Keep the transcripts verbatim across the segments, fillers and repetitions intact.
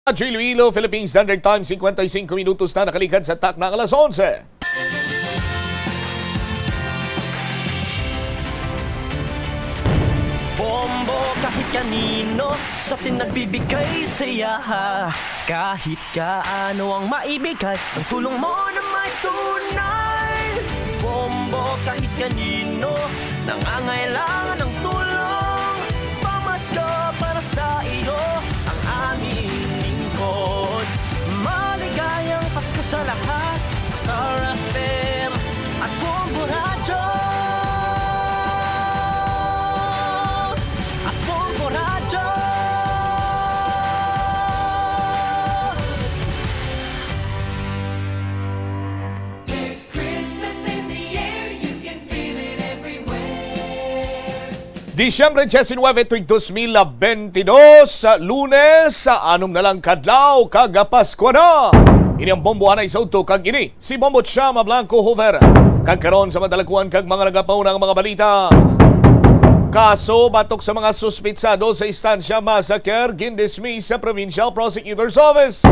Radyo Iloilo, Philippine Standard Time, singkwenta y singko minutos na nakaligad sa takna nga alas onse. Bombo kahit kanino sa atin nagbibigay saya. Kahit kaano ang maibigay, ang tulong mo na may tunay. Bombo kahit kanino nangangailangan ng tulong. Pamasko para sa iyo ang aming lingkod. Maligayang Pasko sa lahat. Star F M at Bombo Radyo. At Bombo Radyo. There's Christmas in the air, you can feel it everywhere. Disyembre diecinuebe, tuig dos mil bentidós, Lunes, anom na lang kadlaw kag Pasko na. Ini ang Bombo Anay sa Udto kag ini si Bombo Chama Blanco Hoover. Kag karon sa madalakuan kag mga nagapauna ang mga balita. Kaso batok sa mga suspitsado sa Estancia Massacre gindismiss sa Provincial Prosecutor's Office.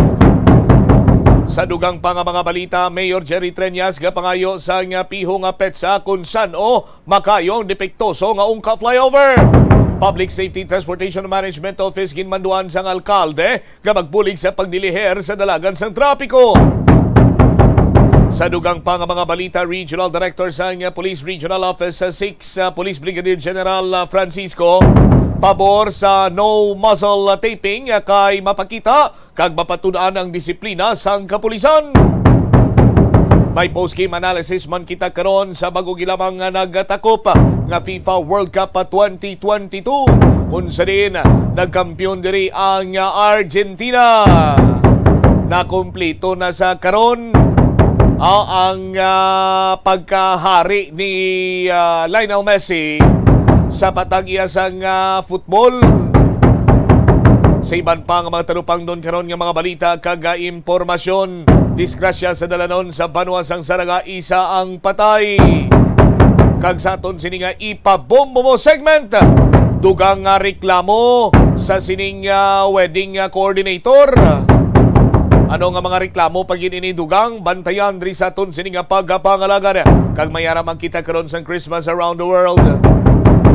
Sa dugang pa nga mga balita, Mayor Jerry Treñas gapangayo sang piho nga petsa kung san-o makaayo ang depektoso nga Ungka Flyover. Public Safety Transportation Management Office ginmanduan sang alkalde nga magbulig sa pagdiliher sa dalagan sang trapiko. Sa dugang pa nga mga balita, Regional Director sang Police Regional Office six, uh, Police Brigadier General, uh, Francisco, pabor sa no muzzle taping, uh, kay mapakita kag mapatud-an ang disiplina sang kapulisan. May post-game analysis man kita karon sa bag-o lamang nga nagatakop nga FIFA World Cup twenty twenty-two, kung sa diin nagkampiyon diri ang Argentina. Nakumpleto na sa karon, ah, ang, ah, pagkahari ni, ah, Lionel Messi sa patag iya sang, ah, football. Sa iban pa nga mga talupangnon karon nga mga balita kag, ah, impormasyon, disgrasya sa dalanon sa banwa sang Saraga, isa ang patay. Kag sa aton sini nga ipabombo mo segment, dugang nga reklamo sa sining, ah, wedding, ah, coordinator. Ano nga mga reklamo pa gid ini, dugang? Bantayan diri sa aton sini nga pagpangalagad. Kag may ara man kita karon sang Christmas around the world.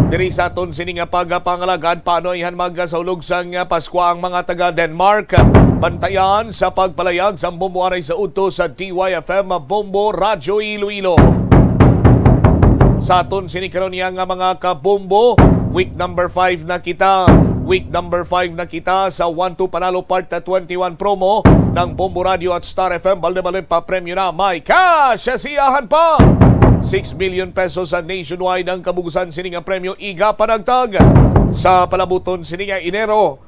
Diri sa aton sini nga pagpangalagad, paano ihan magkasahulog sang Paskwa ang mga taga Denmark? Bantayan sa pagpalayag sang Bombo Anay sa Udto sa D Y F M Bombo Radyo Iloilo. Sa aton sini karon niya nga mga kabombo, week number five na kita. Week number five na kita sa One Two Panalo Part twenty-one promo ng Bombo Radio at Star F M. Balde-balde pa premyo na, may cash sa iyahan pa. Six million pesos sa nationwide ang kabugusan sini nga premyo, iga panagtag sa palabuton sini nga Enero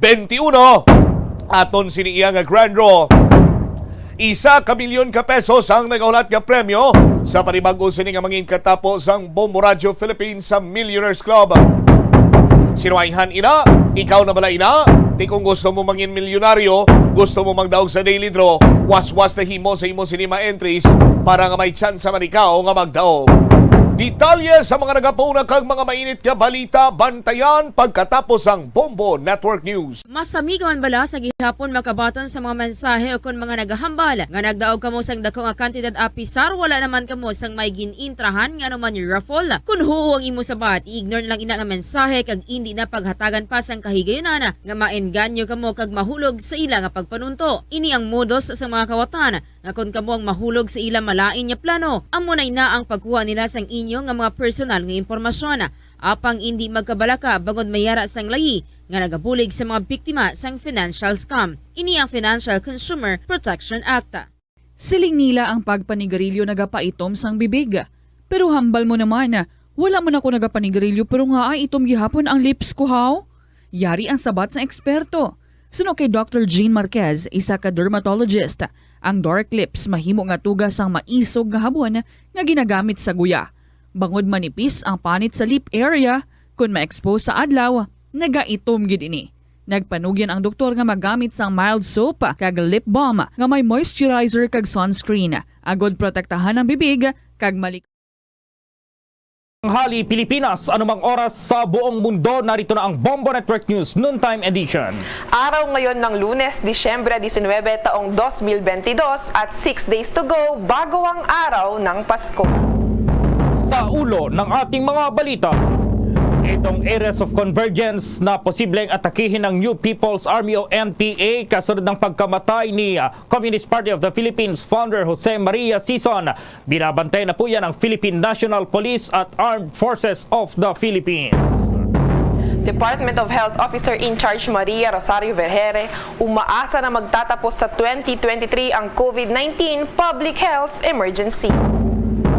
twenty-one, aton sini iya nga grand draw. Isa ka milyon ka pesos ang nagahulat nga premyo sa panibag-o sini nga mangin katapo sang Bombo Radio Philippines sa Millionaires Club. Sino ayhan ina? Ikaw na bala ina? Ti kung gusto mo mangin milyonaryo, gusto mo magdaog sa daily draw, waswas na himo sa imo sini mga entries para nga may tsansa man ikaw nga magdaog. Detalye sa mga nagapauna kag mga mainit nga balita, bantayan pagkatapos ang Bombo Network News. Masami ka man bala sa gihapon makabaton sa mga mensahe o kon mga nagahambal nga nagdaog kamo sang dako nga kantidad apisar wala naman kamo sang may gin-intrahan nga anuman raffle? Kon huo ang imo sabat, i-ignore na lang ina nga mensahe kag indi na paghatagan pa sang kahigayunan nga maengganyo kamo kag mahulog sa ila nga pagpanunto. Ini ang modus sa mga kawatan nga kon kamo ang mahulog sa ila malain nga plano, amo na ina ang pagkuha nila sang inyo nga mga personal nga impormasyon. Apang indi magkabalaka bangod may ara sang layi nga nagabulig sa mga biktima sang financial scam. Ini ang Financial Consumer Protection Act. Siling nila ang pagpanigarilyo nagapaitom sang bibig. Pero hambal mo naman, wala man ako nagapanigarilyo pero ngaa itom gihapon ang lips ko, haw? Yari ang sabat sang eksperto. Suno kay Doctor Jean Marquez, isa ka dermatologist, ang dark lips mahimo nga tuga sang maisog nga habon nga ginagamit sa guya. Bangod manipis ang panit sa lip area, kon ma-expose sa adlaw, nagaitom gid ini. Nagpanugyan ang doktor nga magamit sang mild soap kag lip balm nga may moisturizer kag sunscreen, agod protektahan ang bibig kag malik Tanghali, Pilipinas, anumang oras sa buong mundo, narito na ang Bombo Network News Noontime Edition. Araw ngayon ng Lunes, Disyembre diecinuebe, taong dos mil bentidós, at six days to go bago ang araw ng Pasko. Sa ulo ng ating mga balita, itong Areas of Convergence na posibleng atakihin ng New People's Army o N P A kasunod ng pagkamatay ni, ah, Communist Party of the Philippines founder Jose Maria Sison. Binabantayan na po yan ng Philippine National Police at Armed Forces of the Philippines. Department of Health Officer in Charge Maria Rosario Vergere umaasa na magtatapos sa twenty twenty-three ang COVID nineteen public health emergency.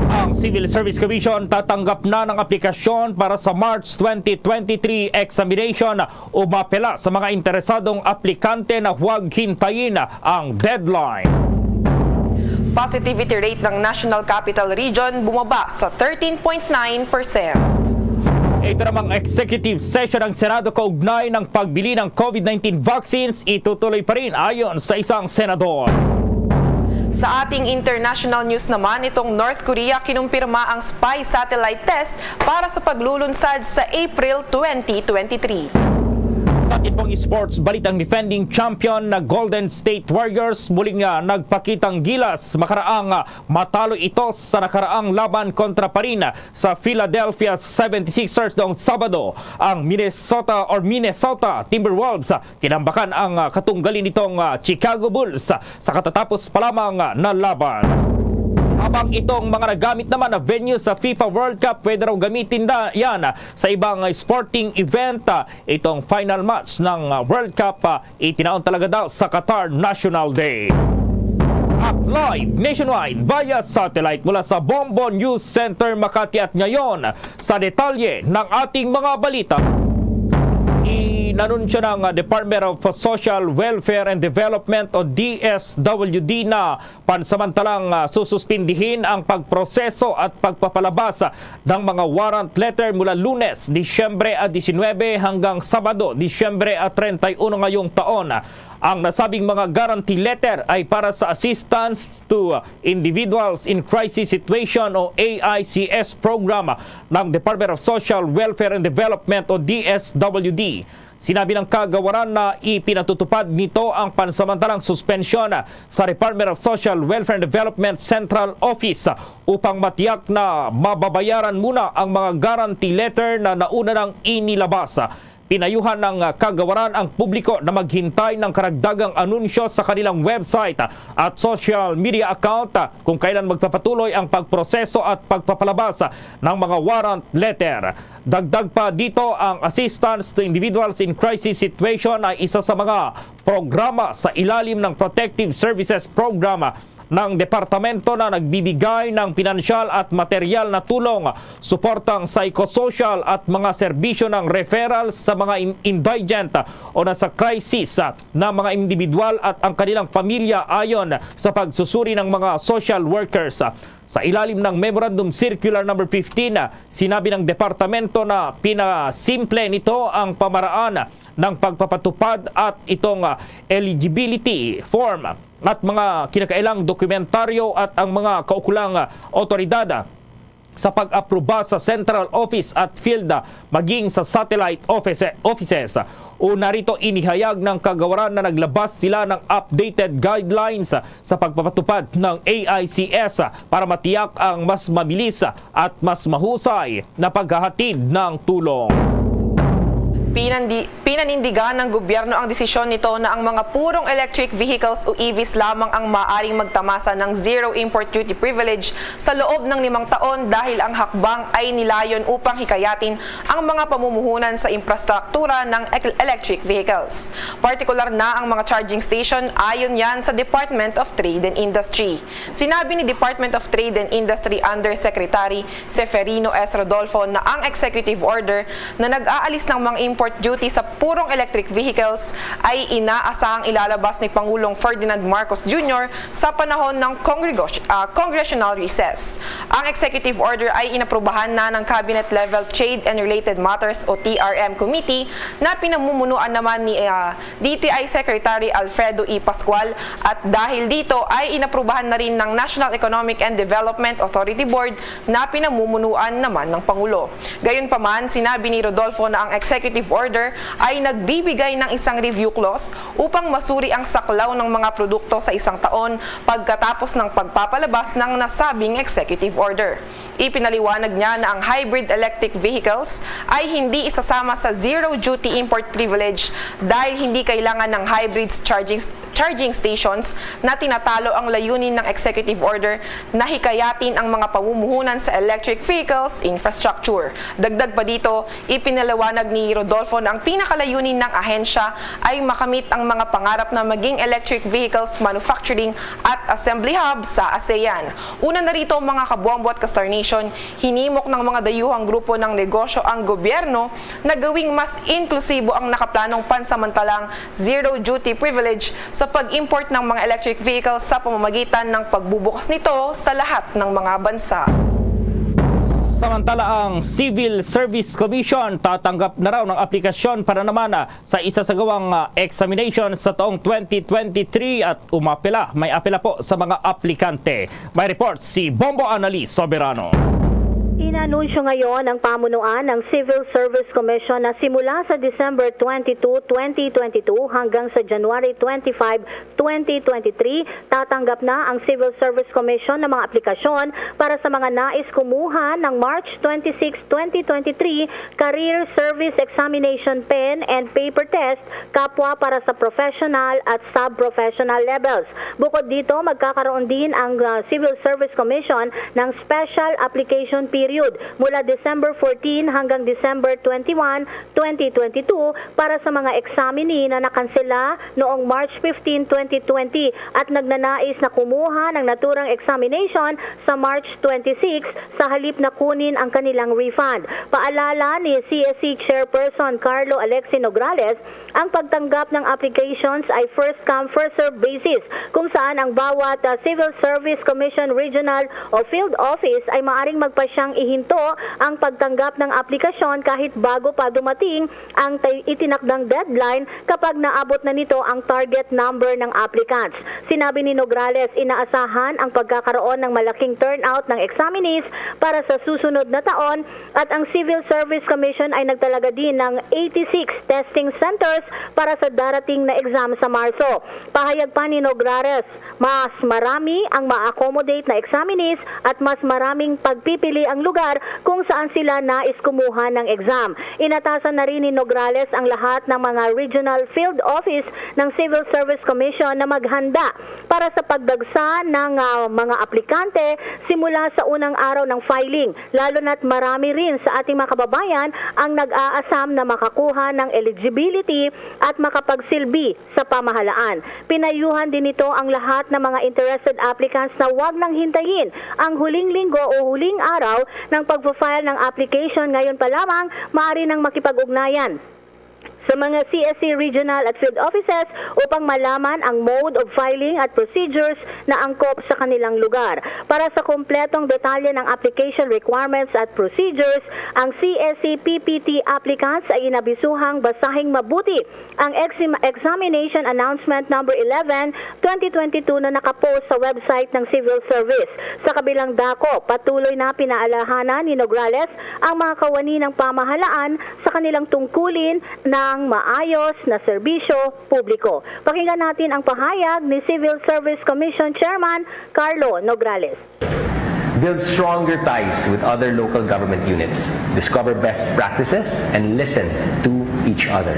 Ang Civil Service Commission tatanggap na ng aplikasyon para sa March twenty twenty-three examination o mapela sa mga interesadong aplikante na huwag hintayin ang deadline. Positivity rate ng National Capital Region bumaba sa thirteen point nine percent. Ito namang executive session ng Senado kaugnay ng pagbili ng COVID nineteen vaccines itutuloy pa rin ayon sa isang senador. Sa ating international news naman, itong North Korea kinumpirma ang spy satellite test para sa paglulunsad sa April twenty twenty-three. Sa atin pong sports, balitang defending champion na Golden State Warriors muling, ah, nagpakitang gilas makaraang, ah, matalo ito sa nakaraang laban kontra pa rin sa Philadelphia seventy-sixers noong Sabado. Ang Minnesota or Minnesota Timberwolves, ah, tinambakan ang, ah, katunggali nitong, ah, Chicago Bulls, ah, sa katatapos pa lamang, ah, na laban. Habang itong mga nagamit naman na venue sa FIFA World Cup, pwede raw gamitin na yan, ah, sa ibang, ah, sporting event, ah, itong final match ng, ah, World Cup, ah, itinaon talaga daw sa Qatar National Day. At live nationwide via satellite mula sa Bombo News Center Makati at ngayon, sa detalye ng ating mga balita, inanunsyo ng, ah, Department of Social Welfare and Development o D S W D na pansamantalang, ah, sususpindihin ang pagproseso at pagpapalabas, ah, ng mga warrant letter mula Lunes, Disyembre, ah, diecinuebe hanggang Sabado, Disyembre, ah, treinta y uno ngayong taon. Ang nasabing mga guarantee letter ay para sa Assistance to Individuals in Crisis Situation o A I C S program ng Department of Social Welfare and Development o D S W D. Sinabi ng kagawaran na ipinatutupad nito ang pansamantalang suspensyon sa Department of Social Welfare and Development Central Office upang matiyak na mababayaran muna ang mga guarantee letter na nauna nang inilabas. Pinayuhan ng kagawaran ang publiko na maghintay ng karagdagang anunsyo sa kanilang website at social media account kung kailan magpapatuloy ang pagproseso at pagpapalabas ng mga warrant letter. Dagdag pa dito, ang Assistance to Individuals in Crisis Situation ay isa sa mga programa sa ilalim ng Protective Services Program ng departamento na nagbibigay ng pinansyal at material na tulong, suportang psychosocial at mga serbisyo ng referral sa mga in-, indigent o nasa crisis na mga individual at ang kanilang pamilya ayon sa pagsusuri ng mga social workers. Sa ilalim ng Memorandum Circular Number fifteen, sinabi ng departamento na pinasimple nito ang pamaraan ng pagpapatupad at itong, ah, eligibility form at mga kinakailang dokumentaryo at ang mga kaukulang, ah, otoridad, ah, sa pag-aproba sa central office at field, ah, maging sa satellite office, offices. Una rito, inihayag ng kagawaran na naglabas sila ng updated guidelines sa pagpapatupad ng A I C S para matiyak ang mas mabilis at mas mahusay na paghahatid ng tulong. Pinandi-, pinanindigan ng gobyerno ang desisyon nito na ang mga purong electric vehicles o E Vs lamang ang maaring magtamasa ng zero import duty privilege sa loob ng limang taon dahil ang hakbang ay nilayon upang hikayatin ang mga pamumuhunan sa infrastruktura ng ek-, electric vehicles. Partikular na ang mga charging station, ayon yan sa Department of Trade and Industry. Sinabi ni Department of Trade and Industry Undersecretary Seferino S. Rodolfo na ang executive order na nag-aalis ng mga import duty sa purong electric vehicles ay inaasahang ilalabas ni Pangulong Ferdinand Marcos Junior sa panahon ng congregos-, ah, congressional recess. Ang executive order ay inaprubahan na ng Cabinet Level Trade and Related Matters o T R M Committee na pinamumunuan naman ni, ah, D T I Secretary Alfredo E. Pascual, at dahil dito ay inaprubahan na rin ng National Economic and Development Authority Board na pinamumunuan naman ng Pangulo. Gayunpaman, sinabi ni Rodolfo na ang executive order ay nagbibigay ng isang review clause upang masuri ang saklaw ng mga produkto sa isang taon pagkatapos ng pagpapalabas ng nasabing executive order. Ipinaliwanag niya na ang hybrid electric vehicles ay hindi isasama sa zero duty import privilege dahil hindi kailangan ng hybrid charging charging stations na tinatalo ang layunin ng executive order na hikayatin ang mga pamumuhunan sa electric vehicles infrastructure. Dagdag pa dito, ipinaliwanag ni Rodolfo na ang pinakalayunin ng ahensya ay makamit ang mga pangarap na maging electric vehicles manufacturing at assembly hub sa ASEAN. Una na rito, mga kabombo at ka-Star Nation, hinimok ng mga dayuhang grupo ng negosyo ang gobyerno na gawing mas inklusibo ang nakaplanong pansamantalang zero duty privilege sa pag-import ng mga electric vehicles sa pamamagitan ng pagbubukas nito sa lahat ng mga bansa. Samantala, ang Civil Service Commission tatanggap na raw ng aplikasyon para naman, ah, sa isasagawang, ah, examination sa taong twenty twenty-three at umapela, may apela po sa mga aplikante. May report si Bombo Annalise Soberano. Inanunsyo ngayon ng pamunuan ng Civil Service Commission na simula sa December twenty-two, twenty twenty-two hanggang sa January twenty-five, twenty twenty-three, tatanggap na ang Civil Service Commission ng mga aplikasyon para sa mga nais kumuha ng March twenty-six, twenty twenty-three Career Service Examination Pen and Paper Test, kapwa para sa professional at sub-professional levels. Bukod dito, magkakaroon din ang, ah, Civil Service Commission ng special application period mula December fourteen hanggang December twenty-one, twenty twenty-two para sa mga examinee na nakansela noong March fifteen, twenty twenty at nagnanais na kumuha ng naturang examination sa March twenty-six sa halip na kunin ang kanilang refund. Paalala ni C S C Chairperson Carlo Alexi Nograles, ang pagtanggap ng applications ay first come, first serve basis, kung saan ang bawat, ah, Civil Service Commission Regional o Field Office ay maaring magpasyang ihinto ang pagtanggap ng aplikasyon kahit bago pa dumating ang tay- itinakdang deadline kapag naabot na nito ang target number ng applicants. Sinabi ni Nograles, inaasahan ang pagkakaroon ng malaking turnout ng examinees para sa susunod na taon at ang Civil Service Commission ay nagtalaga din ng eighty-six testing centers para sa darating na exam sa Marso. Pahayag pa ni Nograles, mas marami ang ma-accommodate na examinees at mas maraming pagpipili ang lugar kung saan sila nais kumuha ng exam. Inatasan na rin ni Nograles ang lahat ng mga regional field office ng Civil Service Commission na maghanda para sa pagdagsa ng, ah, mga aplikante simula sa unang araw ng filing, lalo na't marami rin sa ating mga kababayan ang nag-aasam na makakuha ng eligibility at makapagsilbi sa pamahalaan. Pinayuhan din nito ang lahat ng mga interested applicants na wag nang hintayin ang huling linggo o huling araw ng pagpa-file ng application. Ngayon pa lamang, maaari nang makipag-ugnayan sa mga C S C regional at field offices upang malaman ang mode of filing at procedures na angkop sa kanilang lugar. Para sa kompletong detalye ng application requirements at procedures, ang C S C P P T applicants ay inabisuhang basahing mabuti ang exim-, Examination Announcement Number eleven, twenty twenty-two na nakapost sa website ng Civil Service. Sa kabilang dako, patuloy na pinaalahanan ni Nograles ang mga kawani ng pamahalaan sa kanilang tungkulin ng maayos na serbisyo publiko. Pakinggan natin ang pahayag ni Civil Service Commission Chairman Carlo Nograles. Build stronger ties with other local government units, discover best practices, and listen to each other.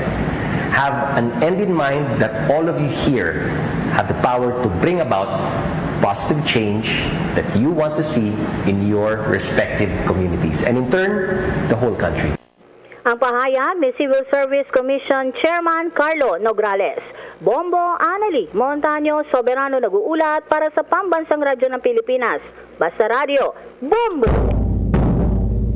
Have an end in mind that all of you here have the power to bring about positive change that you want to see in your respective communities and, in turn, the whole country. Ang pahayag ni Civil Service Commission Chairman Carlo Nograles. Bombo Annalie Montaño Soberano nag-uulat para sa Pambansang Radyo ng Pilipinas. Basta Radyo, Bombo!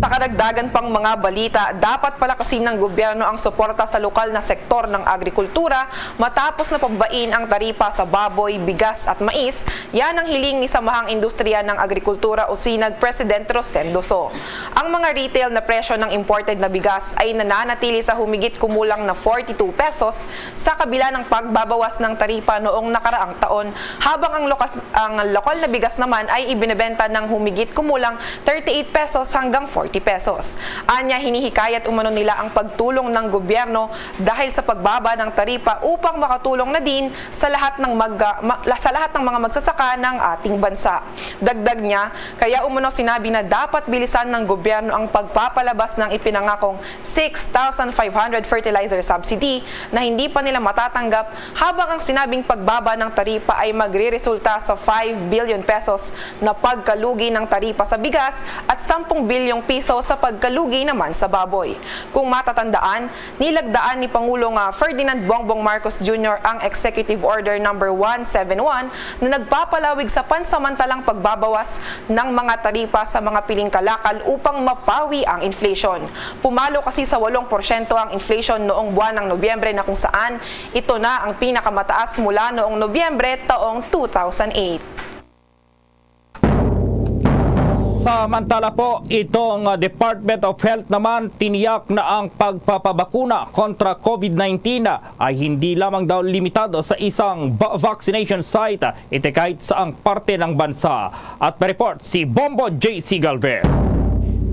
Sa kadagdagan pang mga balita, dapat palakasin ng gobyerno ang suporta sa lokal na sektor ng agrikultura matapos na pabbain ang taripa sa baboy, bigas at mais. Yan ang hiling ni Samahang Industriya ng Agrikultura o sinag President Rosendo So. Ang mga retail na presyo ng imported na bigas ay nananatili sa humigit kumulang na forty-two pesos sa kabila ng pagbabawas ng taripa noong nakaraang taon, habang ang lokal, ang lokal na bigas naman ay ibinebenta ng humigit kumulang thirty-eight pesos hanggang forty pesos. Anya, hinihikayat umano nila ang pagtulong ng gobyerno dahil sa pagbaba ng taripa upang makatulong na din sa lahat ng mag-, ma-, sa lahat ng mga magsasaka ng ating bansa. Dagdag niya, kaya umano sinabi na dapat bilisan ng gobyerno ang pagpapalabas ng ipinangakong six thousand five hundred fertilizer subsidy na hindi pa nila matatanggap, habang ang sinabing pagbaba ng taripa ay magreresulta sa five billion pesos na pagkalugi ng taripa sa bigas at sampung bilyong piso sa pagkalugi naman sa baboy. Kung matatandaan, nilagdaan ni Pangulong, ah, Ferdinand Bongbong Marcos Junior ang Executive Order number one seven one na nagpapalawig sa pansamantalang pagbabawas ng mga taripa sa mga piling kalakal upang mapawi ang inflation. Pumalo kasi sa walong porsyento ang inflation noong buwan ng Nobyembre, na kung saan ito na ang pinakamataas mula noong Nobyembre taong two thousand eight. Samantala po, itong Department of Health naman tiniyak na ang pagpapabakuna kontra COVID nineteen ay hindi lamang daw limitado sa isang ba- vaccination site, iti kahit saang parte ng bansa. At may report si Bombo J C Galvez.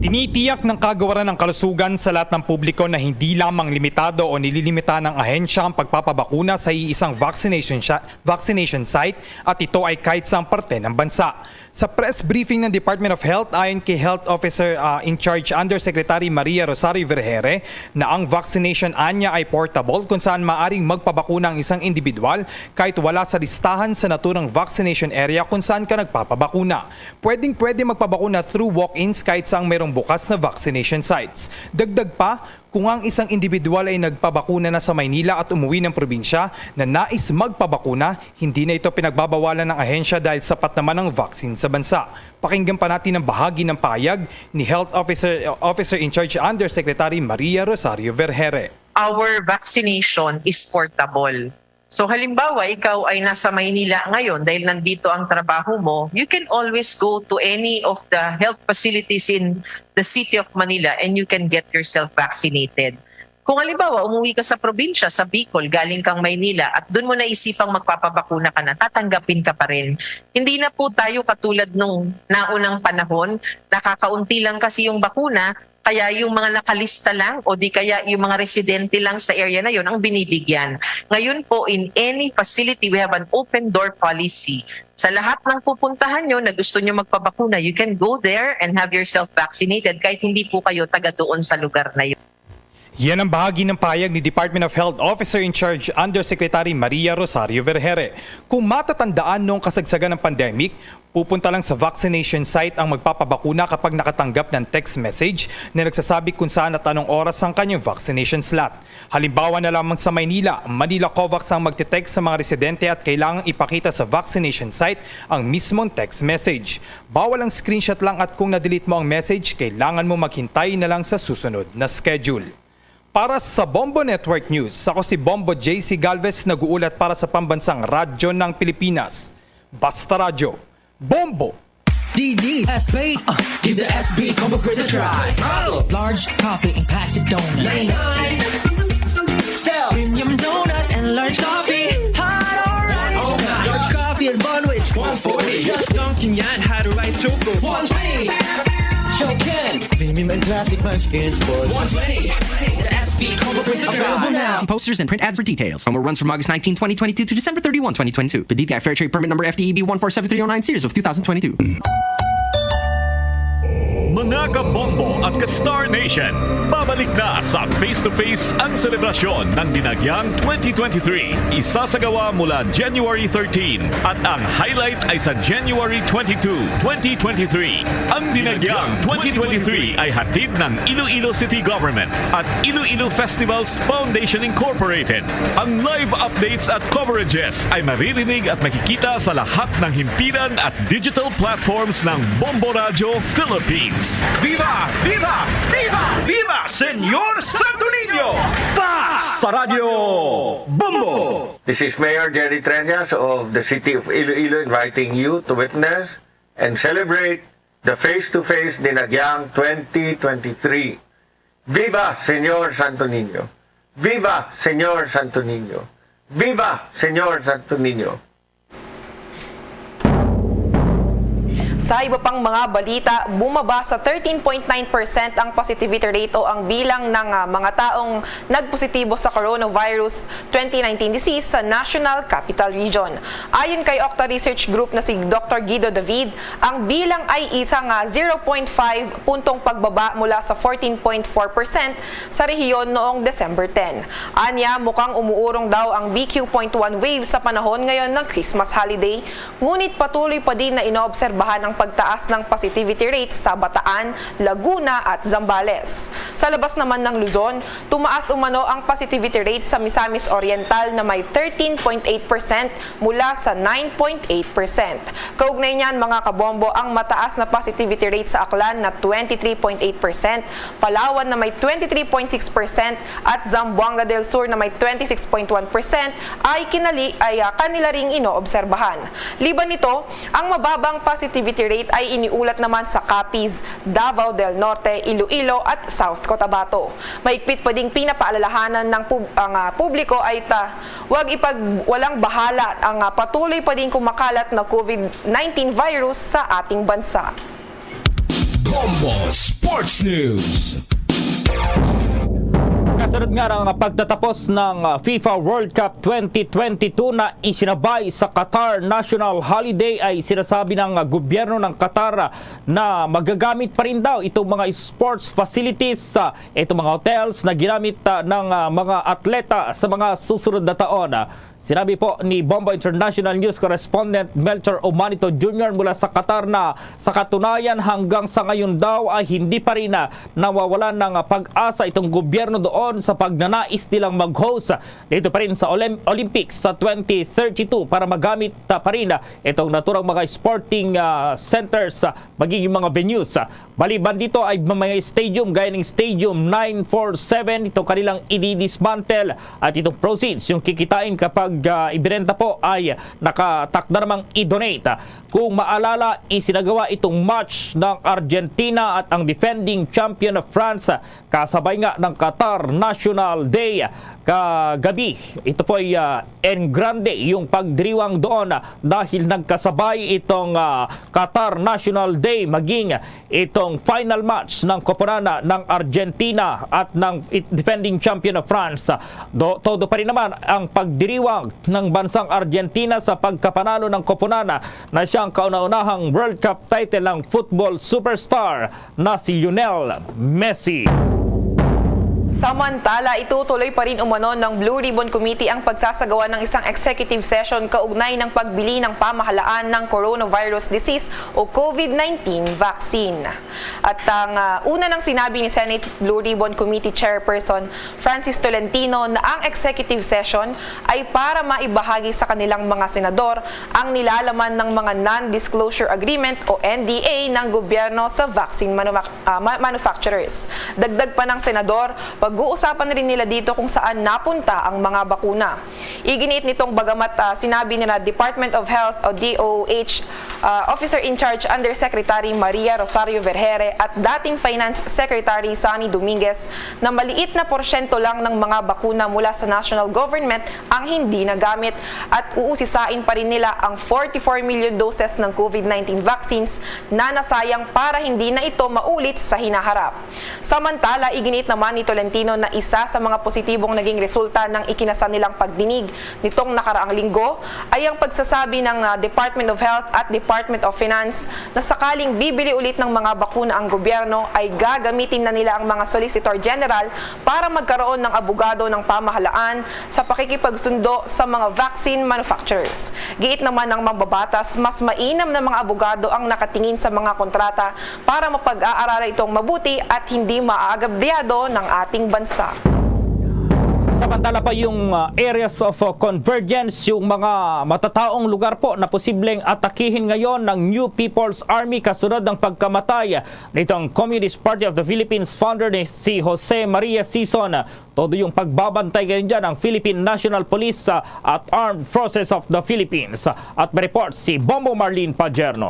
Tinitiyak ng Kagawaran ng Kalusugan sa lahat ng publiko na hindi lamang limitado o nililimita ng ahensya ang pagpapabakuna sa iisang vaccination, sha- vaccination site, at ito ay kahit saang parte ng bansa. Sa press briefing ng Department of Health, ayon kay Health Officer, ah, in Charge Undersecretary Maria Rosario Vergere, na ang vaccination anya ay portable, kung saan maaring magpabakuna ang isang individual kahit wala sa listahan sa naturang vaccination area kung saan ka nagpapabakuna. Pwedeng-pwede magpabakuna through walk-ins kahit saang mayroong bukas na vaccination sites. Dagdag pa, kung ang isang individual ay nagpabakuna na sa Maynila at umuwi ng probinsya na nais magpabakuna, hindi na ito pinagbabawalan ng ahensya dahil sapat naman ang vaccine sa bansa. Pakinggan pa natin ang bahagi ng pahayag ni Health Officer, Officer in Charge Undersecretary Maria Rosario Vergere. Our vaccination is portable. So halimbawa, ikaw ay nasa Maynila ngayon dahil nandito ang trabaho mo, you can always go to any of the health facilities in the city of Manila and you can get yourself vaccinated. Kung halimbawa, umuwi ka sa probinsya, sa Bicol, galing kang Maynila, at doon mo naisipang magpapabakuna ka na, tatanggapin ka pa rin. Hindi na po tayo katulad nung naunang panahon, nakakaunti lang kasi yung bakuna, kaya yung mga nakalista lang o di kaya yung mga residente lang sa area na yun ang binibigyan. Ngayon po, in any facility, we have an open door policy. Sa lahat ng pupuntahan nyo na gusto nyo magpabakuna, you can go there and have yourself vaccinated kahit hindi po kayo taga doon sa lugar na yun. Yan ang bahagi ng pahayag ni Department of Health Officer in Charge Undersecretary Maria Rosario Vergere. Kung matatandaan, noong kasagsagan ng pandemic, pupunta lang sa vaccination site ang magpapabakuna kapag nakatanggap ng text message na nagsasabi kung saan at anong oras ang kanyang vaccination slot. Halimbawa na lamang, sa Maynila, Manila COVAX ang magte-text sa mga residente at kailangang ipakita sa vaccination site ang mismong text message. Bawal ang screenshot lang, at kung na-delete mo ang message, kailangan mo maghintay na lang sa susunod na schedule. Para sa Bombo Network News, ako si Bombo J C Galvez, nag-uulat para sa Pambansang Radyo ng Pilipinas. Basta Radyo, Bombo! D D S B, uh, give the S B Combo Craze a try. Model, large coffee and classic donut. Late night. Style, premium donut and large coffee. Hot or ice. Oh my. Large coffee and bun with one forty. Just dunking yan, hot or ice choco. One twenty. Show Ken. Premium and classic munchkins for one twenty. The S B Combo Craze a try. Available now. See posters and print ads for details. Promo runs from August nineteen, twenty twenty-two to December thirty-one, twenty twenty-two. P D T I Fair Trade Permit Number F T E B one four seven three oh nine, series of two thousand twenty-two. Mga kabombo at ka-Star Nation, babalik na sa Face to Face ang selebrasyon ng Dinagyang twenty twenty-three. Isasagawa mula January thirteen at ang highlight ay sa January twenty-two, twenty twenty-three. Ang Dinagyang twenty twenty-three ay hatid ng Iloilo City Government at Iloilo Festivals Foundation Incorporated. Ang live updates at coverages ay maririnig at makikita sa lahat ng himpilan at digital platforms ng Bombo Radyo Philippines. Viva! Viva! Viva! Viva Señor Santo Niño! Basta Radio Bombo! This is Mayor Jerry Treñas of the City of Iloilo inviting you to witness and celebrate the face-to-face Dinagyang twenty twenty-three. Viva Señor Santo Niño! Viva Señor Santo Niño! Viva Señor Santo Niño! Sa iba pang mga balita, bumaba sa thirteen point nine percent ang positivity rate o ang bilang ng, ah, mga taong nagpositibo sa coronavirus twenty nineteen disease sa National Capital Region. Ayon kay Octa Research Group na si Doktor Guido David, ang bilang ay isang, ah, zero point five puntong pagbaba mula sa fourteen point four percent sa rehiyon noong December ten. Anya, mukhang umuurong daw ang B Q point one wave sa panahon ngayon ng Christmas holiday, ngunit patuloy pa din na inoobserbahan ang pagtaas ng positivity rate sa Bataan, Laguna at Zambales. Sa labas naman ng Luzon, tumaas umano ang positivity rate sa Misamis Oriental na may thirteen point eight percent mula sa nine point eight percent. Kaugnay niyan, mga kabombo, ang mataas na positivity rate sa Aklan na twenty-three point eight percent, Palawan na may twenty-three point six percent at Zamboanga del Sur na may twenty-six point one percent ay kinali-, ay, ah, kanila ring inoobserbahan. Liban nito, ang mababang positivity rate ay iniulat naman sa Capiz, Davao del Norte, Iloilo at South Cotabato. Mahigpit pa ding pinapaalalahanan ng pub-, ang, ah, publiko ay ta-, wag ipag-, walang bahala ang, ah, patuloy pa ding kumakalat na COVID nineteen virus sa ating bansa. Bombo Sports News. Kasunod nga ng pagtatapos ng, ah, FIFA World Cup twenty twenty-two na isinabay sa Qatar National Holiday, ay sinasabi ng, ah, gobyerno ng Qatar na magagamit pa rin daw itong mga sports facilities, ah, itong mga hotels na ginamit, ah, ng, ah, mga atleta sa mga susunod na taon. Sinabi po ni Bombo International News correspondent Melchor Omanito Junior mula sa Qatar na sa katunayan hanggang sa ngayon daw ay hindi pa rin na nawawalan ng pag-asa itong gobyerno doon sa pagnanais nilang mag-host dito pa rin sa Olymp-, Olympics sa twenty thirty-two para magamit, ah, pa rin, ah, itong naturang mga sporting, ah, centers, ah, maging yung mga venues. Maliban dito ay may mga stadium gaya ng Stadium nine four seven, ito kanilang i-dismantle at itong proceeds yung kikitain kapag, ah, ibinenta po ay nakatakda namang i-donate. Kung maalala, isinagawa itong match ng Argentina at ang defending champion of France kasabay nga ng Qatar National Day kagabi. Ito po ay, ah, en grande yung pagdiriwang doon dahil nagkasabay itong, ah, Qatar National Day maging itong final match ng koponan ng Argentina at ng it-, defending champion of France. Do, todo pa rin naman ang pagdiriwang ng bansang Argentina sa pagkapanalo ng koponan na siyang kauna-unahang World Cup title ng football superstar na si Lionel Messi. Samantala, itutuloy pa rin umano ng Blue Ribbon Committee ang pagsasagawa ng isang executive session kaugnay ng pagbili ng pamahalaan ng coronavirus disease o COVID nineteen vaccine. At ang, ah, una nang sinabi ni Senate Blue Ribbon Committee Chairperson Francis Tolentino na ang executive session ay para maibahagi sa kanilang mga senador ang nilalaman ng mga non-disclosure agreement o N D A ng gobyerno sa vaccine manumak-, ah, ma-, manufacturers. Dagdag pa ng senador, pag-uusapan rin nila dito kung saan napunta ang mga bakuna. Iginiit nitong bagamat, ah, sinabi nila Department of Health o D O H, ah, Officer in Charge Undersecretary Maria Rosario Vergere at dating Finance Secretary Sonny Dominguez na maliit na porsyento lang ng mga bakuna mula sa national government ang hindi nagamit at uusisain pa rin nila ang forty-four million doses ng COVID nineteen vaccines na nasayang para hindi na ito maulit sa hinaharap. Samantala, iginiit naman ni Tolentino na isa sa mga positibong naging resulta ng ikinasa nilang pagdinig nitong nakaraang linggo ay ang pagsasabi ng, ah, Department of Health at Department of Finance na sakaling bibili ulit ng mga bakuna ang gobyerno, ay gagamitin na nila ang mga Solicitor General para magkaroon ng abogado ng pamahalaan sa pakikipagsundo sa mga vaccine manufacturers. Giit naman ng mambabatas, mas mainam na mga abogado ang nakatingin sa mga kontrata para mapag-aaralan itong mabuti at hindi maaagabyado ng ating bansa. Samantala pa yung, ah, areas of, ah, convergence, yung mga matataong lugar po na posibleng atakihin ngayon ng New People's Army kasunod ng pagkamatay nitong Communist Party of the Philippines founder ni si Jose Maria Sison. Todo yung pagbabantay ngayon dyan ng Philippine National Police, ah, at Armed Forces of the Philippines. At may report si Bombo Marlene Pagerno.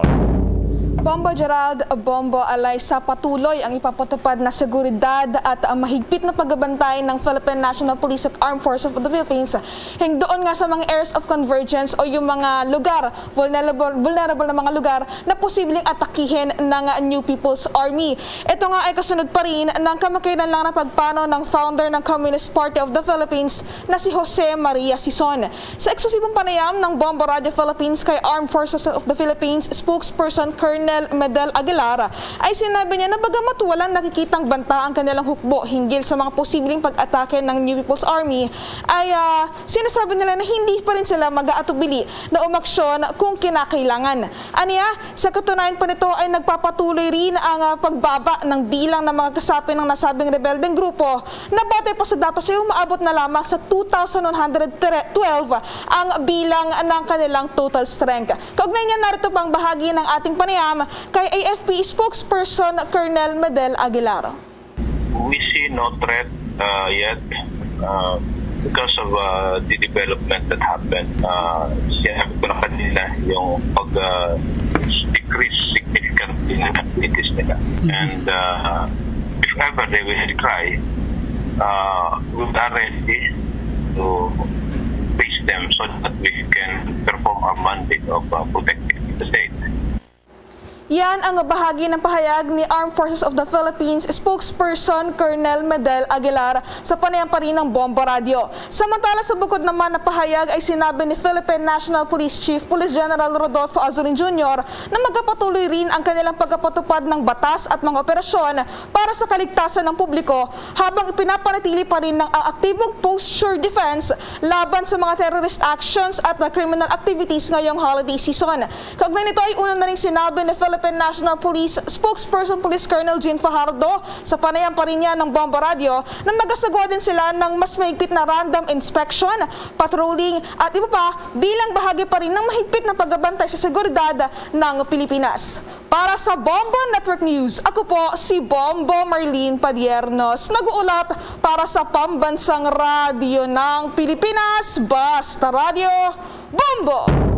Bombo Gerald, Bombo Alaysa, patuloy ang ipapatupad na seguridad at, ah, mahigpit na pagbabantay ng Philippine National Police at Armed Forces of the Philippines, hingdoon nga sa mga areas of convergence o yung mga lugar, vulnerable, vulnerable na mga lugar na posibleng atakihin ng New People's Army. Ito nga ay kasunod pa rin ng kamakailan lang na pagpanaw ng founder ng Communist Party of the Philippines na si Jose Maria Sison. Sa eksklusibong panayam ng Bombo Radio Philippines kay Armed Forces of the Philippines spokesperson Colonel Medel Aguilar, ay sinabi niya na bagamat walang nakikitang banta ang kanilang hukbo hinggil sa mga posibleng pag-atake ng New People's Army, ay, ah, sinasabi nila na hindi pa rin sila mag-aatubili na umaksyon kung kinakailangan. Aniya, sa katunayan pa nito ay nagpapatuloy rin ang, ah, pagbaba ng bilang ng mga kasapi ng nasabing rebeldeng grupo na batay pa sa datos ay umaabot na lamang sa two thousand one hundred twelve ang bilang ng kanilang total strength. Kaugnay niya, narito pang bahagi ng ating panayam kay A F P spokesperson Colonel Medel Aguilar. We see no threat, uh, yet, uh, because of, uh, the development that happened. Uh, sinabi ko na kanina, yung pag, uh, decrease significantly ng activities nila. And, uh, if ever they will try, uh, we are ready to face them so that we can perform our mandate of, uh, protecting the state. Yan ang bahagi ng pahayag ni Armed Forces of the Philippines spokesperson Colonel Medel Aguilar sa panayam pa rin ng Bombo Radio. Samantala, sa bukod naman na pahayag ay sinabi ni Philippine National Police Chief Police General Rodolfo Azurin Junior na magpapatuloy rin ang kanilang pagpapatupad ng batas at mga operasyon para sa kaligtasan ng publiko habang ipinapanatili pa rin ng, ang aktibong posture defense laban sa mga terrorist actions at, uh, criminal activities ngayong holiday season. Kaugnay nito ay una na ring sinabi ni Philippine National Police Spokesperson Police Colonel Jean Fajardo sa panayam pa rin niya ng Bombo Radio na magasagwa din sila ng mas mahigpit na random inspection, patrolling at iba pa bilang bahagi pa rin ng mahigpit na pagbabantay sa seguridad ng Pilipinas. Para sa Bombo Network News, ako po si Bombo Marlene Padiernos, nag-uulat para sa Pambansang Radyo ng Pilipinas, Basta Radyo, Bombo!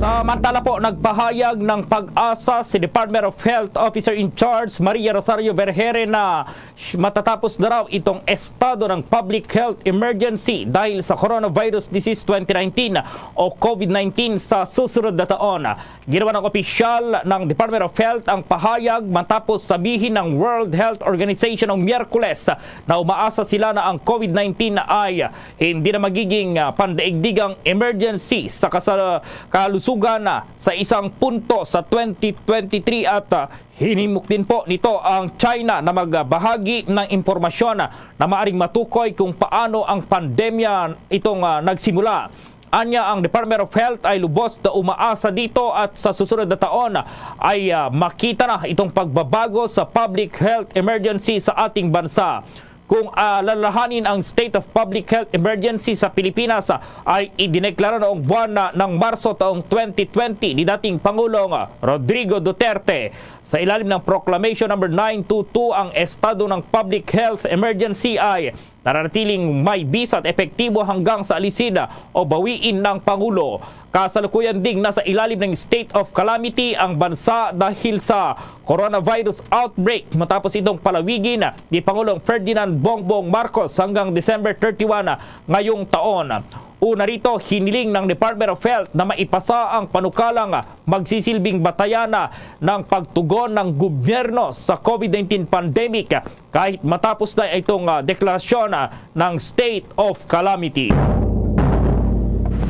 Samantala po, nagpahayag ng PAGASA si Department of Health Officer in Charge Maria Rosario Vergere na sh-, matatapos na raw itong estado ng public health emergency dahil sa coronavirus disease twenty nineteen o COVID nineteen sa susunod na taon. Ginawa ng opisyal ng Department of Health ang pahayag matapos sabihin ng World Health Organization ng Miyerkules na umaasa sila na ang COVID nineteen ay hindi na magiging, ah, pandaigdigang emergency sa kasal-, kalusugan, ah, sa isang punto sa twenty twenty-three at, ah, hinimok din po nito ang China na magbahagi ng impormasyon na maaring matukoy kung paano ang pandemya itong, ah, nagsimula. Anya, ang Department of Health ay lubos na umaasa dito at sa susunod na taon ay, ah, makita na itong pagbabago sa public health emergency sa ating bansa. Kung alalahanin, ang state of public health emergency sa Pilipinas, ah, ay idineklara noong buwan na ng Marso taong twenty twenty ni dating Pangulong, ah, Rodrigo Duterte. Sa ilalim ng Proclamation Number nine two two, ang estado ng public health emergency ay nananatiling may bisa at epektibo hanggang sa alisin o bawiin ng Pangulo. Kasalukuyan ding nasa ilalim ng state of calamity ang bansa dahil sa coronavirus outbreak matapos itong palawigin ni Pangulong Ferdinand Bongbong Marcos hanggang December thirty-one ngayong taon. Una rito, hiniling ng Department of Health na maipasa ang panukalang magsisilbing batayan ng pagtugon ng gobyerno sa COVID nineteen pandemic kahit matapos na itong, ah, deklarasyon, ah, ng state of calamity.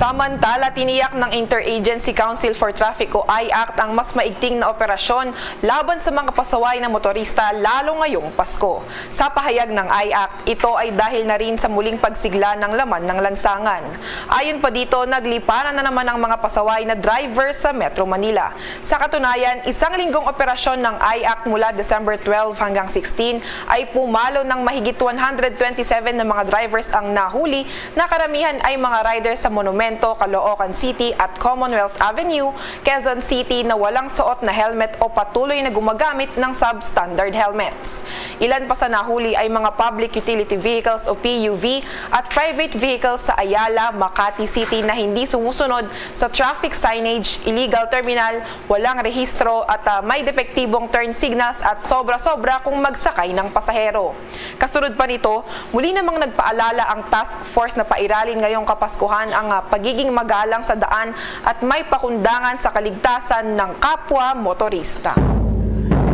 Samantala, tiniyak ng Interagency Council for Traffic o I act ang mas maigting na operasyon laban sa mga pasaway na motorista, lalo ngayong Pasko. Sa pahayag ng I act, ito ay dahil na rin sa muling pagsigla ng laman ng lansangan. Ayon pa dito, nagliparan na naman ang mga pasaway na driver sa Metro Manila. Sa katunayan, isang linggong operasyon ng I act mula December twelve hanggang sixteen ay pumalo ng mahigit one hundred twenty-seven na mga drivers ang nahuli, na karamihan ay mga rider sa Monumento, Caloocan City at Commonwealth Avenue, Quezon City, na walang suot na helmet o patuloy na gumagamit ng substandard helmets. Ilan pa sa nahuli ay mga public utility vehicles o P U V at private vehicles sa Ayala, Makati City na hindi sumusunod sa traffic signage, illegal terminal, walang rehistro at, ah, may depektibong turn signals at sobra-sobra kung magsakay ng pasahero. Kasunod pa nito, muli namang nagpaalala ang task force na pairalin ngayong Kapaskuhan ang, ah, pagiging magalang sa daan at may pakundangan sa kaligtasan ng kapwa motorista.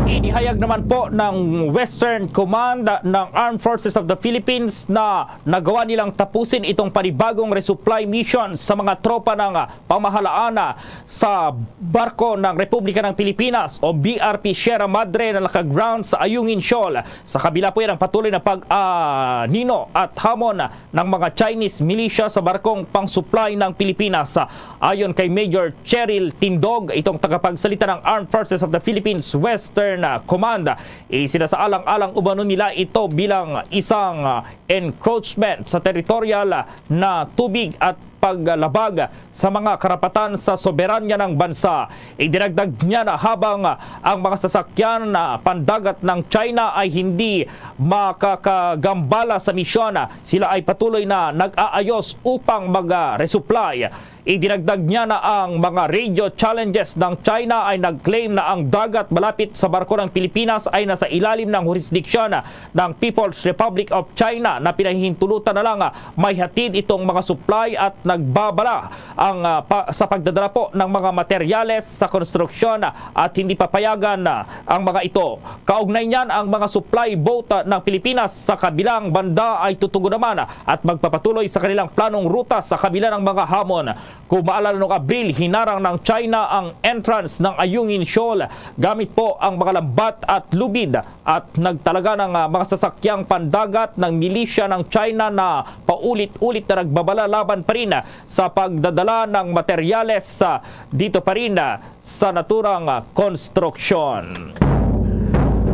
Inihayag naman po ng Western Command ng Armed Forces of the Philippines na nagawa nilang tapusin itong panibagong resupply mission sa mga tropa ng, ah, pamahalaan, ah, sa barko ng Republika ng Pilipinas o B R P Sierra Madre na naka-ground sa Ayungin Shoal. Sa kabila po yan ang patuloy na pag-anino at hamon ng mga Chinese militia sa barkong pang-supply ng Pilipinas. Ayon kay Major Cheryl Tindog, itong tagapagsalita ng Armed Forces of the Philippines Western, ah, Command, isinasaalang-alang umano nila ito bilang isang, ah, encroachment sa territorial na tubig at paglabag sa mga karapatan sa soberanya ng bansa. Idinagdag niya na habang ang mga sasakyan na pandagat ng China ay hindi makakagambala sa misyon, sila ay patuloy na nag-aayos upang mag-resupply. Idinagdag niya na ang mga radio challenges ng China ay nag-claim na ang dagat malapit sa barko ng Pilipinas ay nasa ilalim ng jurisdiction ng People's Republic of China na pinahihintulutan na lang, ah, may hatid itong mga supply at nagbabala ang, ah, pa-, sa pagdadala po ng mga materyales sa konstruksyon, ah, at hindi papayagan, ah, ang mga ito. Kaugnay niyan, ang mga supply boat, ah, ng Pilipinas sa kabilang banda ay tutugon naman, ah, at magpapatuloy sa kanilang planong ruta sa kabila ng mga hamon. Kung maalala, noong Abril, hinarang ng China ang entrance ng Ayungin Shoal gamit po ang mga lambat at lubid at nagtalaga ng, ah, mga sasakyang pandagat ng milisya ng China na paulit-ulit na nagbabala laban pa rin sa pagdadala ng materyales, ah, dito pa rin, ah, sa naturang, ah, konstruksyon.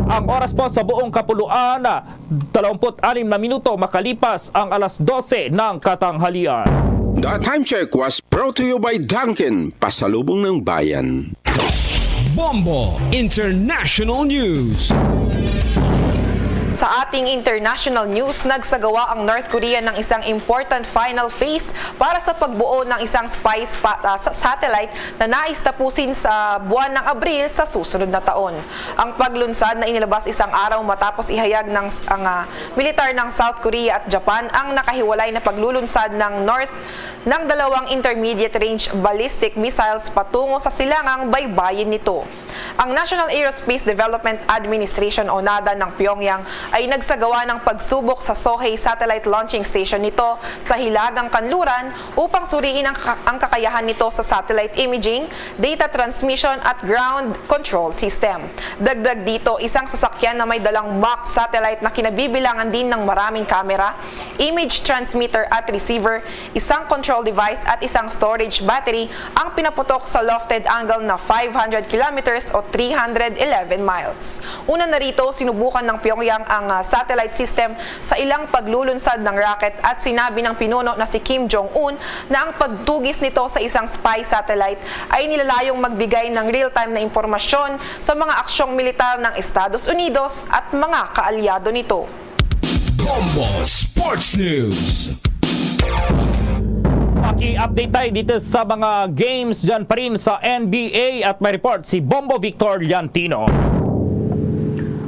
Ang oras po sa buong kapuluan, ah, dalawampu't anim na minuto makalipas ang alas dose ng katanghalian. The time check was brought to you by Dunkin, pasalubong ng bayan. Bombo International News. Sa ating international news, nagsagawa ang North Korea ng isang important final phase para sa pagbuo ng isang spy spa-, ah, sa satellite na nais tapusin sa buwan ng Abril sa susunod na taon. Ang paglunsad na inilabas isang araw matapos ihayag ng s-, ang, ah, militar ng South Korea at Japan ang nakahiwalay na paglulunsad ng North ng dalawang intermediate-range ballistic missiles patungo sa silangang baybayin nito. Ang National Aerospace Development Administration o nada ng Pyongyang ay nagsagawa ng pagsubok sa Sohae Satellite Launching Station nito sa Hilagang Kanluran upang suriin ang ka-, ang kakayahan nito sa satellite imaging, data transmission at ground control system. Dagdag dito, isang sasakyan na may dalang mock satellite na kinabibilangan din ng maraming kamera, image transmitter at receiver, isang control device at isang storage battery ang pinaputok sa lofted angle na five hundred kilometers o three hundred eleven miles. Una na rito, sinubukan ng Pyongyang ang, ah, satellite system sa ilang paglulunsad ng rocket at sinabi ng pinuno na si Kim Jong-un na ang pagtugis nito sa isang spy satellite ay nilalayong magbigay ng real-time na impormasyon sa mga aksyong militar ng Estados Unidos at mga kaalyado nito. Bombo Sports News. Paki-update tayo dito sa mga games dyan pa rin sa N B A at may report si Bombo Victor Liantino.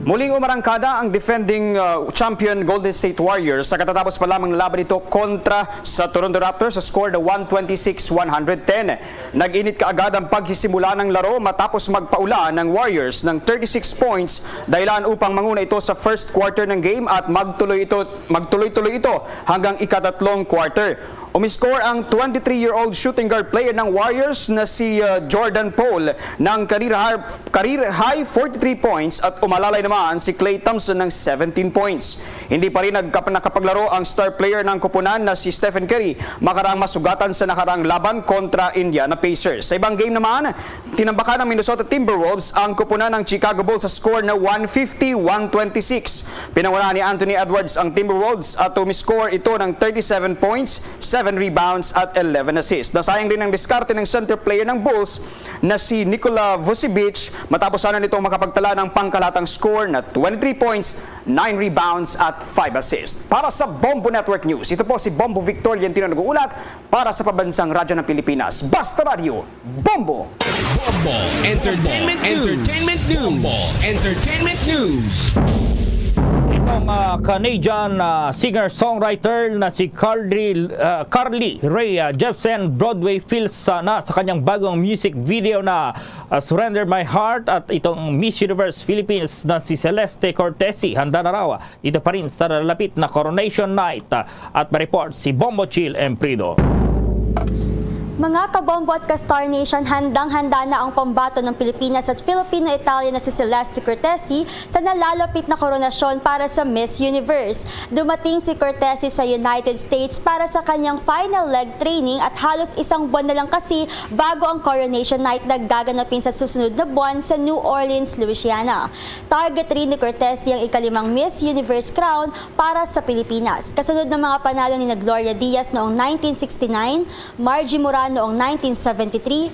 Muling umarangkada ang defending, uh, champion Golden State Warriors sa katatapos pa lamang na laban nito kontra sa Toronto Raptors sa score na one twenty-six one hundred ten. Nag-init kaagad ang pagsisimula ng laro matapos magpaula ng Warriors ng thirty-six points, dahilan upang manguna ito sa first quarter ng game at magtuloy ito, magtuloy-tuloy ito hanggang ikatatlong quarter. Umiscore ang twenty-three-year-old shooting guard player ng Warriors na si, uh, Jordan Poole ng career high, career high forty-three points at umalalay naman si Klay Thompson ng seventeen points. Hindi pa rin nagkap-, nakapaglaro ang star player ng koponan na si Stephen Curry makaraang masugatan sa nakaraang laban kontra Indiana Pacers. Sa ibang game naman, tinambakan ng Minnesota Timberwolves ang koponan ng Chicago Bulls sa score na one fifty one twenty-six. Pinangunahan ni Anthony Edwards ang Timberwolves at umiscore ito ng thirty-seven points, seven rebounds at eleven assists. Nasayang rin ang diskarte ng center player ng Bulls na si Nikola Vucevic matapos sana nitong makapagtala ng pangkalatang score na twenty-three points, nine rebounds at five assists. Para sa Bombo Network News, ito po si Bombo Victor Lientino nag-uulat para sa Pambansang Radyo ng Pilipinas. Basta Radyo, Bombo! Bombo Entertainment News. Entertainment News. Bombo Entertainment News. Itong, ah, Canadian, ah, singer-songwriter na si Carly, ah, Carly Rae, ah, Jepsen, Broadway feels, ah, na sa kanyang bagong music video na, ah, Surrender My Heart, at itong Miss Universe Philippines na si Celeste Cortesi handa na raw dito pa rin sa nalalapit na Coronation Night, ah, at may report si Bombo Chill Emprido. Mga kabombo at ka-Star Nation, handang-handa na ang pambato ng Pilipinas at Filipino-Italian na si Celeste Cortesi sa nalalapit na koronasyon para sa Miss Universe. Dumating si Cortesi sa United States para sa kanyang final leg training at halos isang buwan na lang kasi bago ang Coronation Night na gaganapin sa susunod na buwan sa New Orleans, Louisiana. Target rin ni Cortesi ang ikalimang Miss Universe crown para sa Pilipinas, kasunod ng mga panalo ni na Gloria Diaz noong nineteen sixty-nine, Margie Moran noong nineteen seventy-three,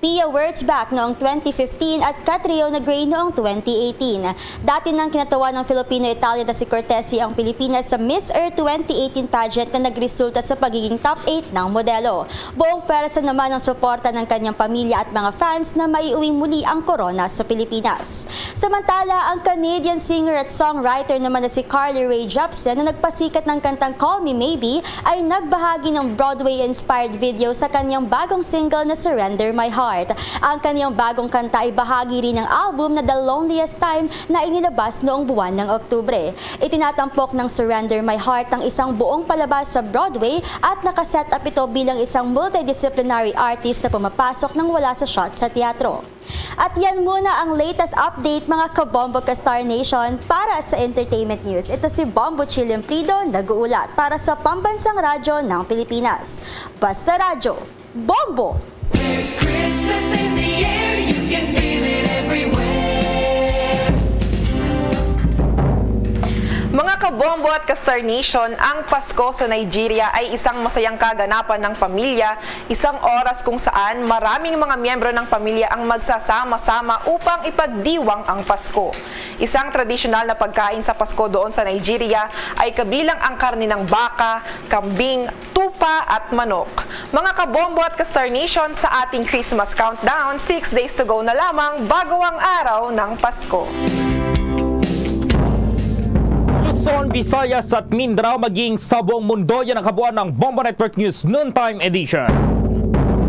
Pia Wurtzbach noong twenty fifteen at Catriona Gray noong twenty eighteen. Dati nang kinatuwa ng Filipino-Italian na si Cortesi ang Pilipinas sa Miss Earth twenty eighteen pageant na nagresulta sa pagiging top eight ng modelo. Buong pwersa naman ang suporta ng kanyang pamilya at mga fans na maiuwing muli ang korona sa Pilipinas. Samantala, ang Canadian singer at songwriter naman na si Carly Rae Jepsen na nagpasikat ng kantang Call Me Maybe ay nagbahagi ng Broadway-inspired video sa kanyang bagong single na Surrender My Heart. Ang kanyang bagong kanta ay bahagi rin ng album na The Loneliest Time na inilabas noong buwan ng Oktubre. Itinatampok ng Surrender My Heart ang isang buong palabas sa Broadway at nakaset up ito bilang isang multidisciplinary artist na pumapasok nang wala sa shot sa teatro. At yan muna ang latest update, mga kabombo ka Star Nation, para sa entertainment news. Ito si Bombo Chill Emprido, nag-uulat para sa Pambansang Radyo ng Pilipinas. Basta Radyo, Bombo! There's Christmas in the air, you can feel it everywhere. Mga kabombo at ka-Star Nation, ang Pasko sa Nigeria ay isang masayang kaganapan ng pamilya, isang oras kung saan maraming mga miyembro ng pamilya ang magsasama-sama upang ipagdiwang ang Pasko. Isang tradisyonal na pagkain sa Pasko doon sa Nigeria ay kabilang ang karne ng baka, kambing, tupa at manok. Mga kabombo at ka-Star Nation, sa ating Christmas countdown, six days to go na lamang bago ang araw ng Pasko. Luzon, Visayas at Mindanao, maging sa buong mundo, yan ang kabuuan ng Bombo Network News Noontime Edition.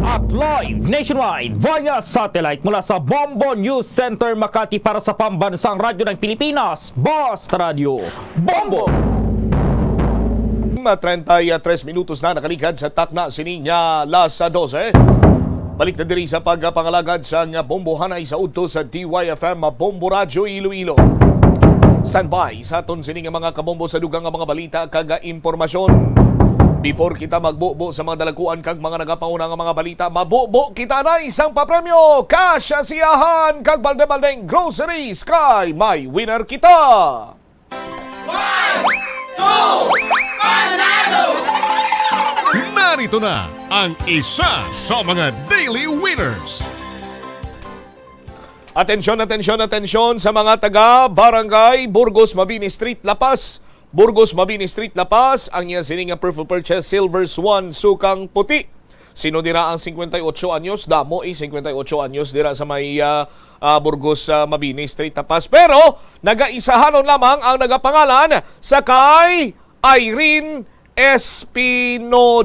At live nationwide via satellite mula sa Bombo News Center, Makati, para sa Pambansang Radyo ng Pilipinas, Basta Radyo, Bombo! Treinta y tres minutos na nakaligad sa takna sini nga alas dose. Balik na diri sa pagpangalagad sang bombohanay sa udto sa D Y F M Bombo Radyo Iloilo. Standby sa aton sini nga mga kabombo sa dugang nga mga balita kag impormasyon. Before kita magbubo sa mga dalakuan kag mga nagapauna nga mga balita, mabubo kita na isang papremyo, cash, asiyahan, kag balde-baldeng groceries kay may winner kita. One, two, panalo! Narito na ang isa sa mga daily winners. Atensyon, atensyon, atensyon sa mga taga Barangay Burgos Mabini Street, La Paz. Burgos Mabini Street, La Paz, ang iya sini nga proof of purchase, Silver Swan, sukang puti. Sino dira ang cincuenta y ocho anyos? Damo, eh, cincuenta y ocho anyos dira sa may, ah, ah, Burgos, ah, Mabini Street, La Paz. Pero nagaisahanon lamang ang nagapangalan sa kay Irene Espinodida.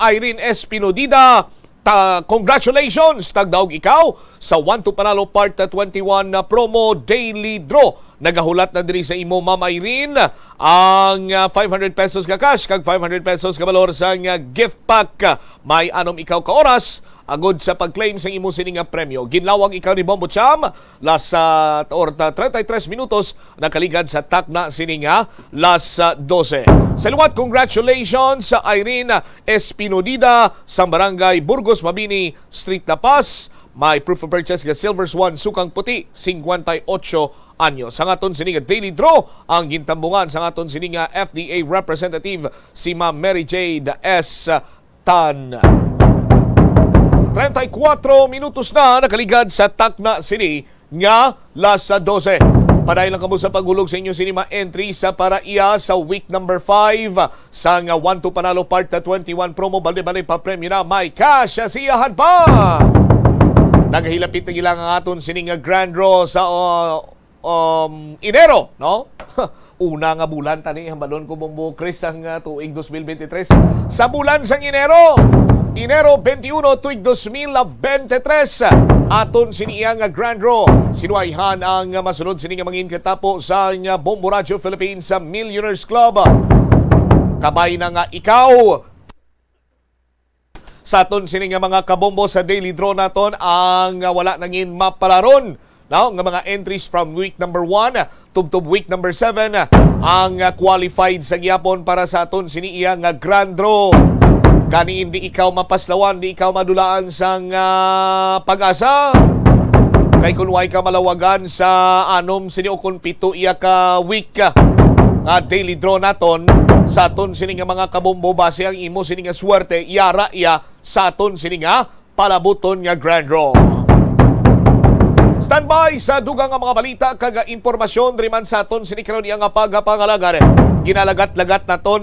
Irene Espinodida, ta, congratulations, tagdaog ikaw sa One to Panalo Part twenty-one na promo daily draw. Nagahulat na diri sa imo, Ma'am Irene, ang, ah, five hundred pesos nga cash kag five hundred pesos nga balor sang, ah, gift pack. May anom ikaw ka oras agod sa pag-claim sang imo sini nga premyo. Ginlawag ikaw ni Bombo Cham las, ah, or ta-, treinta y tres minutos nakaligad sa takna sini nga las, ah, dose. Sa liwat, congratulations sa Irene Espinodida sa Barangay Burgos Mabini Street, La Paz. May proof of purchase nga Silver Swan, sukang puti, singkwenta y otso anyos. Ang aton sini nga daily draw ang gintambungan sang aton sini nga F D A representative, si Ma'am Mary Jade S. Tan. Treinta y cuatro minutos na nakaligad sa takna sini nga las dose. Padayon lang kamo sa paghulog sa inyo sini mga entry sa para iya sa week number five sang One to Panalo Part twenty-one promo. Balde-balde pa premyo na, may cash sa iyahan pa. Nagahilapit na gila ang aton sini nga grand draw sa, uh, um, Enero, no? Una nga bulan tani, hambalon ko, Bombo Chris, ang, uh, tuig dos mil bente tres. Sa bulan sang Enero, Enero twenty-one, tuig dos mil bente tres, aton sini iya nga grand draw. Sinuwayhan ang masunod sini nga mangin katapo sa, uh, Bombo Radio Philippines sa Millionaires Club. Kabay na nga ikaw. Sa aton sini nga mga kabombo sa daily draw naton, ang, ah, wala nangin mapalaron, no, nga mga entries from week number one tubtob week number seven, ang, ah, qualified sa gyapon para sa aton sini iya nga grand draw. Gani, hindi ikaw mapaslawan, di ikaw madulaan sang, ah, pag-asa. Kay kun way ka malawagan sa anom sini o kun pito iya ka week, ah, nga daily draw naton, sa aton sini nga mga kabombo, base ang imo sini nga swerte, yara iya sa aton sini nga palabuton nga grand draw. Standby sa dugang nga mga balita kag impormasyon diri man sa aton sini karon iya nga pagpangalagar. Ginalagat-lagat naton,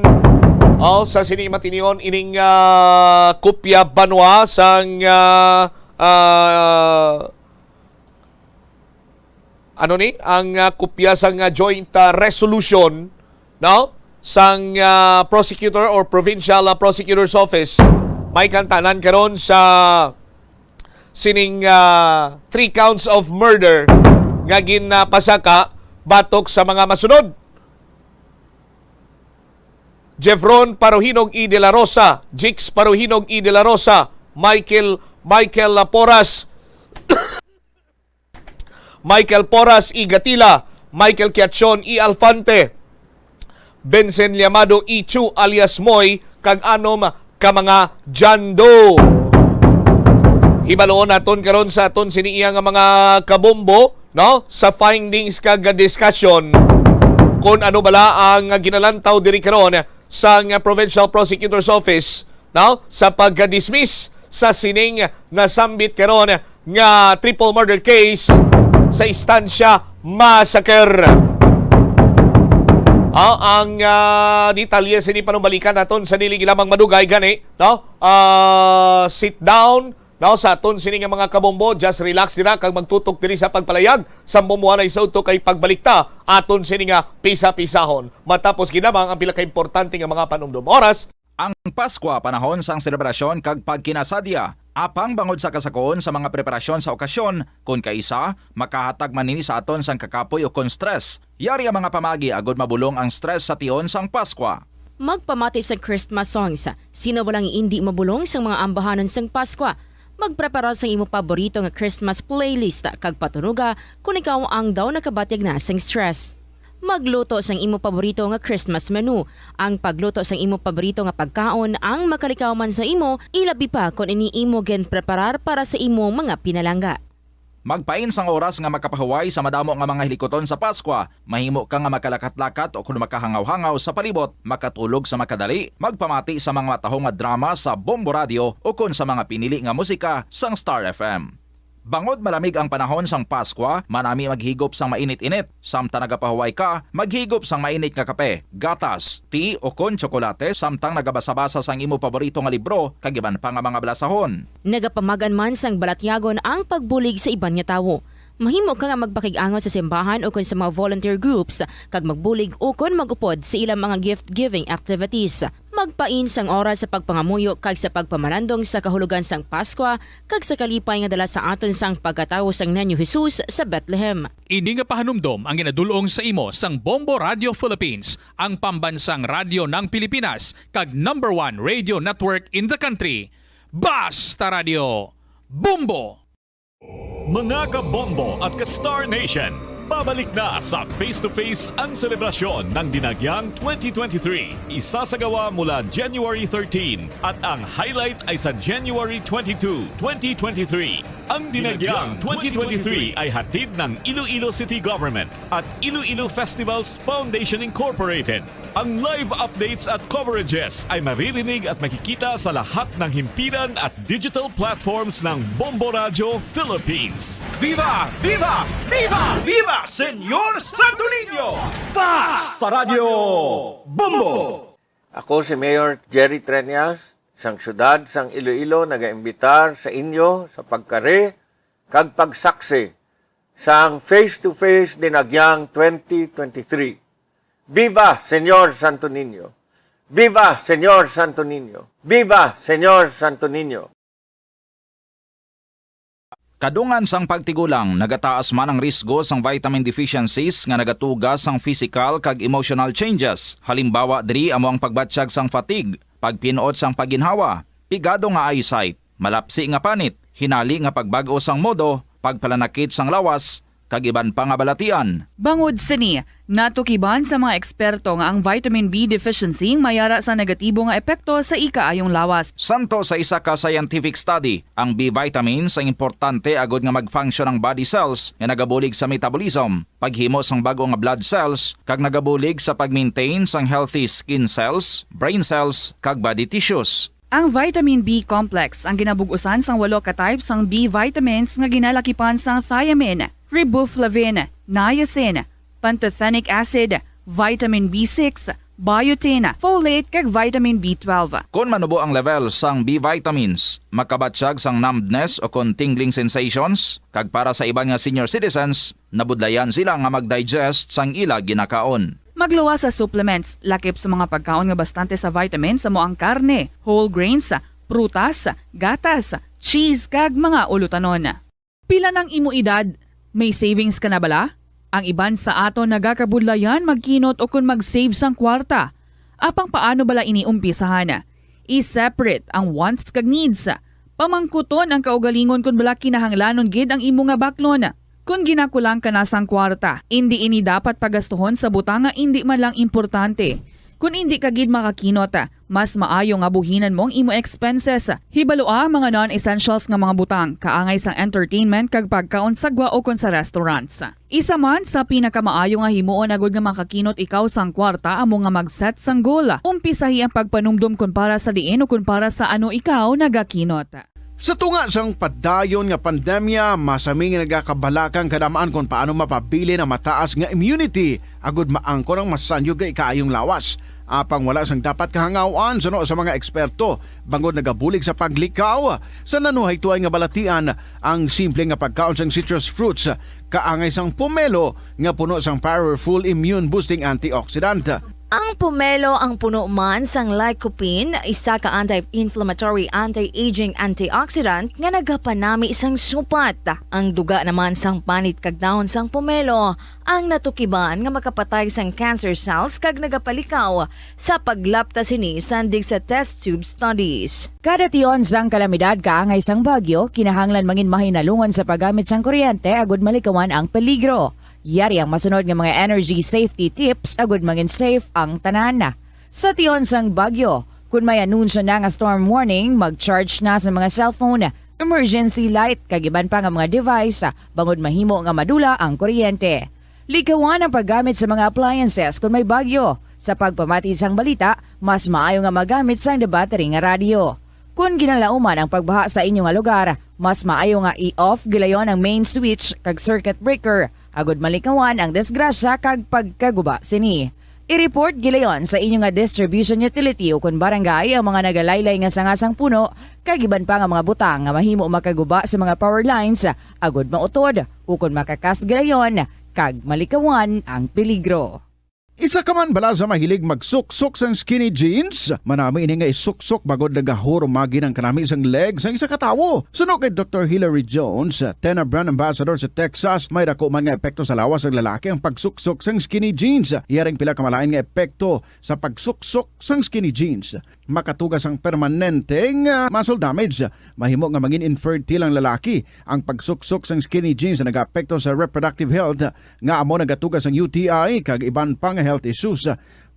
oh, sa sini matinion ining, ah, kopya banwa sang, ah, ah, ano ni, ang, ah, kopya sang, ah, joint, ah, resolution, no, sang, ah, prosecutor or provincial, ah, prosecutor's office. May kantanan karon sa sining, ah, three counts of murder nga ginapasaka batok sa mga masunod: Jevron Paruhinog E. De La Rosa, Jix Paruhinog E. De La Rosa, Michael, Michael Laporas, Michael Poras E. Gatila, Michael Kiachon E. Alfante, Benson Llamado E. Chu alias Moy, kag anom ka mga John Doe. Hibaluon naton karon sa aton sini iya nga mga kabombo, no, sa findings kag discussion, kung ano bala ang ginalantaw diri karon sang Provincial Prosecutor's Office, no, sa pagka-dismiss sa sining nasambit karon nga triple murder case sa Estancia Massacre. Ah, ang, ah, detalye sini panumbalikan naton sa dili lamang madugay gani, no? Ah, sit down, no, sa aton sini nga mga kabombo, just relax dira kag magtutok diri sa pagpalayag. Sambo mo anay sa udto kay pagbalik ta aton sini nga pisa-pisahon. Matapos gid lamang ang pila ka importante nga mga panumdom. Oras. Ang Paskwa panahon sang selebrasyon kag pagkinasadya, apang bangod sa kasakoon sa mga preparasyon sa okasyon, kon kaisa, makahatag man ini sa aton sang kakapoy ukon stress. Yari ang mga pamagi agud mabulong ang stress sa tion sang Paskwa. Magpamati sang Christmas songs. Sino walang indi mabulong sang mga ambahanon sang Paskwa? Magprepara sang imo paborito nga Christmas playlist kag patunoga kon ikaw ang daw nakabatyag na sang stress. Magluto sang imo paborito nga Christmas menu. Ang pagluto sang imo paborito nga pagkaon ang makalikaw man sa imo, ilabi pa kon ini imo ginpreparar para sa imo mga pinalangga. Magpain sang oras nga makapahuway sa madamo nga mga hilikuton sa Paskwa. Mahimo ka nga makalakat-lakat o kon makahangaw-hangaw sa palibot, makatulog sa makadali, magpamati sa mga matahom nga drama sa Bombo Radio o kon sa mga pinili nga musika sang Star F M. Bangod malamig ang panahon sang Paskwa, manami maghigop sang mainit-init. Samtang nagapahuway ka, maghigop sang mainit nga kape, gatas, tea, o kon tsokolate, samtang nagabasa-basa sang imo paborito nga libro, kag iban pa nga mga balasahon. Nagapamagan man sang balatyagon ang pagbulig sa iban nga tawo. Mahimo ka nga magpakig-angot sa simbahan ukon sa mga volunteer groups kag magbulig ukon mag-upod sa ilang mga gift-giving activities. Magpain sang oras sa pagpangamuyo kag sa pagpamalandong sa kahulogan sang Paskwa kag sa kalipay nga dala sa aton sang pagkatawo sang Niño Jesus sa Bethlehem. Ini nga pahanumdom ang ginadul-ong sa imo sang Bombo Radio Philippines, ang pambansang radyo ng Pilipinas, kag number one radio network in the country. Basta Radio Bombo! Mga ka-Bombo at ka-Star Nation, pabalik na sa Face to Face ang selebrasyon ng Dinagyang twenty twenty-three. Isasagawa mula January thirteen at ang highlight ay sa January twenty-two, twenty twenty-three. Ang Dinagyang twenty twenty-three ay hatid ng Iloilo City Government at Iloilo Festivals Foundation Incorporated. Ang live updates at coverages ay maririnig at makikita sa lahat ng himpilan at digital platforms ng Bombo Radio Philippines. Viva! Viva! Viva! Viva Señor Santo Niño! Basta Radio Bombo! Ako si Mayor Jerry Treñas, sang siyudad sang Iloilo, nagaimbitar sa inyo sa pagkari kag pagsaksi sang face-to-face Dinagyang twenty twenty-three. Viva Señor Santo Niño! Viva Señor Santo Niño! Viva Señor Santo Niño! Kadungan sang pagtigulang, nagataas man ang risgo sang vitamin deficiencies nga nagatuga sang physical kag emotional changes. Halimbawa diri amo ang pagbatyag sang fatigue, pagpin-ot sang pagginhawa, pigado nga eyesight, malapsi nga panit, hinali nga pagbag-o sang modo, pagpalanakit sang lawas, kag iban pa nga balatian. Bangod sini, natukiban sa mga eksperto nga ang vitamin B deficiency may ara sa negatibo nga epekto sa ikaayong lawas. Santo sa isa ka scientific study, ang B vitamins ang importante agud nga mag-function ang body cells nga nagabulig sa metabolism, paghimo sang bag-o nga blood cells, kag nagabulig sa pag-maintain sang healthy skin cells, brain cells, kag body tissues. Ang vitamin B complex ang ginabug-usan sang walo ka type sang B vitamins nga ginalakipan sang thiamine, riboflavin, niacin, pantothenic acid, vitamin B six, biotin, folate, kag vitamin B twelve. Kon manubo ang level sang B vitamins, makabatyag sang numbness o kon tingling sensations, kag para sa iban nga senior citizens, nabudlayan sila nga mag-digest sang ila ginakaon. Magluwas sa supplements, lakip sa mga pagkaon nga bastante sa vitamins amo ang karne, whole grains, prutas, gatas, cheese, kag mga ulutanon. Pila nang imo edad? May savings ka na bala? Ang iban sa aton nagakabudlayan magkinot ukon mag-save sang kwarta. Apang paano bala ini umpisahan? I-separate ang wants kag needs. Pamangkuton ang kaugalingon kon bala kinahanglanon gid ang imo nga baklon. Kon ginakulang ka na sang kwarta, indi ini dapat pagastuhon sa butang nga indi man lang importante. Kon indi ka gid makakinot, mas maayo nga buhinan mo ang imo expenses. Hibalua ang mga non-essentials nga mga butang, kaangay sang entertainment kag pagkaon sa gwa ukon sa restaurants. Isa man sa pinakamaayo nga himuon agud nga makakinot ikaw sang kwarta amo nga mag-set sang goal. Umpisahi ang pagpanumdom kon para sa diin o kon para sa ano ikaw nagakinot. Sa tunga sang padayon nga pandemya, masami nga nagakabalaka ang kadam-an kon paano mapabilin ang mataas nga immunity agud maangkon ang masanyog nga ikaayong lawas. Apang wala sang dapat kahangaw-an suno sa mga eksperto, bangod nagabulig sa paglikaw sa nanuhay tuay nga balatian ang simple nga pagkaon sang citrus fruits, kaangay sang pomelo nga puno sang powerful immune-boosting antioxidant. Ang pomelo ang puno man sang lycopene, isa ka anti-inflammatory, anti-aging antioxidant nga nagapanami sang supat. Ang duga naman sang panit kag dahon sang pomelo ang natukiban nga makapatay sang cancer cells kag nagapalikaw sa paglapta sini sandig sa test tube studies. Kada tion sang kalamidad kaangay sang bagyo, kinahanglan mangin mahinalungon sa paggamit sang kuryente agud malikawan ang peligro. Yari ang masunod nga mga energy safety tips agud mangin safe ang tanan. Sa tion sang bagyo, kun may anunsyo na nga storm warning, mag-charge na sa mga cellphone, emergency light, kag iban pa nga mga device, bangod mahimo nga madula ang kuryente. Likawan ang paggamit sa mga appliances kun may bagyo. Sa pagpamati sang balita, mas maayo nga magamit sang battery nga radyo. Kon ginalauman ang pagbaha sa inyo nga lugar, mas maayo nga i-off gilayon ang main switch kag circuit breaker agud malikawan ang disgrasya kag pagkaguba sini. I-report gilayon sa inyo nga distribution utility ukon barangay ang mga nagalaylay nga sanga sang puno kag iban pa nga mga butang nga mahimo makaguba sa mga power lines agud mautod ukon makakas gilayon kag malikawan ang peligro. Isa ka man bala sa mahilig magsuksok sang skinny jeans? Manami ini nga isuksok bangod nagahurumagi ang kanami sang leg sang isa ka tawo. Suno kay Doktor Hilary Jones, tenor brand ambassador sa Texas, may dako man nga epekto sa lawas sang lalaki ang pagsuksok sang skinny jeans. Iya ring pila ka malain nga epekto sa pagsuksok sang skinny jeans. Makatuga sang permanenteng, ah, muscle damage. Mahimo nga mangin infertile ang lalaki. Ang pagsuksok sang skinny jeans nagaapekto sa reproductive health, nga amo nagatuga sang U T I kag iban pa nga health issues.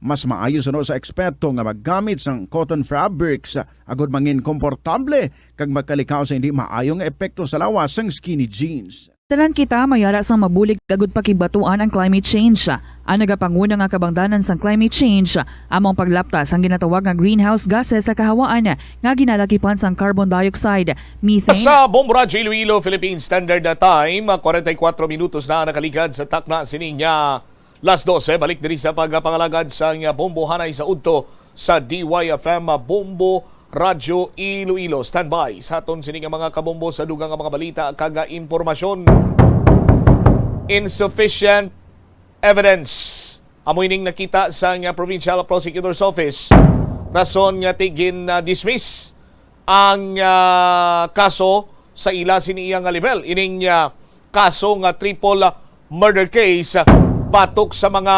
Mas maayo suno sa eksperto nga maggamit sang cotton fabrics agod mangin komportable kag makalikaw sa hindi maayo nga epekto sa lawas sang skinny jeans. Tanan kita may ara sang mabulig agud pakigbatuan ang climate change. Ang nagapanguna nga kabangdanan sang climate change amo ang paglapta sang ginatawag nga greenhouse gases sa kahawaan nga ginalakipan sang carbon dioxide, methane. Sa Bombo Radyo Iloilo, Philippine Standard Time, forty-four minutos na nakaligad sa takna sining, ah, las dose. Balik diri sa pagpangalagad sang, ah, Bombo hanay sa udto sa D Y F M, ah, Bombo Radyo Iloilo. Standby sa aton sini nga mga kabombo sa dugang nga mga balita kag, ah, impormasyon. Insufficient evidence. Amo ining nakita sang, ah, Provincial Prosecutor's Office. Rason nga ti gin-dismiss ang, ah, kaso sa ila sini iya nga level. Ining, ah, kaso nga triple, ah, murder case, ah, batok sa mga,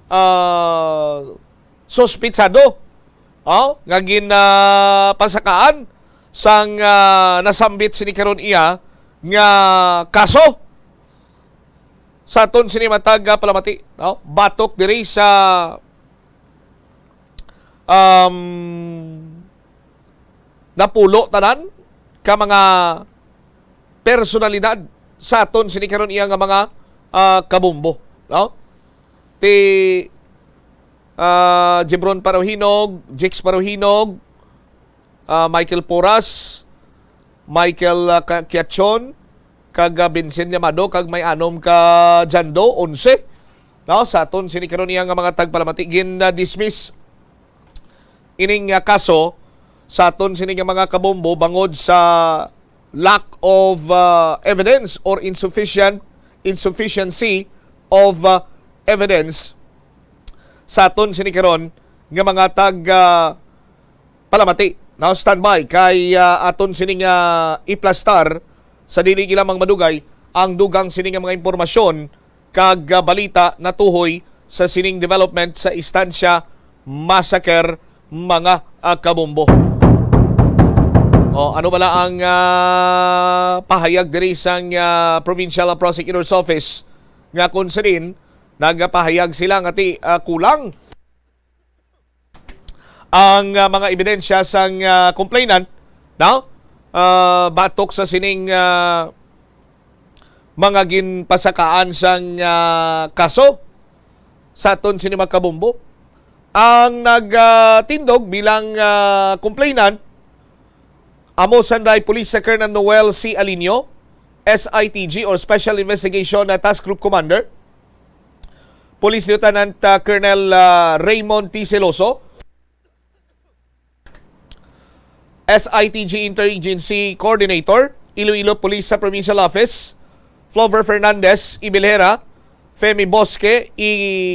ah, suspitsado, oh, nga gin, ah, pasakaan sang, ah, nasambit sini karon iya nga kaso. Sa aton sini matag, ah, palamati, no? Batok diri sa, um, napulo tanan ka mga personalidad sa aton sini karon iya nga mga, ah, kabombo, no? Ti, ah, Jebron Paruhinog, Jix Paruhinog, ah, Michael Poras, Michael, ah, Ka-, Kiachon, kag, ah, Vincent Yamado, kag may anom ka Jando, onse. No, sa aton sini karon iya nga mga tagpalamati, gin, ah, dismiss ining, ah, kaso sa aton sini nga mga kabombo bangod sa lack of, ah, evidence or insufficient, insufficiency of, ah, evidence sa aton sini karon nga mga tag, ah, palamati. Now, standby kay, ah, aton sining, ah, iplastar sa dili lamang madugay ang dugang sini nga mga impormasyon kag, ah, balita natuhoy sa sining development sa Estancia Massacre, mga, ah, kabombo. O, ano bala ang, ah, pahayag diri sang, ah, Provincial Prosecutor's Office nga kung sa din nagapahayag sila nga ti, ah, kulang ang, ah, mga ebidensya sang, ah, complainant, no? Ah, batok sa sining, ah, mga ginpasakaan sang, ah, kaso sa aton sini mga kabombo. Ang nagtindog bilang, ah, complainant amo sanday Police Colonel Noel C. Alinio, S I T G or Special Investigation, ah, Task Group Commander, Police Lieutenant, ah, Colonel, ah, Raymond T. Celoso, S I T G Interagency Coordinator, Iloilo Police sa Provincial Office, Flover Fernandez, Ibilhera, Femi Bosque, I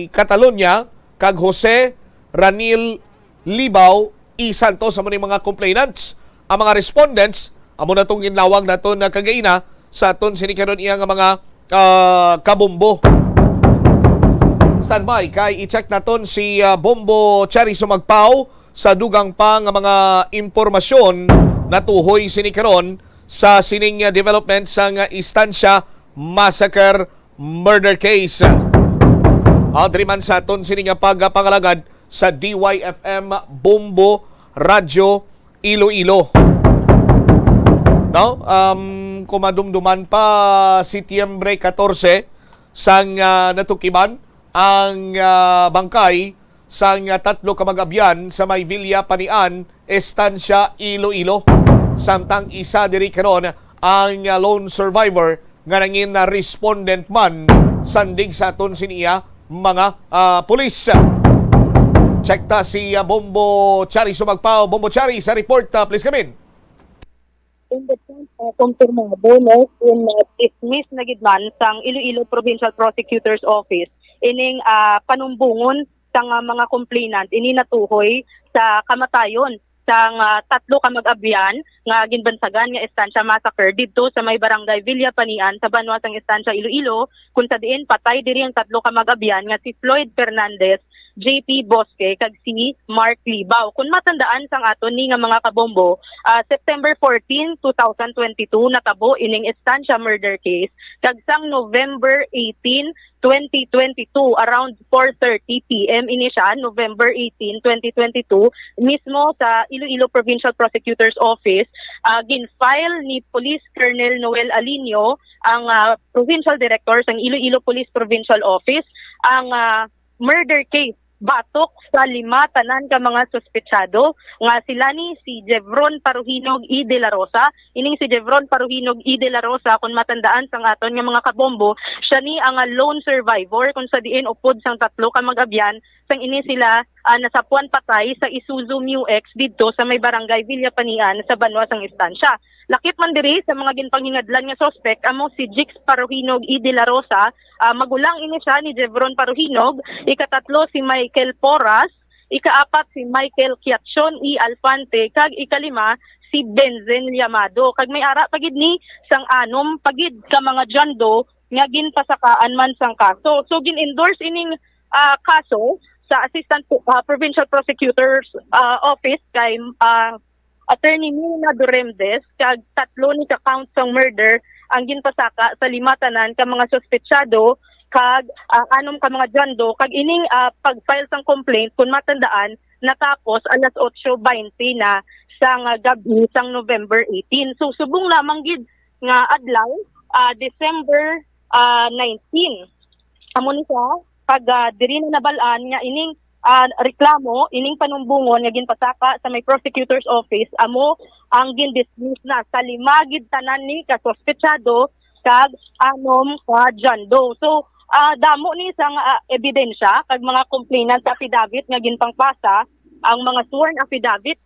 Catalonia, kag Jose Ranil Libao, I Santos. Amo ni mga complainants. Ang mga respondents, amo na tong ginlawag naton na kagaina sa aton sini karon iya nga mga, ah, kabombo. Standby kay i-check naton si, ah, Bombo Cherry Sumagpao sa dugang pa nga mga impormasyon natuhoy sini karon sa sining, ah, development sa nga Estancia Massacre murder case. Ah, diri man sa aton sini nga pagpangalagad sa D Y F M Bombo Radyo Iloilo. No? Um, kung madumduman pa, Setyembre katorse, sang, ah, natukiban ang, ah, bangkay sang, ah, tatlo ka mag-abyan sa may Villa Panian, Estancia, Iloilo. Samtang isa diri karon ang, ah, lone survivor nga nangin na respondent man, sandig sa aton siniya mga, ah, pulis. Check ta si, ah, Bombo Chari Sumagpao. Bombo Chari, sa report, ah, please come in. In the front, ah, kumpirmado, no, kung, ah, dismiss na gid man sang Iloilo Provincial Prosecutor's Office ining, ah, panumbongon sang, ah, mga complainant ini natuhoy sa kamatayon sang, ah, tatlo ka mag-abyan nga ginbansagan nga Estancia Massacre didto sa may barangay Villa Panian sa banwa sang Estancia, Iloilo, kung sa diin patay diri ang tatlo ka mag-abyan nga si Floyd Fernandez, J P Bosque, kag si Mark Libao. Kung matandaan sang aton ni nga mga kabombo, ah, September fourteen, two thousand twenty-two, natabo ining Estancia murder case, kag sang November eighteen, twenty twenty-two, around four thirty P M ini siya, November eighteen, twenty twenty-two, mismo sa Iloilo Provincial Prosecutor's Office, ah, gin-file ni Police Colonel Noel Alinio, ang, ah, Provincial Director sang Iloilo Police Provincial Office, ang, ah, murder case batok sa lima tanan ka mga suspetsado nga sila ni si Jevron Paruhinog E. De La Rosa. Ining si Jevron Paruhinog E. De La Rosa, kung matandaan sang aton nga mga kabombo, siya ni ang, ah, lone survivor kung sa diin upod sang tatlo ka mag-abyan sang ini sila, ah, nasapuan patay sa Isuzu Mu X didto sa may barangay Villapanian sa banwa sang Estancia. Lakip man diri sa mga ginpanghingadlan nga suspek amo si Jix Paruhinog E. De La Rosa, ah, magulang ini siya ni Jevron Paruhinog, ikatatlo si Michael Porras, ikaapat si Michael Kiatchon E. Alfante, kag ikalima si Benzen Llamado. Kag may ara pa gid ni sang anom pa gid ka mga John Doe nga ginpasakaan man sang kaso. So, gin-endorse ining, ah, kaso sa Assistant, ah, Provincial Prosecutor's, ah, Office kay, ah, Attorney Mina Duremdes, kag tatlo ni ka count sang murder ang ginpasaka sa lima tanan ka mga suspetsado kag, ah, anom ka mga John Doe, kag ining, ah, pag-file sang complaint, kung matandaan, natapos alas otso baynte na sang, ah, gab-i sang November eighteen. So, subong lamang gid nga adlaw, ah, December, ah, nineteen. Amo ni siya, pag, ah, diri na nabal-an nga ining, ah, reklamo, ining panumbongon nga ginpasaka sa may prosecutor's office, amo ang gin-dismiss na sa lima gid tanan ni ka suspetsado kag anom ka John Doe. So, ah, damo ni sang, ah, ebidensya kag mga complainant affidavit nga ginpangpasa, ang mga sworn affidavit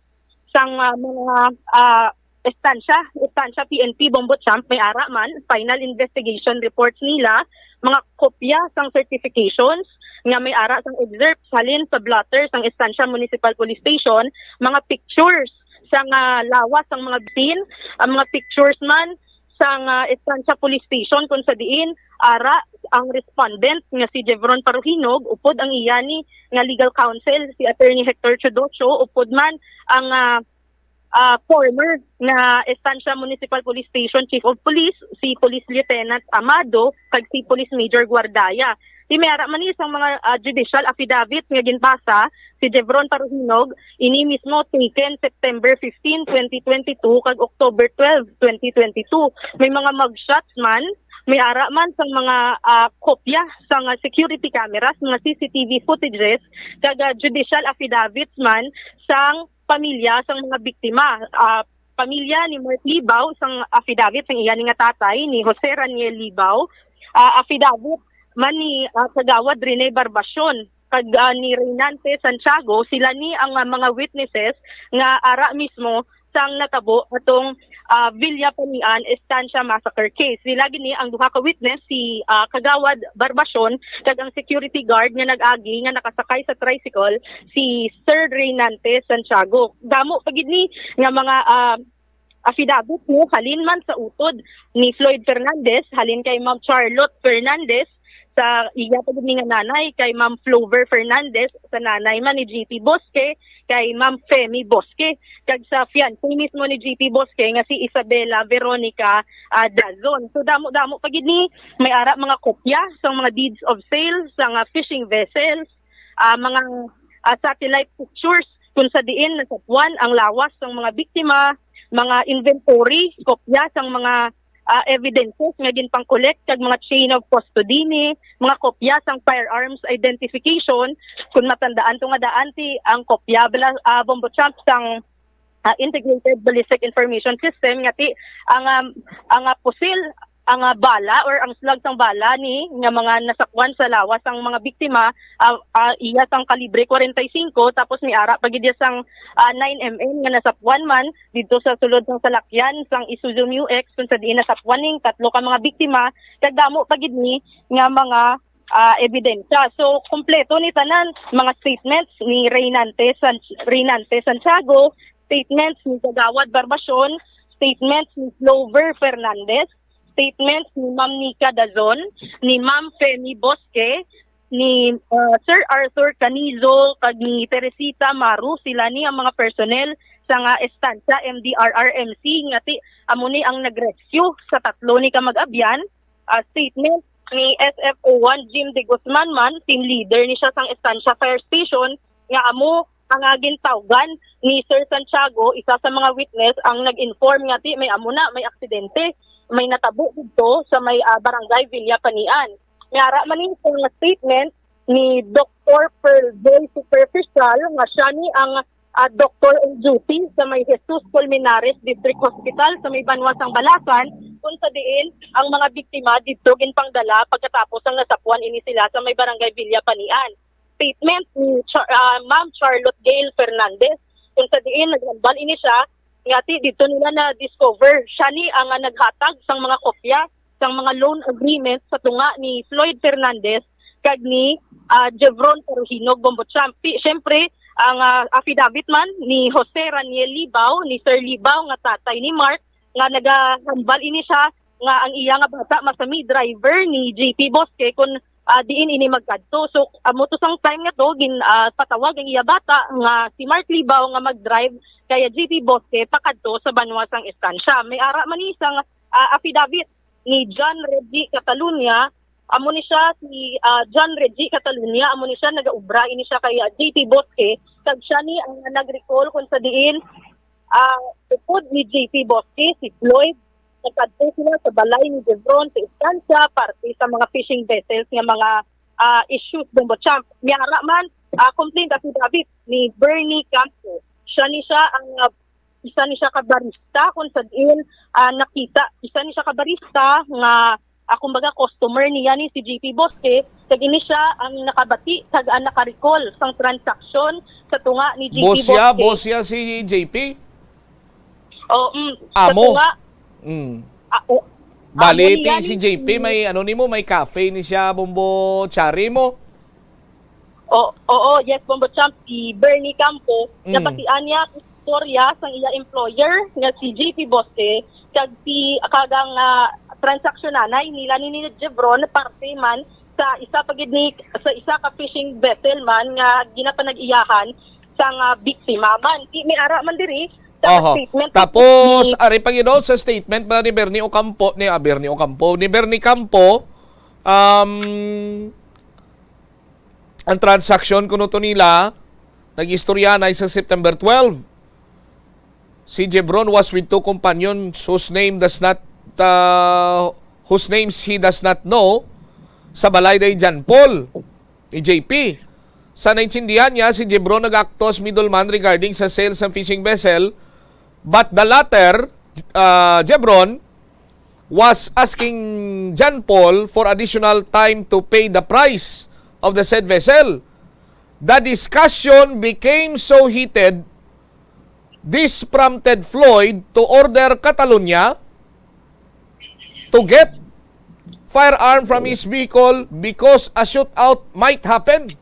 sang, ah, mga, ah, Estancia, Estancia P N P Bombo Champ, may ara man, final investigation reports nila, mga kopya sang certifications nga may ara sang excerpts halin sa blotter sang Estancia Municipal Police Station, mga pictures sang, ah, lawas sang mga bitin, ang mga pictures man sang, ah, Estancia Police Station kung sa diin ara ang respondent nga si Jevron Paruhinog, upod ang iya ni nga legal counsel si Attorney Hector Chudocho, upod man ang, ah, ah, former nga Estancia Municipal Police Station Chief of Police, si Police Lieutenant Amado, kag si Police Major Guardaya. Di may ara man ni sang mga, ah, judicial affidavit nga ginpasa si Jevron Paruhinog, ini mismo taken September fifteen, twenty twenty-two, kag October twelve, twenty twenty-two. May mga mugshots man, may ara man sang mga, ah, kopya sang, ah, security cameras, mga C C T V footages, kag, ah, judicial affidavits man sang pamilya sang mga biktima. Ah, pamilya ni Mark Libao, sang affidavit sang iya ni nga tatay, ni Jose Raniel Libao, ah, affidavit man ni, ah, Kagawad Rene Barbacion, kag, ah, ni Reynante Santiago, sila ni ang, ah, mga witnesses nga ara mismo sang natabo atong, ah, Villa Panian Estancia Massacre case. Sila gini ang duha ka witness, si, ah, Kagawad Barbacion kag ang security guard nga nag-agi nga nakasakay sa tricycle, si Sir Reynante Santiago. Damo pa gid ni nga mga, ah, affidavit, no, halin man sa utod ni Floyd Fernandez, halin kay Ma'am Charlotte Fernandez, sa iya pa gid ni nga nanay, kay Ma'am Flover Fernandez, sa nanay man ni J P Bosque, kay Ma'am Femi Bosque, kag sa fiancé mismo ni J P Bosque nga si Isabella Veronica, ah, Dazon. So, damo-damo pa gid ni, may ara mga kopya sa mga deeds of sale, sa mga fishing vessels, ah, mga, ah, satellite pictures kung sa diin nasapuan ang lawas sang mga biktima, mga inventory, kopya sang mga, ah, evidences nga ginpang-collect kag mga chain of custody ni, mga kopya sang firearms identification, kung matandaan to nga daan ti ang kopya bala, ah, Bombo Champ, sang, ah, Integrated Ballistic Information System nga ti ang, um, ang, ah, pusil, ang, ah, bala or ang slug sang bala ni nga mga nasakuan sa lawas sang mga biktima, ah, ah, iya sang kalibre kwarenta y singko, tapos may ara pa gid iya sang, ah, nine M M nga nasapuan man didto sa sulod sang salakyan sang Isuzu Mu X, kung sa diin nasapuan ning tatlo ka mga biktima, kag damo pa gid ni nga mga, ah, ebidensya. So, kompleto ni tanan, mga statements ni Reynante San-, Reynante Santiago, statements ni Kagawad Barbacion, statements ni Clover Fernandez, statements ni Ma'am Nika Dazon, ni Ma'am Femi Bosque, ni, ah, Sir Arthur Canizo, kag ni Teresita Maru. Sila ni ang mga personnel sa nga estansya M D R R M C nga ti amo ni ang nag-rescue sa tatlo ni kamag-abyan. Ah, statement ni S F O one Jim De Guzman man, team leader ni siya sang Estancia Fire Station, nga amo ang, ah, gintawgan ni Sir Santiago, isa sa mga witness, ang nag-inform nga ti may amo na, may aksidente, may natabo didto sa may, ah, barangay Villa Panian. May ara man ni sa statement ni Doktor Pearl Joy Superficial nga siya ni ang, ah, doctor on duty sa may Jesus Colmenares District Hospital sa may banwa sang Balasan, kung sa diin ang mga biktima didto ginpangdala pagkatapos ang nasapuan ini sila sa may barangay Villa Panian. Statement ni Char-, ah, Ma'am Charlotte Gail Fernandez, kung sa diin naghambal ini siya nga ti didto nila na-discover siya ni ang, ah, naghatag sang mga kopya sang mga loan agreement sa tunga ni Floyd Fernandez kag ni, ah, Jevron Paruhinog Bombo Champ. Ti-, siyempre, ang, ah, affidavit man ni Jose Raniel Libao, ni Sir Libao nga tatay ni Mark, nga nagahambal ini siya nga ang iya nga bata masami driver ni J P Bosque, kun, ah, diin ini magkadto. So, amo to sang time nga to, gin, ah, patawag ang iya bata nga si Mark Libao nga mag-drive kaya J P Bosque pakadto sa banwa sang estansya. May ara man ni sang, ah, affidavit ni John Reggie Catalunya. Amo ni siya si, ah, John Reggie Catalunya, amo ni siya nagaubra ini siya kay, ah, J P Bosque, kag siya ni ang nag-recall kung sa diin, ah, upod ni J P Bosque, si Floyd, nagkadto sila sa balay ni Jevron sa estansya, parte sa mga fishing vessels nga mga, ah, issues, Bombo Champ. May ara man, ah, complaint affidavit ni Bernie Campo. Siya ni siya ang, ah, isa ni siya ka barista kung sa diin, ah, nakita, isa ni siya ka barista nga, ah, kumbaga, customer niya ni si J P Bosque, kag ini siya ang nakabati kag ang naka-recall sang transaksyon sa tunga ni J P Boss siya, Bosque. Boss siya si J P? Oh, mm, sa Amo? Tunga. Mm. Ah, oh, Bali, amo ti niya si ni J P, si may ano nimo, may cafe ni siya, Bombo Chari mo? O, oo, yes, Bombo Champ, si Bernie Campo, Mm. nabatian niya ang istorya sang iya employer nga si J P Bosque, kag si, kag ang, ah, transaksyon nanay nila ni, ni Jevron, parte man sa isa pa gid ni, sa isa ka fishing vessel man nga ginapanag-iyahan sang, ah, biktima man. Ti, may ara man diri sa Oho. Statement Tapos, ni ari pa gid, oh, sa statement ba ni Bernie Ocampo, ni, ah, Bernie Ocampo, ni Bernie Campo, um, ang transaksyon kuno to nila, nag-istorya na sa September twelve. Si Jevron was with two companions whose name does not, uh, whose names he does not know sa balay day John Paul ni J P. Sa naintindihan niya, si Jevron nag-akto as middleman regarding sa sales ng fishing vessel, but the latter, uh, Jevron, was asking John Paul for additional time to pay the price of the said vessel. The discussion became so heated, this prompted Floyd to order Catalonia to get firearm from his vehicle because a shootout might happen.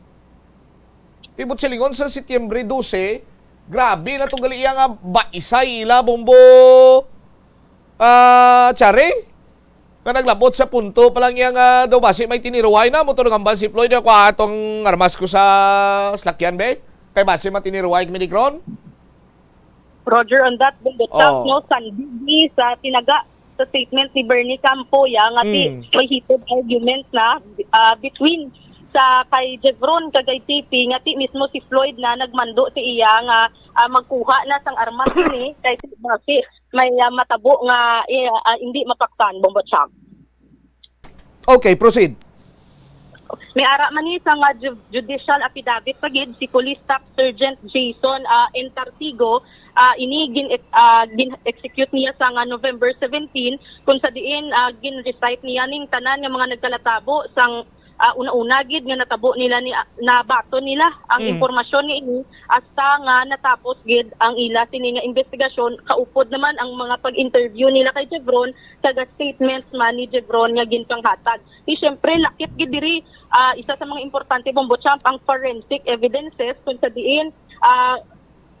Tibot silingon sa Setyembre dose, grabe na to gali iya nga baisay ila, Bombo, ah, Chari. Nga naglabot sa punto pa lang iya nga daw basi may tiniruway na, mo to nagambal si Floyd, "Ako, atong armas ko sa salakyan, be. Kay basi matiniruway kami ni Kron." Roger on that, Bombo Champ, Oh. no? Sandigi sa tinaga sa statement ni Bernie Campo, ya, nga ti Mm. may heated argument na, ah, between sa kay Jevron kag kay T P, nga ti mismo si Floyd na nagmando sa iya nga, ah, magkuha na sang armas ni kay ti basi may, ah, matabo nga, eh, ah, hindi mapaktan, Bombo Champ. Okay, proceed. May ara man ni sa nga ju-, judicial affidavit pa gid si Police Staff Sergeant Jason, ah, Entartigo, ah, ini gin, ah, gin-execute niya sa nga November seventeen, kung sa diin, ah, gin-recite niya ning tanan nga mga nagkalatabo sang ah, una-una gid nga natabo nila ni, ah, nabaton nila ang Mm. impormasyon nga ini, hasta nga natapos gid ang ila sini nga investigasyon. Kaupod naman ang mga pag-interview nila kay Jevron, kag statements man ni Jevron nga ginpanghatag. Di syempre, lakip gid diri, ah, isa sa mga importante, Bombo Champ, ang forensic evidences, kung sa diin, ah,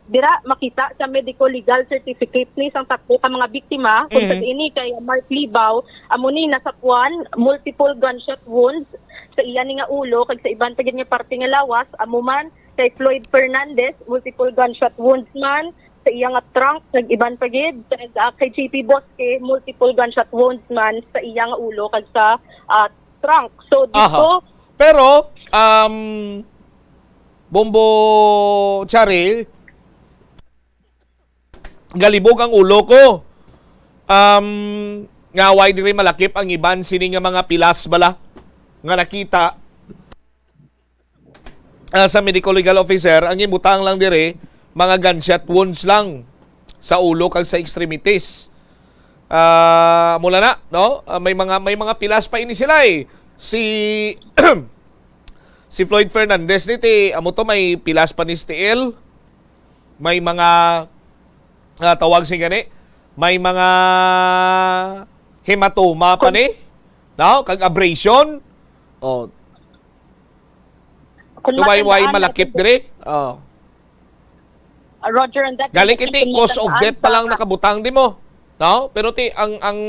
dira makita sa medico-legal certificate ni sang tatlo ka mga biktima, kung sa Mm. diin ni kay Mark Libaw, amo ni nasapuan, multiple gunshot wounds sa iya ni nga ulo kag sa iban pa gid nga parte nga lawas, amo man kay Floyd Fernandez, multiple gunshot wounds man sa iya nga trunk, kag iban pa gid, kag, ah, kay J P Bosque, multiple gunshot wounds man sa iya nga ulo kag sa, ah, trunk. So, Aha. dito Pero, um, Bombo Charil, galibog ang ulo ko. Um, nga way diri malakip ang iban sini nga mga pilas bala nga nakita, ah, sa medical legal officer. Ang ibutang lang diri, mga gunshot wounds lang sa ulo kag sa extremities. Ah, mula na, no? Ah, may mga, may mga pilas pa ini sila, eh. Si, si Floyd Fernandez ni ti, amo to, may pilas pa ni stiil. May mga, ah, tawag sini gani, may mga hematoma pa ni, no? Kag abrasion. Oh. Kung Tuway-way matandaan malakip natin, diri. Oh. Ah, Roger, and that Galing is iti, kung cause of matandaan death pa sa lang mga nakabutang di mo. No? Pero ti, ang, ang,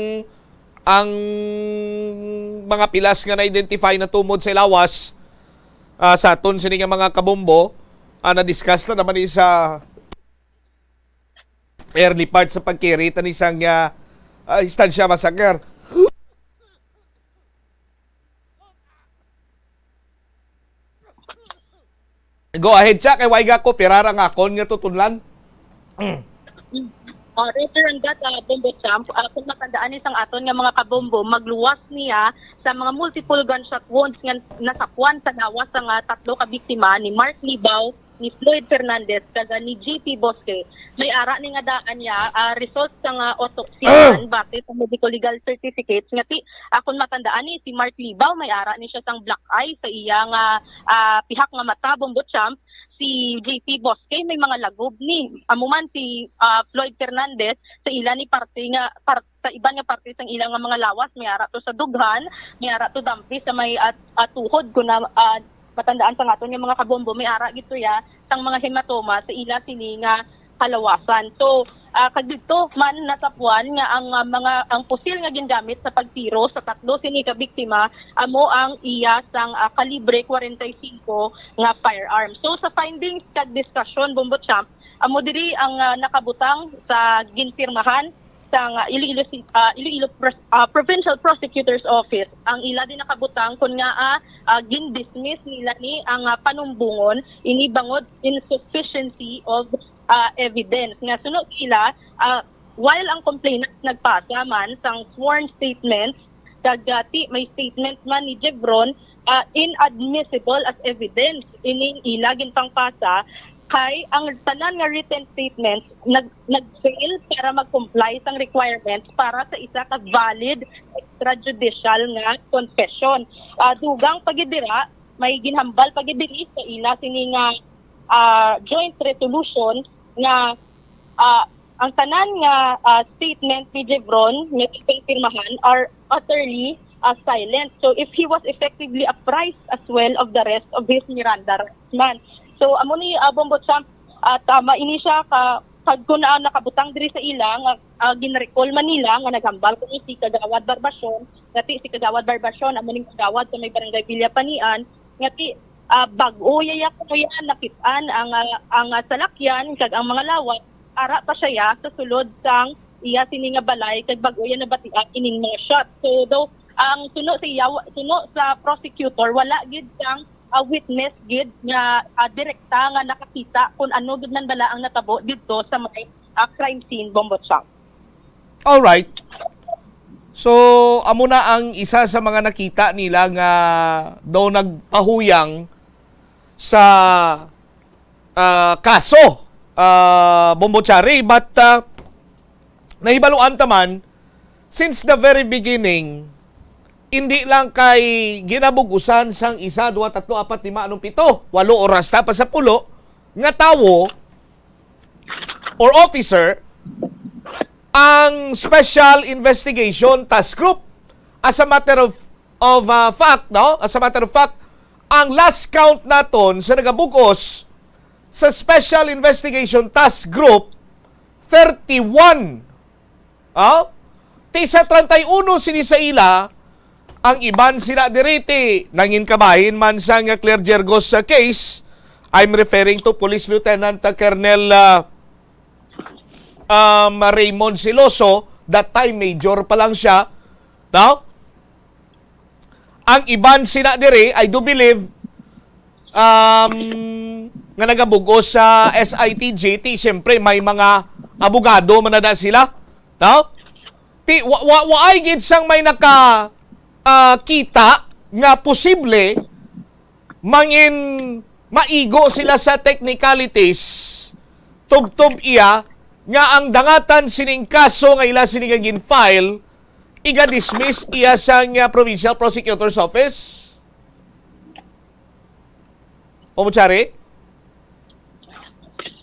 ang mga pilas nga na-identify na tumod sa lawas, ah, sa aton sini nga mga kabombo, ah, na-discuss na naman ni sa early part sa pagkirita ni sang, ah, ah, Estancia Massacre. Go ahead, siya kay waiga ko, pirara nga akon nga tutunlan. Mm. Ah, Roger, and that, ah, Bombo Champ, ah, kung matandaan ni sang aton nga mga kabombo, magluwas niya sa mga multiple gunshot wounds nga nasapuan sa lawas sang, ah, tatlo ka biktima ni Mark Libaw, ni Floyd Fernandez, kag ni J P Bosque. May ara ni nga daan niya, ah, result sang, ah, autopsy man, base sa medical legal certificates nga ti, ah, kung matandaan ni si Mark Libaw, may ara ni siya sang black eye sa iya nga, ah, pihak nga mata, Bombo Champ. Si J P Bosque may mga lagob ni. Amo man si, ah, Floyd Fernandez sa ila ni parte nga, par-, sa iban nga parte sang ila nga mga lawas, may ara to sa dughan, may ara to dampi sa may at, at tuhod, kun na, ah, matandaan sa aton nga mga kabombo, may ara gid to ya sang mga hematoma sa ila sini nga kalawasan. So, ah, kag didto man nasapuan nga ang, ah, mga, ang pusil nga gingamit sa pagtiro sa tatlo sini ka biktima amo ang iya sang, ah, kalibre kwarenta y singko nga firearm. So, sa findings kag discussion, Bombo Champ, amo diri ang, ah, nakabutang sa ginpirmahan sang, ah, Iloilo Ci-, ah, Iloilo Pres-, ah, Provincial Prosecutor's Office. Ang ila din nakabutang kun nga, ah, ah, gin-dismiss nila ni ang, ah, panumbongon ini bangod insufficiency of, ah, evidence. Nga suno sila, ah, while ang complainant nagpasa man sang sworn statements, kag, ah, ti may statement man ni Jevron, ah, inadmissible as evidence ining ila ginpangpasa, kay ang tanan nga written statements nag-, nag-fail para mag-comply sang requirements para sa isa ka valid extrajudicial nga confession. Ah, dugang pa gid dira, may ginhambal pa gid diri sa ila sini nga, ah, joint resolution nga, ah, ang tanan nga, ah, statement ni Jevron nga ginpirmahan are utterly, ah, silent. So, if he was effectively apprised as well of the rest of his Miranda rights man. So, amo ni, ah, Bombo Champ, ah, tama ini siya ka, kag kun, ah, nakabutang diri sa ila nga, ah, ginrecall man nila nga naghambal kuno si Kagawad Barbacion, nga ti si Kagawad Barbacion amo ning kagawad sa may barangay Villa Panian, nga ti, ah, bag-o ya, ya kuno ya nakit-an ang, ah, ang, ah, salakyan kag ang mga lawas, ara pa siya ya sa sulod sang iya sini nga balay kag bag-o ya nabatian ining mga shot. So, daw, ang suno sa iya, suno sa prosecutor, wala gid sang, ah, witness gid nga, ah, direkta nga nakakita kung ano gid man bala ang natabo didto sa may, ah, crime scene, Bombo Chang. Alright. So, amo na ang isa sa mga nakita nila nga daw nagpahuyang sa, ah, kaso, ah, Bombo Chari. But, ah, nahibaluan ta man, since the very beginning, Hindi lang kay ginabug-usan sang isa, duha, tatlo, apat, lima, anong pito, walo, o hasta pa sa pulo nga tawo or officer ang Special Investigation Task Group. As a matter of, of uh, fact, no? As a matter of fact, ang last count naton sa nagabugos sa Special Investigation Task Group, thirty-one. Oh? Ti sa treinta y uno sini sa ila, ang iban sila diri ti nangin kabahin man sa nga Claire Gergos sa case. I'm referring to Police Lieutenant, uh, Colonel, uh, um, Raymond Siloso, that time major pa lang siya, no? Ang iban sina diri, I do believe, um, nga nagabugos sa S I T G, ti siyempre may mga abogado man na sila, no? Ti wa, wa, waay gid sang may naka, ah, kita nga posible mangin maigo sila sa technicalities, tubtob iya nga ang dangatan sining kaso nga ila sini nga gin-file, iga-dismiss iya sang, ah, Provincial Prosecutor's Office. O mo, Chari?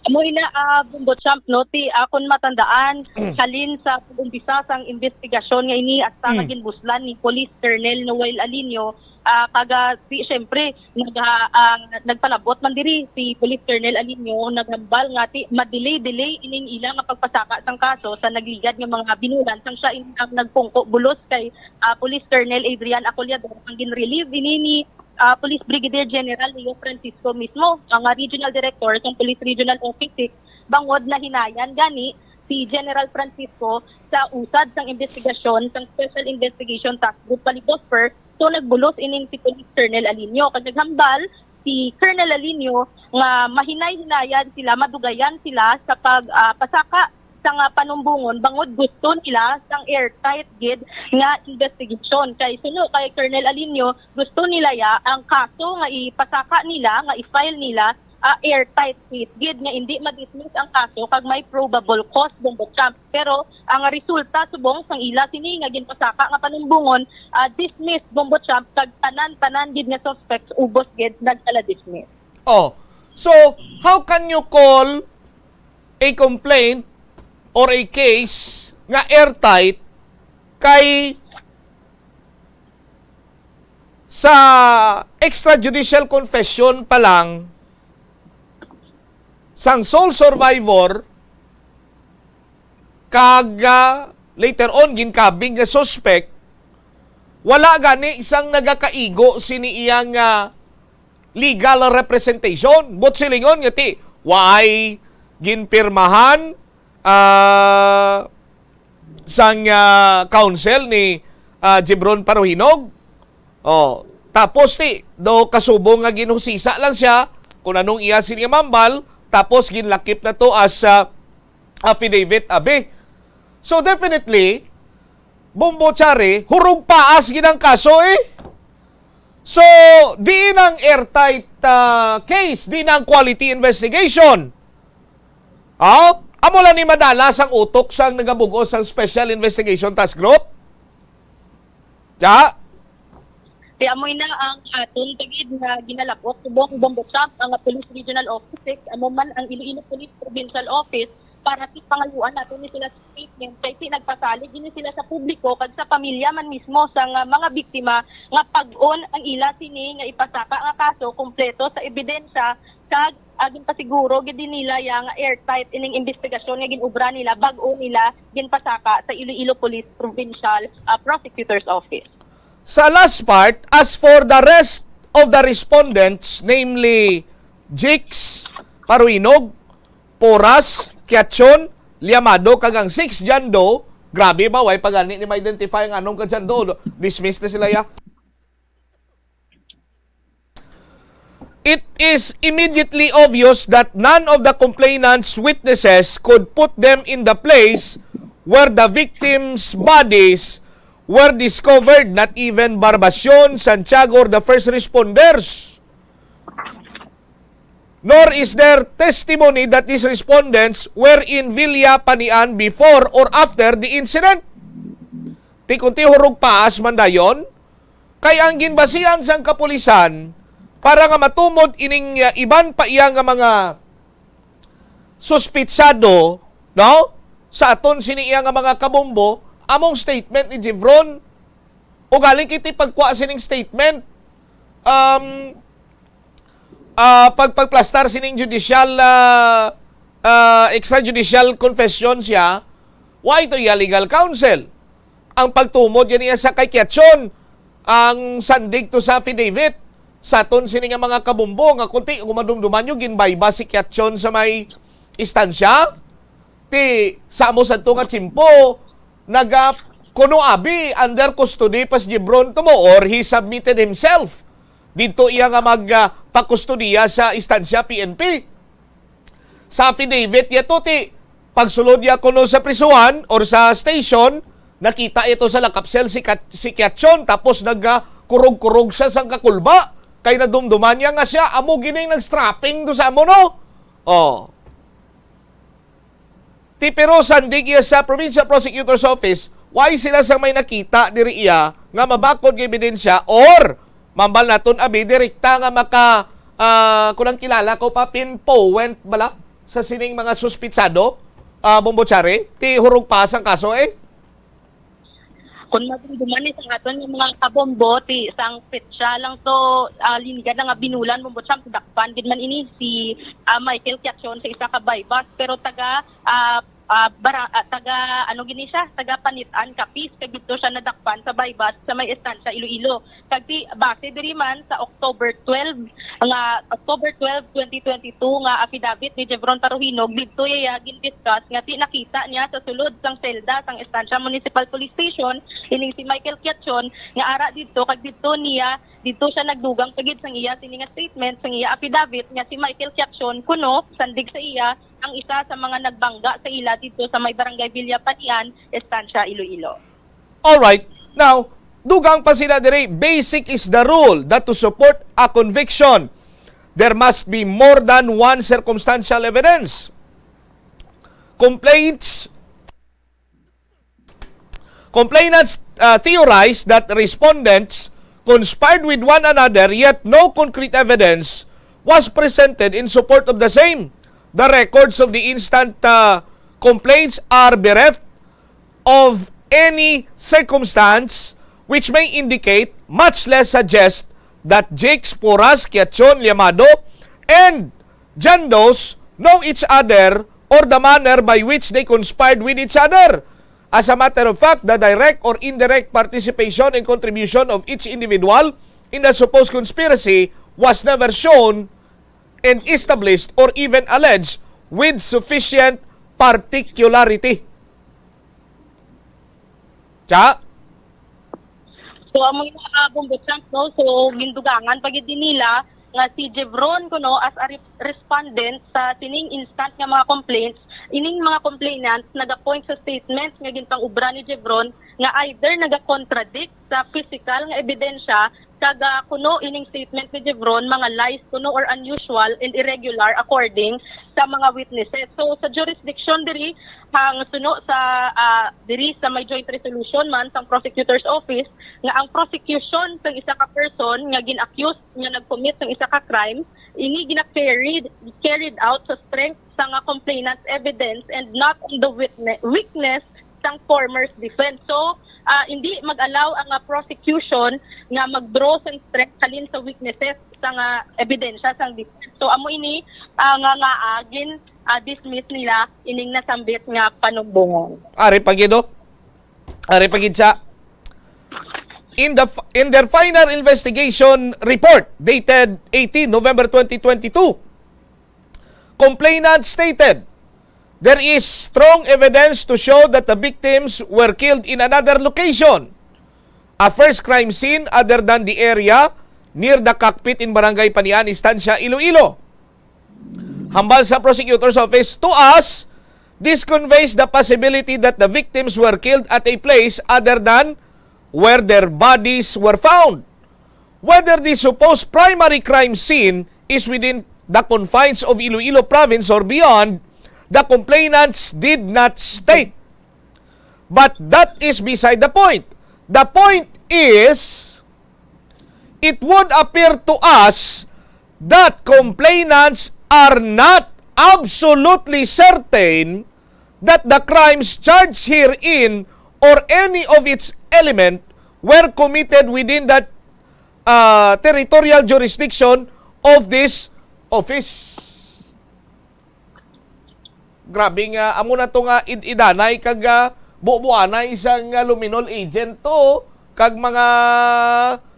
Amo ina, ah, Bombo Champ, no, ti akon matandaan, halin sa pag-umpisa sang investigasyon nga ini, hasta nga Mm. ginbuslan ni Police Colonel Noel Alinio, ah, kaga, ti, siyempre, nag, ah, ah, nagpalabot man diri si Police Colonel Alinio, naghambal nga ti madelay-delay ining ila nga pagpasaka sang kaso sa nagligad nga mga binulan, sang siya in, ang nagpungko bulos kay, ah, Police Colonel Adrian Acolador, ang gin-relieve ini ni ah, Police Brigadier General Leo Francisco mismo, ang, ah, Regional Director sang Police Regional Office six, bangod nahinayan gani si General Francisco sa usad sang investigasyon sang Special Investigation Task Group bali BOSPER, so nagbulos ining si Police Colonel Alinio. Kag naghambal si Colonel Alinio nga mahinay-hinayan sila, madugayan sila sa pag, ah, pasaka sang, ah, panumbongon bangod gusto nila sang airtight gid nga investigation. Kay suno kay Colonel Alinio, gusto nila ya ang kaso nga ipasaka nila, nga i-file nila, ah, airtight case gid nga indi ma-dismiss ang kaso kag may probable cause, Bombo Champ. Pero ang resulta subong sang ila sini nga ginpasaka nga panumbongon, ah, dismiss, Bombo Champ, kag tanan-tanan gid nga suspects ubos gid nagkala-dismiss. Oh, so how can you call a complaint or a case nga airtight kay sa extrajudicial confession pa lang sang sole survivor kag, ah, later on ginkabig nga suspect, wala gani sang nagakaigo sini iyang, ah, legal representation. Buot silingon nga ti waay ginpirmahan, ah, sang, ah, counsel ni, ah, Jebron Paruhinog. Oh, tapos ti do kasubong nga ginhusisa lang siya kung anong iya sini nga mambal, tapos ginlakip na to as, ah, affidavit, abi. So definitely, Bombo Chari, hurog paas gid ang kaso eh. So, diin ang airtight, ah, case, diin ang quality investigation. Oh, amo lang ni madala sang utok sang nagabugos sang Special Investigation Task Group. Ja? Kaya mo na ang aton tagid nga ginalabot subong Bombo Champ ang Police Regional Office six, amo man ang Iloilo Police Provincial Office para ti pangayuan nato ni sila sa statement kay ti nagpasalig ini sila sa publiko kag sa pamilya man mismo sang, ah, mga biktima nga pag-on ang ila sini nga ipasaka nga kaso kompleto sa ebidensya kag, ah, ginpasiguro gid nila ya nga airtight ining investigasyon nga gin-obra nila bag-o nila ginpasaka sa Iloilo Police Provincial, ah, Prosecutor's Office. Sa last part, as for the rest of the respondents, namely Jiks, Paruinog, Poras, Kiachon, Liamado, kag ang six John Doe, grabe ba, way pa gani ni ma-identify ang anom ka John Doe. Dismiss na sila, ya. It is immediately obvious that none of the complainant's witnesses could put them in the place where the victims' bodies were discovered, not even Barbacion, Santiago, or the first responders. Nor is there testimony that these respondents were in Villa Panian before or after the incident. Ti kun ti hurog paas man dayon, Kay ang ginbasihan sang kapulisan para nga matumod ining, uh, iban pa iya nga mga suspitsado, no? Sa aton sini iya nga mga kabombo, among statement ni Jevron. Ugaling kiti pagkuha sining statement, um, ah, pag-, pagplastar sining judicial, ah, ah, extrajudicial confession siya, wa ito iya legal counsel. Ang pagtumod yan niya sa kay Kiachon, ang sandig to sa affidavit sa aton sini nga mga kabombo nga kunti kung madumduman nyo, ginbayba si Kiachon sa may istansya. Ti sa amo sadto nga tiyempo, naga kuno abi under custody pa si Jevron Tumo or he submitted himself didto iya nga mag, ah, pakustodiya sa istansya P N P. Sa affidavit niya to, ti pagsulod niya kuno sa prisuhan or sa station, nakita ito sa lakapsel si Kat-, si Kiachon, tapos nagkurog-kurog siya sang kakulba kay nadumduman niya nga siya amo gining nag-strapping do sa amo, no? Oh. Ti pero sandig iya sa Provincial Prosecutor's Office, why sila sang may nakita diri iya nga mabakod nga ebidensya or mambal naton abi direkta nga maka, ah, kung ang kilala ko pa, pinpoint bala sa sining mga suspitsado, ah, Bombochari, ti hurog pa sang kaso eh. Kung madumduman ni sa aton nga mga kabombo, ti sang petsa lang to, ah, linigad na nga binulan, Bombo Champ, dakpan gid man ini si, ah, Michael Kiachon sa isa ka buy-bust, pero taga, ah, ah, bara-, ah, taga, ano gini siya, taga Panitan, Capiz, kag dito siya nadakpan sa buy-bust sa may estansya Iloilo. Kag ti base diri man sa October twelve, nga October twelve, twenty twenty-two, nga affidavit ni Jevron Taruhinog, didto iya gin-discuss nga ti nakita niya sa sulod sang selda sang Estancia Municipal Police Station ining si Michael Kiachon, nga ara didto, kag didto niya, didto siya nagdugang pa gid sang iya sini nga statement, sang iya affidavit, nga si Michael Kiachon kuno sandig sa iya ang isa sa mga nagbangga sa ila didto sa may Barangay Villa Panian, Estancia, Iloilo. All right. Now, dugang pa sila diri, basic is the rule that to support a conviction, there must be more than one circumstantial evidence. Complaints, complainants, uh, theorize that respondents conspired with one another, yet no concrete evidence was presented in support of the same. The records of the instant, uh, complaints are bereft of any circumstance which may indicate, much less suggest, that Jakes, Porras, Kiachon, Llamado, and Jandos know each other or the manner by which they conspired with each other. As a matter of fact, the direct or indirect participation and contribution of each individual in the supposed conspiracy was never shown and established or even alleged with sufficient particularity. Cha? So, amo yung mga Bombo Champ, no? So, gindugangan pa gid din nila nga si Jevron kuno as a re-, respondent sa sining instant nga mga complaints. Ining mga complainants nagapoint sa statements nga ginpang-ubra ni Jevron nga either nagakontradict sa physical nga ebidensya kag, ah, kuno ining statement ni Jevron mga lies kuno or unusual and irregular according sa mga witnesses. So, sa jurisdiction diri, ang suno sa, ah, diri sa may joint resolution man sang prosecutor's office, nga ang prosecution sang isa ka person nga gin-accuse nga nag-commit sang isa ka crime, ini gina-carried, carried out sa strength sa nga complainant's evidence and not on the witne-, weakness sang former's defense. So, ah, hindi mag-allow ang, ah, prosecution nga mag-draw sang strength halin sa weaknesses sa nga ebidensya sang defense. So, amo ini, ah, nga, nga, ah, gin, ah, dismiss nila ining nasambit nga panumbongon. Ari pa gid, oh. Ari pa gid siya. In the f-, in their final investigation report dated eighteen November twenty twenty-two, complainant stated, "There is strong evidence to show that the victims were killed in another location, a first crime scene other than the area near the cockpit in Barangay Panian, Estancia, Iloilo." Hambal sa prosecutor's office, "To us, this conveys the possibility that the victims were killed at a place other than where their bodies were found. Whether the supposed primary crime scene is within the confines of Iloilo province or beyond, the complainants did not state. But that is beside the point. The point is, It would appear to us that complainants are not absolutely certain that the crimes charged herein or any of its element were committed within that uh, territorial jurisdiction of this office. Grabe nga, amo na to nga id-idanay kag uh, bubuanay sang uh, luminol agent to, kag mga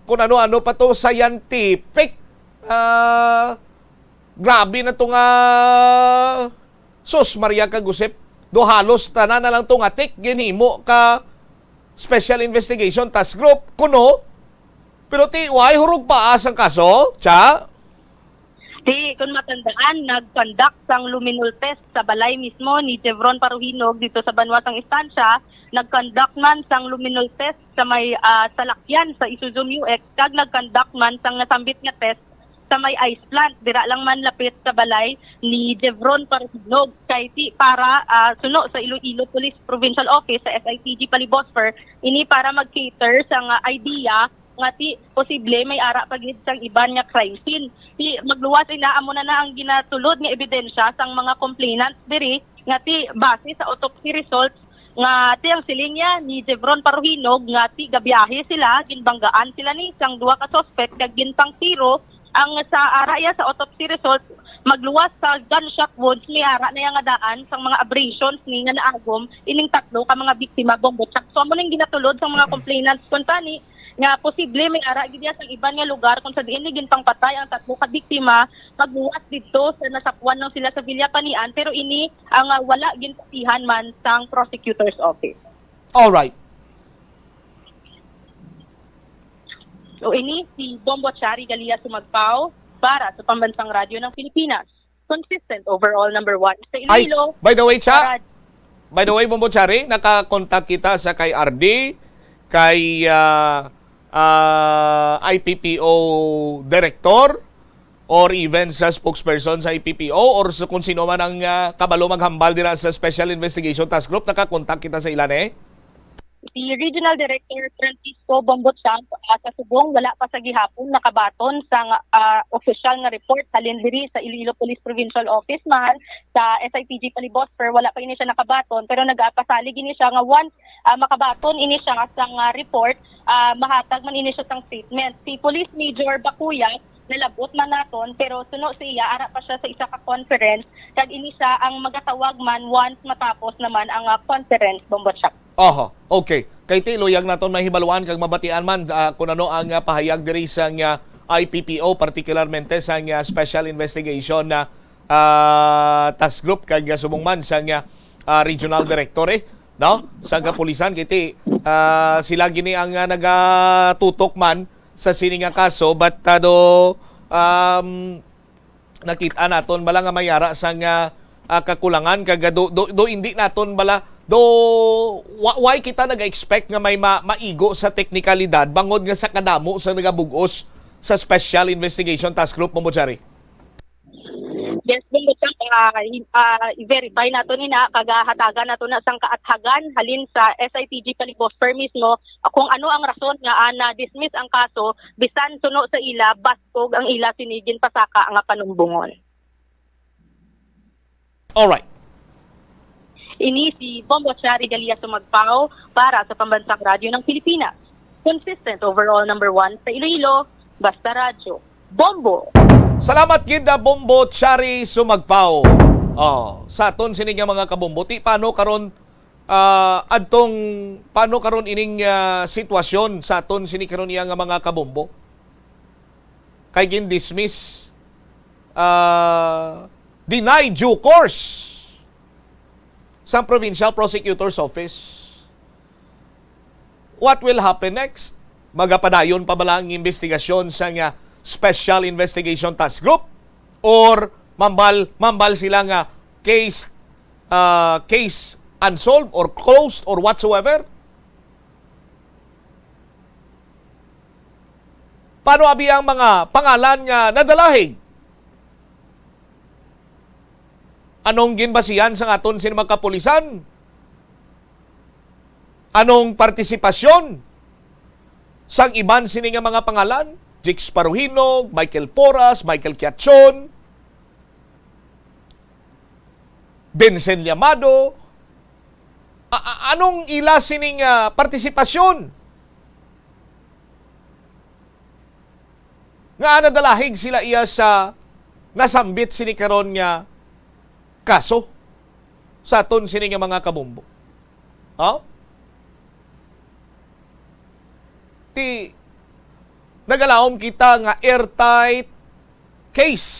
kung ano-ano pa to, scientific. Uh, grabe na to nga, sus, Maria kag Josep, do halos tanan na lang to nga tik ginhimo ka Special Investigation Task Group, kuno? Pero ti, why hurog pa sang kaso, cha? Ti, kung matandaan, nag-conduct sang luminol test sa balay mismo ni Jevron Paruhinog dito sa banwa sang istansya. Nag-conduct man sang luminol test sa may uh, salakyan sa Isuzu Mu X, kag nag-conduct man sang nasambit nga test sa may ice plant, dira lang man lapit sa balay ni Jevron Paruhinog. Kay ti para uh, suno sa Iloilo Police Provincial Office sa S I T G Palibosper, ini para mag-cater sa nga idea nga ti posible may ara pa gid sang iban nga crime scene. Ti magluwas ina amo na na ang ginatulod nga ebidensya sang mga complainants diri nga ti base sa autopsy results nga ti ang siling niya ni Jevron Paruhinog nga ti gabiyahe sila, ginbanggaan sila ni sang duha ka suspect kag ginpangtiro ang sa ara iya sa autopsy results magluwas sa gunshot wounds may ara na iya nga daan sang mga abrasions ni nga naagom ining tatlo ka mga biktima, Bombo Chak. So amo ning ginatulod sang mga complainants kuntani nga posible may ara gid iya sang iban nga lugar kung sa diin ni ginpangpatay ang tatlo ka biktima, magluwas didto sa nasapuan lang sila sa Villapanian, pero ini ang ah, wala ginpatihan man sang prosecutor's office. All right. O ini si Bombo Chari Galia Sumagpao para sa Pambansang Radyo ng Pilipinas. Consistent overall number one sa Ay, Iloilo. By the way, Cha, Para by the way, Bombo Chari, nakakontak kita sa kay R D, kay ah, ah, I P P O director, or even sa spokesperson sa I P P O, or sa kung sino man ang ah, kabalo maghambal dira sa Special Investigation Task Group, nakakontak kita sa ila ni. Si Regional Director Francisco Bombochang ah, sa subong wala pa sa gihapon nakabaton sang ah, opisyal nga report halin diri sa Iloilo Police Provincial Office man sa S I T G Palibosper, wala pa ini siya nakabaton, pero nagapasalig ini siya nga once ah, makabaton ini siya sang ah, report, ah, mahatag man ini siya sang statement. Si Police Major Bakuya nalabot man naton, pero suno sa iya ara pa siya sa isa ka conference, kag ini siya ang magatawag man once matapos naman ang ah, conference, Bombochak. Oho, okay. Kay ti luyag naton mahibaluan kag mabatian man ah, kung ano ang ah, pahayag diri sa nga I P P O, particularmente sa nga Special Investigation na ah, Task Group kag ah, subong man sa nga ah, Regional Director, eh, no, sa kapulisan. Kay ti ah, sila gini ang ah, nagatutok man sa sini nga kaso, but ah, do um, nakita naton bala nga may ara sa nga ah, kakulangan kag ah, do, do, do hindi naton bala do wa- why kita nag-expect nga may ma- maigo sa teknikalidad bangod nga sa kadamo sa nagabug-os sa Special Investigation Task Group, Bombo Chari? Yes, Bombochak, ah, i- ah, i-verify nato ni na, kag ah, hatagan nato na sang kaathagan halin sa S I T G Palibosper mismo, ah, kung ano ang rason nga ah, na-dismiss ang kaso, bisan suno sa ila, bastog ang ila sini ginpasaka nga panumbongon. Alright. Ini si Bombo Chari Galia Sumagpao para sa Pambansang Radyo ng Pilipinas. Consistent overall number one sa Iloilo, basta radyo. Bombo! Salamat gid na Bombo Chari Sumagpao. Oh, sa aton sini nga mga kabombo, ti paano karon ah, adtong paano karon ining ah, sitwasyon sa aton sini karon iya nga mga kabombo? Kay gin-dismiss, ah, denied due course sa Provincial Prosecutor's Office. What will happen next? Magapadayon pa bala ang investigasyon sa nga Special Investigation Task Group? Or mambal, mambal sila nga case, ah, case unsolved or closed or whatsoever? Paano abi ang mga pangalan nga nadalahig? Anong ginbasihan sang aton sini mga kapulisan? Anong partisipasyon sang iban sini nga mga pangalan? Dix Paruhinog, Michael Porras, Michael Quiachon, Vincent Llamado. A-, a-, anong ila sining, ah, partisipasyon? Nga nadalahig sila iya sa nasambit sini karon nga kaso sa aton sini nga mga kabombo. Ha? Ti, nagalaom kita nga airtight case.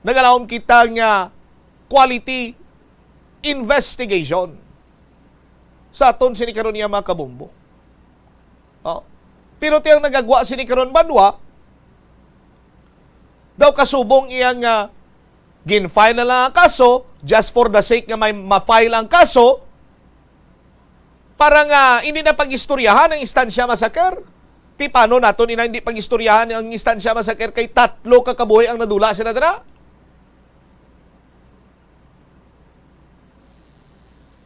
Nagalaom kita nga quality investigation sa aton sini karon nga mga kabombo. Oh. Pero ti ang nagagwa sini karon banwa, daw kasubong iya nga gin-file na lang ang kaso, just for the sake nga may ma-file ang kaso, para nga hindi na pag-istoryahan ang Estancia Massacre. Ti paano naton ina hindi pag-istoryahan ang Estancia Massacre kay tatlo ka kabuhi ang nadula sila dira?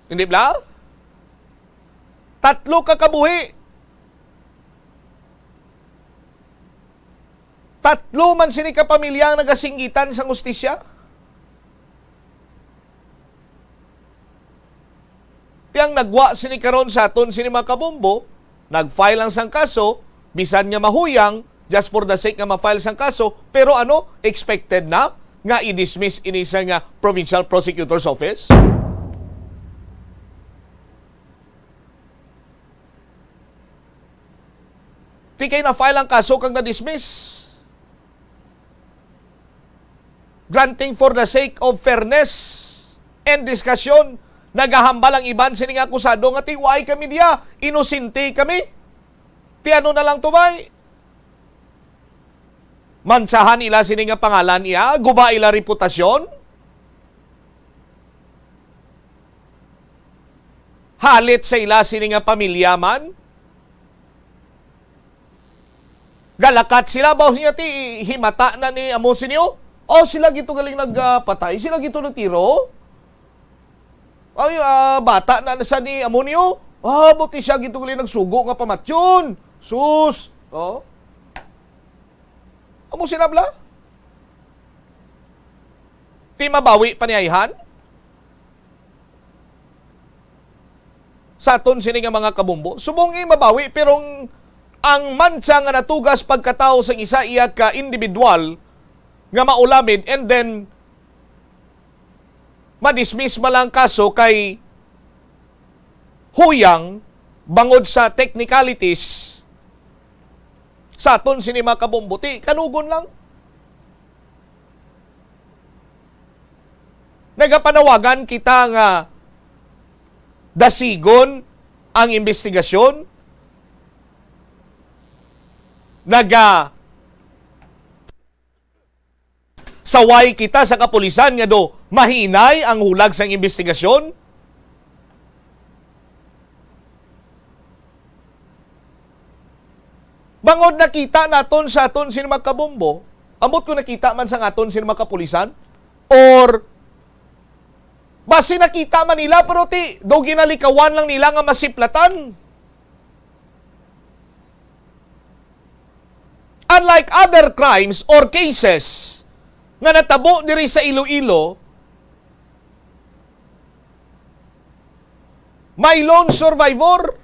Hindi bala? Tatlo ka kabuhi. Tatlo man sini ka pamilya ang nagasinggitan sang hustisya. Ti ang nagwa sini karon sa aton sini mga kabombo, nag-file lang sang kaso, bisan nga mahuyang, just for the sake nga ma-file sang kaso, pero ano, expected na nga i-dismiss ini sa nga Provincial Prosecutor's Office? Ti kay na-file ang kaso kag na-dismiss. Granting for the sake of fairness and discussion, nagahambal ang iban sini nga akusado nga ti why kami diya, inosente kami. Ti ano na lang to, bay? Mantsahan ila sini nga pangalan iya, guba ila reputasyon. Halit sa ila sini nga pamilya man. Galakat sila, baw niya ti himata na ni amo sinyo. Oh, sila gito galing nagpatay, sila gito nagtiro. Ay, ah, bata na sa ni amo niyo. Ah, buti siya gito galing nagsugo nga pamatyon. Sus. Oh. Amo sila bala. Ti mabawi pa ni ayhan? Sa aton sini nga mga kabombo. Subong nga mabawi, pero ang, ang mantsa nga natugas pagkatawo sang isa iya ka individual nga maulamid, and then ma-dismiss man lang kaso kay huyang bangod sa technicalities sa aton sini mga kabombo. Ti, kanugon lang. Nagapanawagan kita nga dasigon ang imbestigasyon. Naga saway kita sa kapulisan nga do mahinay ang hulag sang imbestigasyon. Bangod nakita naton sa aton sini mga kabombo, ambot ko nakita man sa aton sini mga kapulisan, or basi nakita man nila, pero ti, do ginalikawan lang nila nga masiplatan. Unlike other crimes or cases nga natabo diri sa Iloilo, may lone survivor,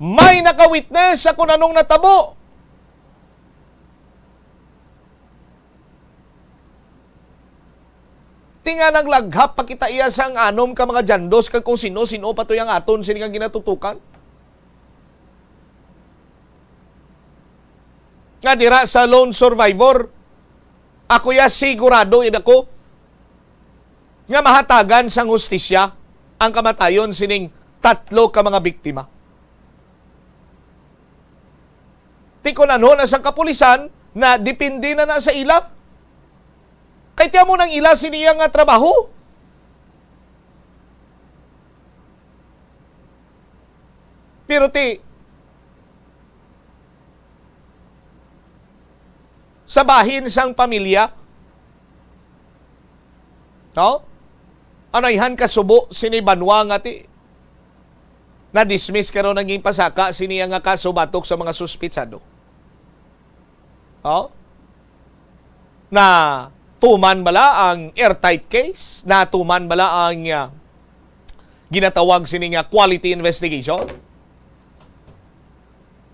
may nakawitness sa kung anong natabo. Ti nga naglaghap pa kita iya sang anom ka mga dyandos kag kung sino-sino pa to yang aton sini nga ginatutukan. Nga dira sa lone survivor, ako ya sigurado, id ako, nga mahatagan sang hustisya ang kamatayon sining tatlo ka mga biktima. Ti kun ano na sang kapulisan, na depende na na sa ila. Kay ti amo nang ila sini iya nga trabaho. Pero ti, sa bahin sang pamilya, no? Ano ayhan kasubo sini banwa nga ti, Na-dismiss karon ang ginpasaka sini nga kaso batok sa mga suspitsado. Oh? Na tuman bala ang airtight case? Na tuman bala ang, ah, ginatawag sini nga quality investigation?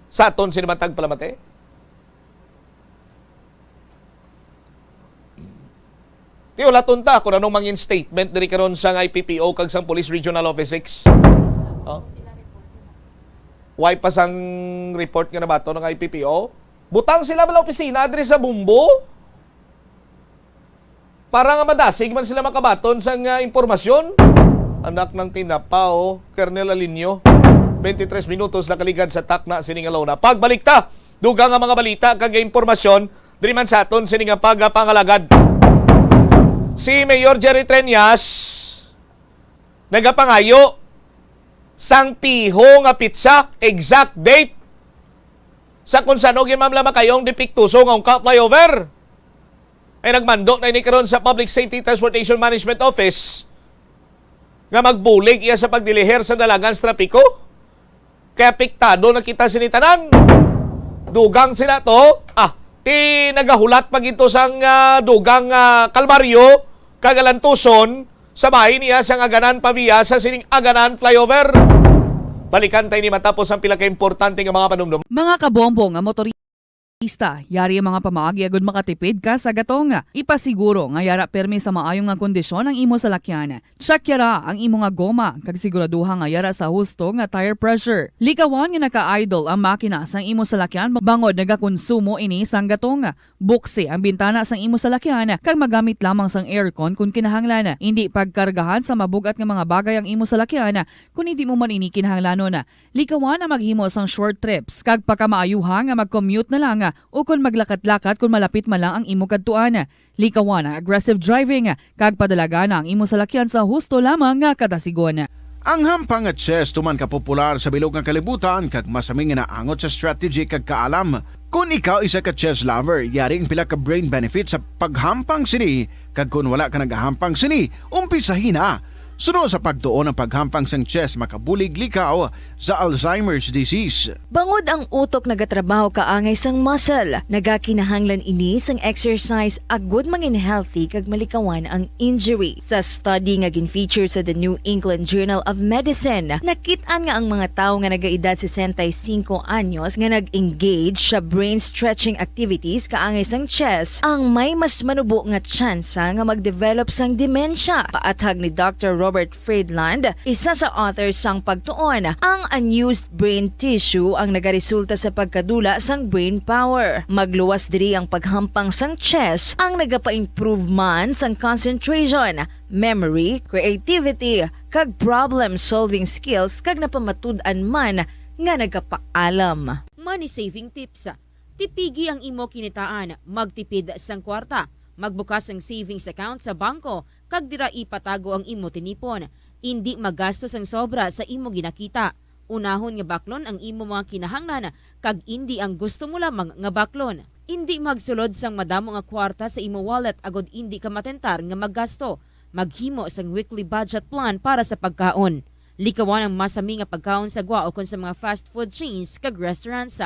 Sa aton sini matag palamati? Ti, ulaton ta kung anong mangin statement diri karon sang I P P O kag sang Police Regional Office six. Oh? Why pa sang report nga nabaton ng I P P O? Butang sila bala opisina diri sa Bumbo? Para nga madasig man sila makabaton sang, ah, impormasyon. Anak ng tinapa, oh, Colonel Alinio. Twenty-three minutos nakaligad sa takna sining alona. Pagbalik ta, dugang nga mga balita kag impormasyon diri man sa aton sini nga pagapangalagad. Si Mayor Jerry Treñas nagapangayo sang piho nga pitsa, exact date, sa kung sano gin mamla makayong depektuso nga ungka flyover. Ay nagmando na ini karon sa Public Safety Transportation Management Office nga magbulig iya sa pagdiliher sa dalagan sa trapiko. Kay apektado na kita sini tanan. Dugang sila to. Ah, ti nagahulat pa gid to sang, ah, dugang, ah, kalbaryo kag alantuson sa bahin niya sang Aganan Pavia sa sining Aganan Flyover. Balikan tayo ni matapos ang pila ka importante nga mga panumdum. Mga kabombo nga motorista, yari ang mga pamaagi agud makatipid ka sa gatong. Ipasiguro nga yara permi sa maayo nga kondisyon ang imo salakyan. Check yara ang imo nga goma kag siguraduha nga yara sa husto nga tire pressure. Likawan nga naka-idle ang makina sang imo salakyan bangod nagakonsumo ini sang gatong. Buksi ang bintana sang imo salakyan kag magamit lamang sang aircon kon kinahanglan. Indi pagkargahan sa mabug-at nga mga bagay ang imo salakyan kon indi mo man ini kinahanglanon. Likawan ang maghimo sang short trips kag pakamaayuha nga mag-commute na lang o kon maglakat-lakat kon malapit man lang ang imo kadtuan. Likawan ang aggressive driving kag padalagana ang imo salakyan sa husto lamang nga kadasigon. Ang hampang nga chess tuman ka popular sa bilog nga kalibutan kag masami nga naangot sa strategy kag kaalam. Kon ikaw isa ka chess lover, yari ang pila ka brain benefits sa paghampang sini, kag kon wala ka nagahampang sini, umpisahi na. Suno sa pagtuon, ang paghampang sang chess makabulig likaw sa Alzheimer's disease. Bangod ang utok nagatrabaho kaangay sang muscle, nagakinahanglan ini sang exercise agud mangin healthy kag malikawan ang injury. Sa study nga gin-feature sa The New England Journal of Medicine, nakit-an nga ang mga tawo nga nagaedad sesenta y cinco anyos nga nag-engage sa brain stretching activities kaangay sang chess ang may mas manubo nga tsansa nga mag-develop sang demensya. Paathag ni Doctor Robert Friedland, isa sa author sang pagtuon, ang unused brain tissue ang nagaresulta sa pagkadula sang brain power. Magluwas diri ang paghampang sang chess ang nagapa-improve man sang concentration, memory, creativity, kag problem-solving skills, kag napamatud-an man nga nagapaalam. Money saving tips. Tipigi ang imo kinitaan, magtipid sang kwarta, magbukas sang savings account sa bangko, kag dira ipatago ang imo tinipon. Indi magasto sang sobra sa imo ginakita. Unahon nga baklon ang imo mga kinahanglan, kag indi ang gusto mo lamang nga baklon. Indi magsulod sang madamo nga kwarta sa imo wallet agod indi ka matentar nga maggasto. Maghimo sang weekly budget plan para sa pagkaon. Likawan ang masami nga pagkaon sa gwa ukon sa mga fast food chains kag restaurants.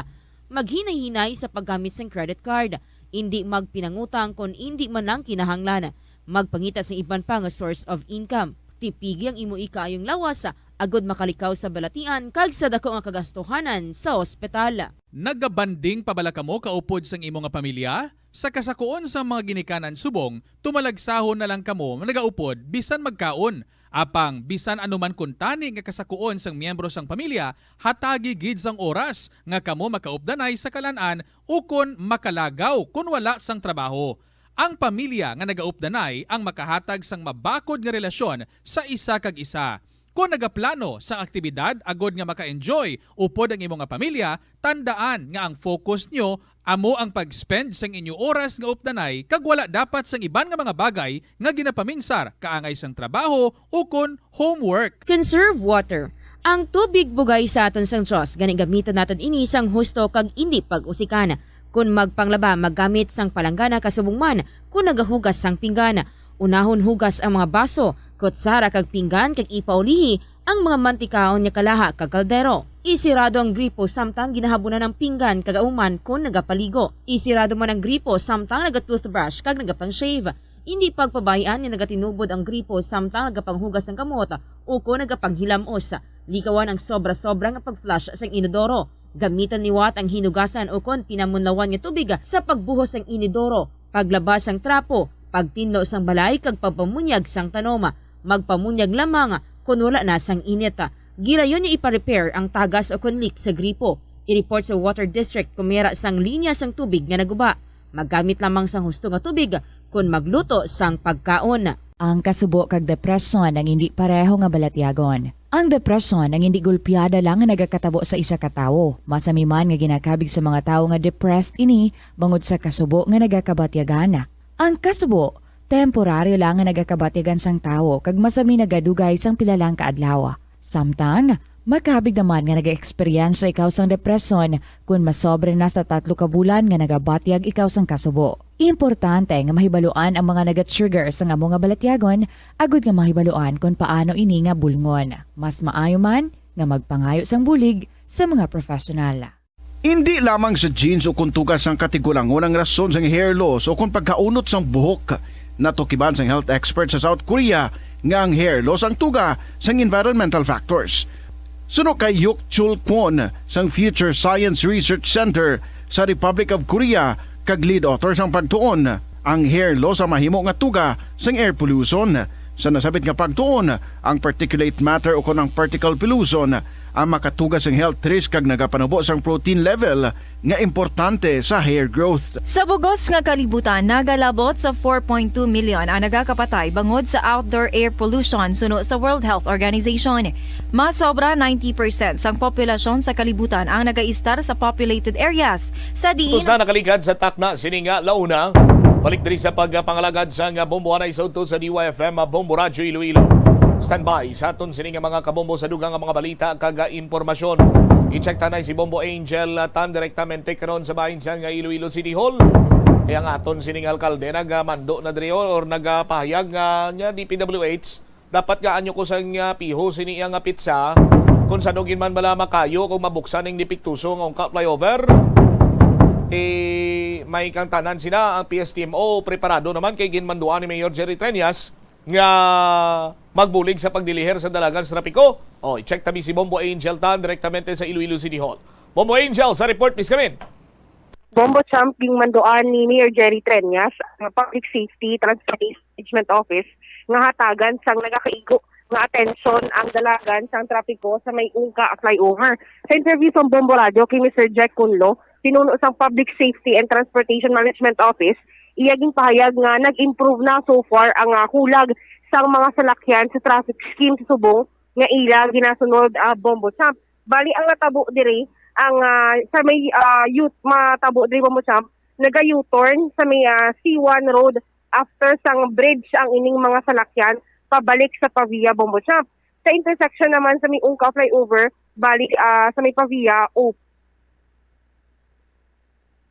Maghinay-hinay sa paggamit sang credit card. Indi magpinangutang kon indi man lang kinahanglan. Magpangita sang iban pa nga source of income. Tipigi ang imo ikaayong lawas agod makalikaw sa balatian kag sa dako nga kagastuhanan sa ospital. Nagabanding pa bala kamo kaupod sang imo nga pamilya? Sa kasakuon sang mga ginikanan subong, tumalagsahon na lang kamo nagaupod bisan magkaon. Apang bisan ano man kuntani nga kasakuon sang miyembro sang pamilya, hatagi gid sang oras nga kamo makaupdanay sa kalan-an ukon makalagaw kon wala sang trabaho. Ang pamilya nga nagaupdanay ang makahatag sang mabakod nga relasyon sa isa kag isa. Kon nagaplano sang aktibidad agod nga maka-enjoy upod ang imo nga pamilya, tandaan nga ang focus nyo amo ang pag-spend sang inyo oras nga updanay kag wala dapat sang iban nga mga bagay nga ginapaminsar kaangay sang trabaho ukon homework. Conserve water. Ang tubig bugay sa aton sang Dios, gani gamitan naton ini sang husto kag indi pag-usikan. Kon magpanglaba, maggamit sang palanggana kasubong man kon nagahugas sang pinggan. Unahon hugas ang mga baso, kutsara kag pinggan kag ipaulihi Ang mga mantikaon nga kalaha kag kaldero. Isirado ang gripo samtang ginahabunan ang pinggan kag auman kon nagapaligo. Isirado man ang gripo samtang naga-toothbrush kag nagapang-shave. Indi pagpabay-an nga nagatinubod ang gripo samtang nagapanghugas sang kamot o kon nagapanghilamos. Likawan ang sobra-sobra nga pag-flush sang inodoro. Gamitan liwat ang hinugasan o kon pinamunlawan nga tubig sa pagbuhos sang inodoro, paglaba sang trapo, pagtinlo sang balay kag pagpamunyag sang tanom. Magpamunyag lamang kon wala na sang init. Gilayon nga ipa-repair ang tagas o kon leak sa gripo. I-report sa water district kon may ara sang linya sang tubig nga naguba. Maggamit lamang sang husto nga tubig kon magluto sang pagkaon. Ang kasubo kag depresyon ang indi pareho nga balatyagon. Ang depresyon ang indi gulpiada lang nga nagakatabo sa isa ka tawo. Masami man nga ginakabig sa mga tawo nga depressed ini bangod sa kasubo nga nagakabatyagan. Ang kasubo, temporaryo lang nga nagakabatyagan sang tawo kag masami nagadugay sang pila lang ka adlaw. Samtang, makabig naman nga nag-eksperyensya ikaw sang depresyon kon masobra na sa tatlo ka bulan nga nagabatyag ikaw sang kasubo. Importante nga mahibaluan ang mga naga-trigger sang amo nga balatyagon agud nga mahibaluan kon paano ini nga bulngon. Mas maayo man nga magpangayo sang bulig sa mga professional. Indi lamang sa genes o kon tuga sang katigulangon ang rason sang hair loss o kon pagkaunot sang buhok. Natukiban sang health expert sa South Korea nga ang hair loss ang tuga sang environmental factors. Suno kay Hyuk Chul Kwon sang Future Science Research Center sa Republic of Korea kag lead author sang pagtuon, ang hair loss ang mahimo nga tuga sang air pollution. Sa nasabit nga pagtuon, ang particulate matter o kon ang particle pollution ang makatuga sang health risk kag nagapanubo sang protein level nga importante sa hair growth. Sa bugos nga kalibutan, nagalabot sa four point two million ang nagakapatay bangod sa outdoor air pollution suno sa World Health Organization. Mas sobra ninety percent sang populasyon sa kalibutan ang nagaistar sa populated areas, sa diin Tapos na nakaligad sa takna sini nga launa. Balik diri sa pagpangalagad sa nga bombo anay sa udto sa D Y F M, Bombo Radyo Iloilo. Standby sa aton sini nga mga kabombo sa dugang nga mga balita kag, ah, impormasyon. I-check tanay si Bombo Angel, ah, Tan direktamente karon sa bahin sa nga Iloilo City Hall. Kaya nga aton sining alkalde nagamando na diri or nagapahayag nga niya D P W H dapat nga anyo ko sang, ah, piho sini iya nga pitsa kung sano gid man bala makayo kung mabuksan ning dipiktuso nga ungka flyover. Eh, may kang tanan sina ang P S T M O preparado naman kay ginmanduan ni Mayor Jerry Treñas nga magbulig sa pagdilihir sa dalagan sa trapiko. O, i-check tabi si Bombo Angel Tan direktamente sa Iloilo City Hall. Bombo Angel, sa report, please come in. Bombo Champ, ginmanduan ni Mayor Jerry Treñas ang Public Safety Transportation Management Office nga hatagan sang nagakaigo nga atensyon ang dalagan sang trapiko sa may ungka flyover. Sa interview sa Bombo Radio kay Mister Jack Cunlo, pinuno sang Public Safety and Transportation Management Office, iya ginpahayag nga nag-improve na so far ang, ah, hulag sang mga salakyan sa traffic scheme sa subong nga ila ginasunod, ah, Bombo Champ. Bali, ang natabo diri, ang, ah, sa may, ah, U-, matabo diri, Bombo Champ, naga-U-turn sa may, ah, C one Road after sang bridge ang ining mga salakyan pabalik sa Pavia, Bombo Champ. Sa intersection naman sa may ungka flyover, bali, ah, sa may Pavia, o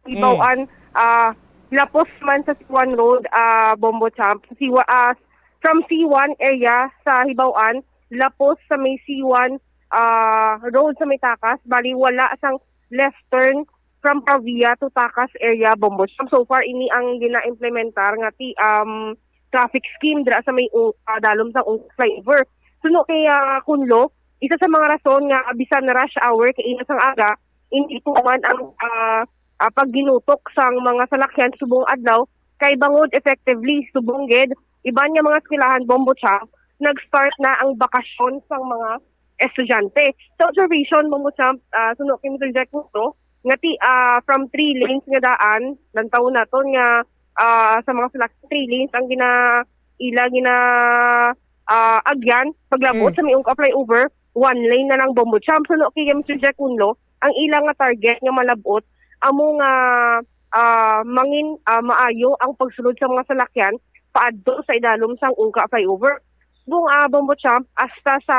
Mm. Hibawaan, ah, lapos man sa C one Road, ah, Bombo Champ. Sa C one, ah, from C one area sa Hibawaan, lapos sa may C one, ah, Road sa may takas, bali wala sang left turn from Pavia to Takas area, Bombo Champ. So far, ini ang gina-implementar nga ti-, um, traffic scheme dira sa may u-, ah, dalom sa ungka flyover. Suno kay, ah, Kunlo, isa sa mga rason nga bisan rush hour kay init sang aga, indi tuman ang, ah, ah, pagginutok sang mga salakyan subong adlaw kay bangod effectively subong gid iban nga mga eskwelahan, Bombo Champ, nag-start na ang bakasyon sang mga estudyante. Sa observation, Bombo Champ, ah, suno kay Mister Jack Muto, nga ti-, ah, from three lanes nga daan, lantaw naton nga, ah, sa mga salakyan, three lanes ang gina-, ila gina-, ah, agyan, paglabot Mm. sa may ungka flyover, one lane na lang, Bombo Champ. Suno kay Mister Jack Unlo, ang ila nga target nga malabot, amo nga, ah, mangin-, ah, maayo ang pagsulod sa mga salakyan paadto sa idalom sang ungka flyover. Subong, ah, Bombo Champ, hasta sa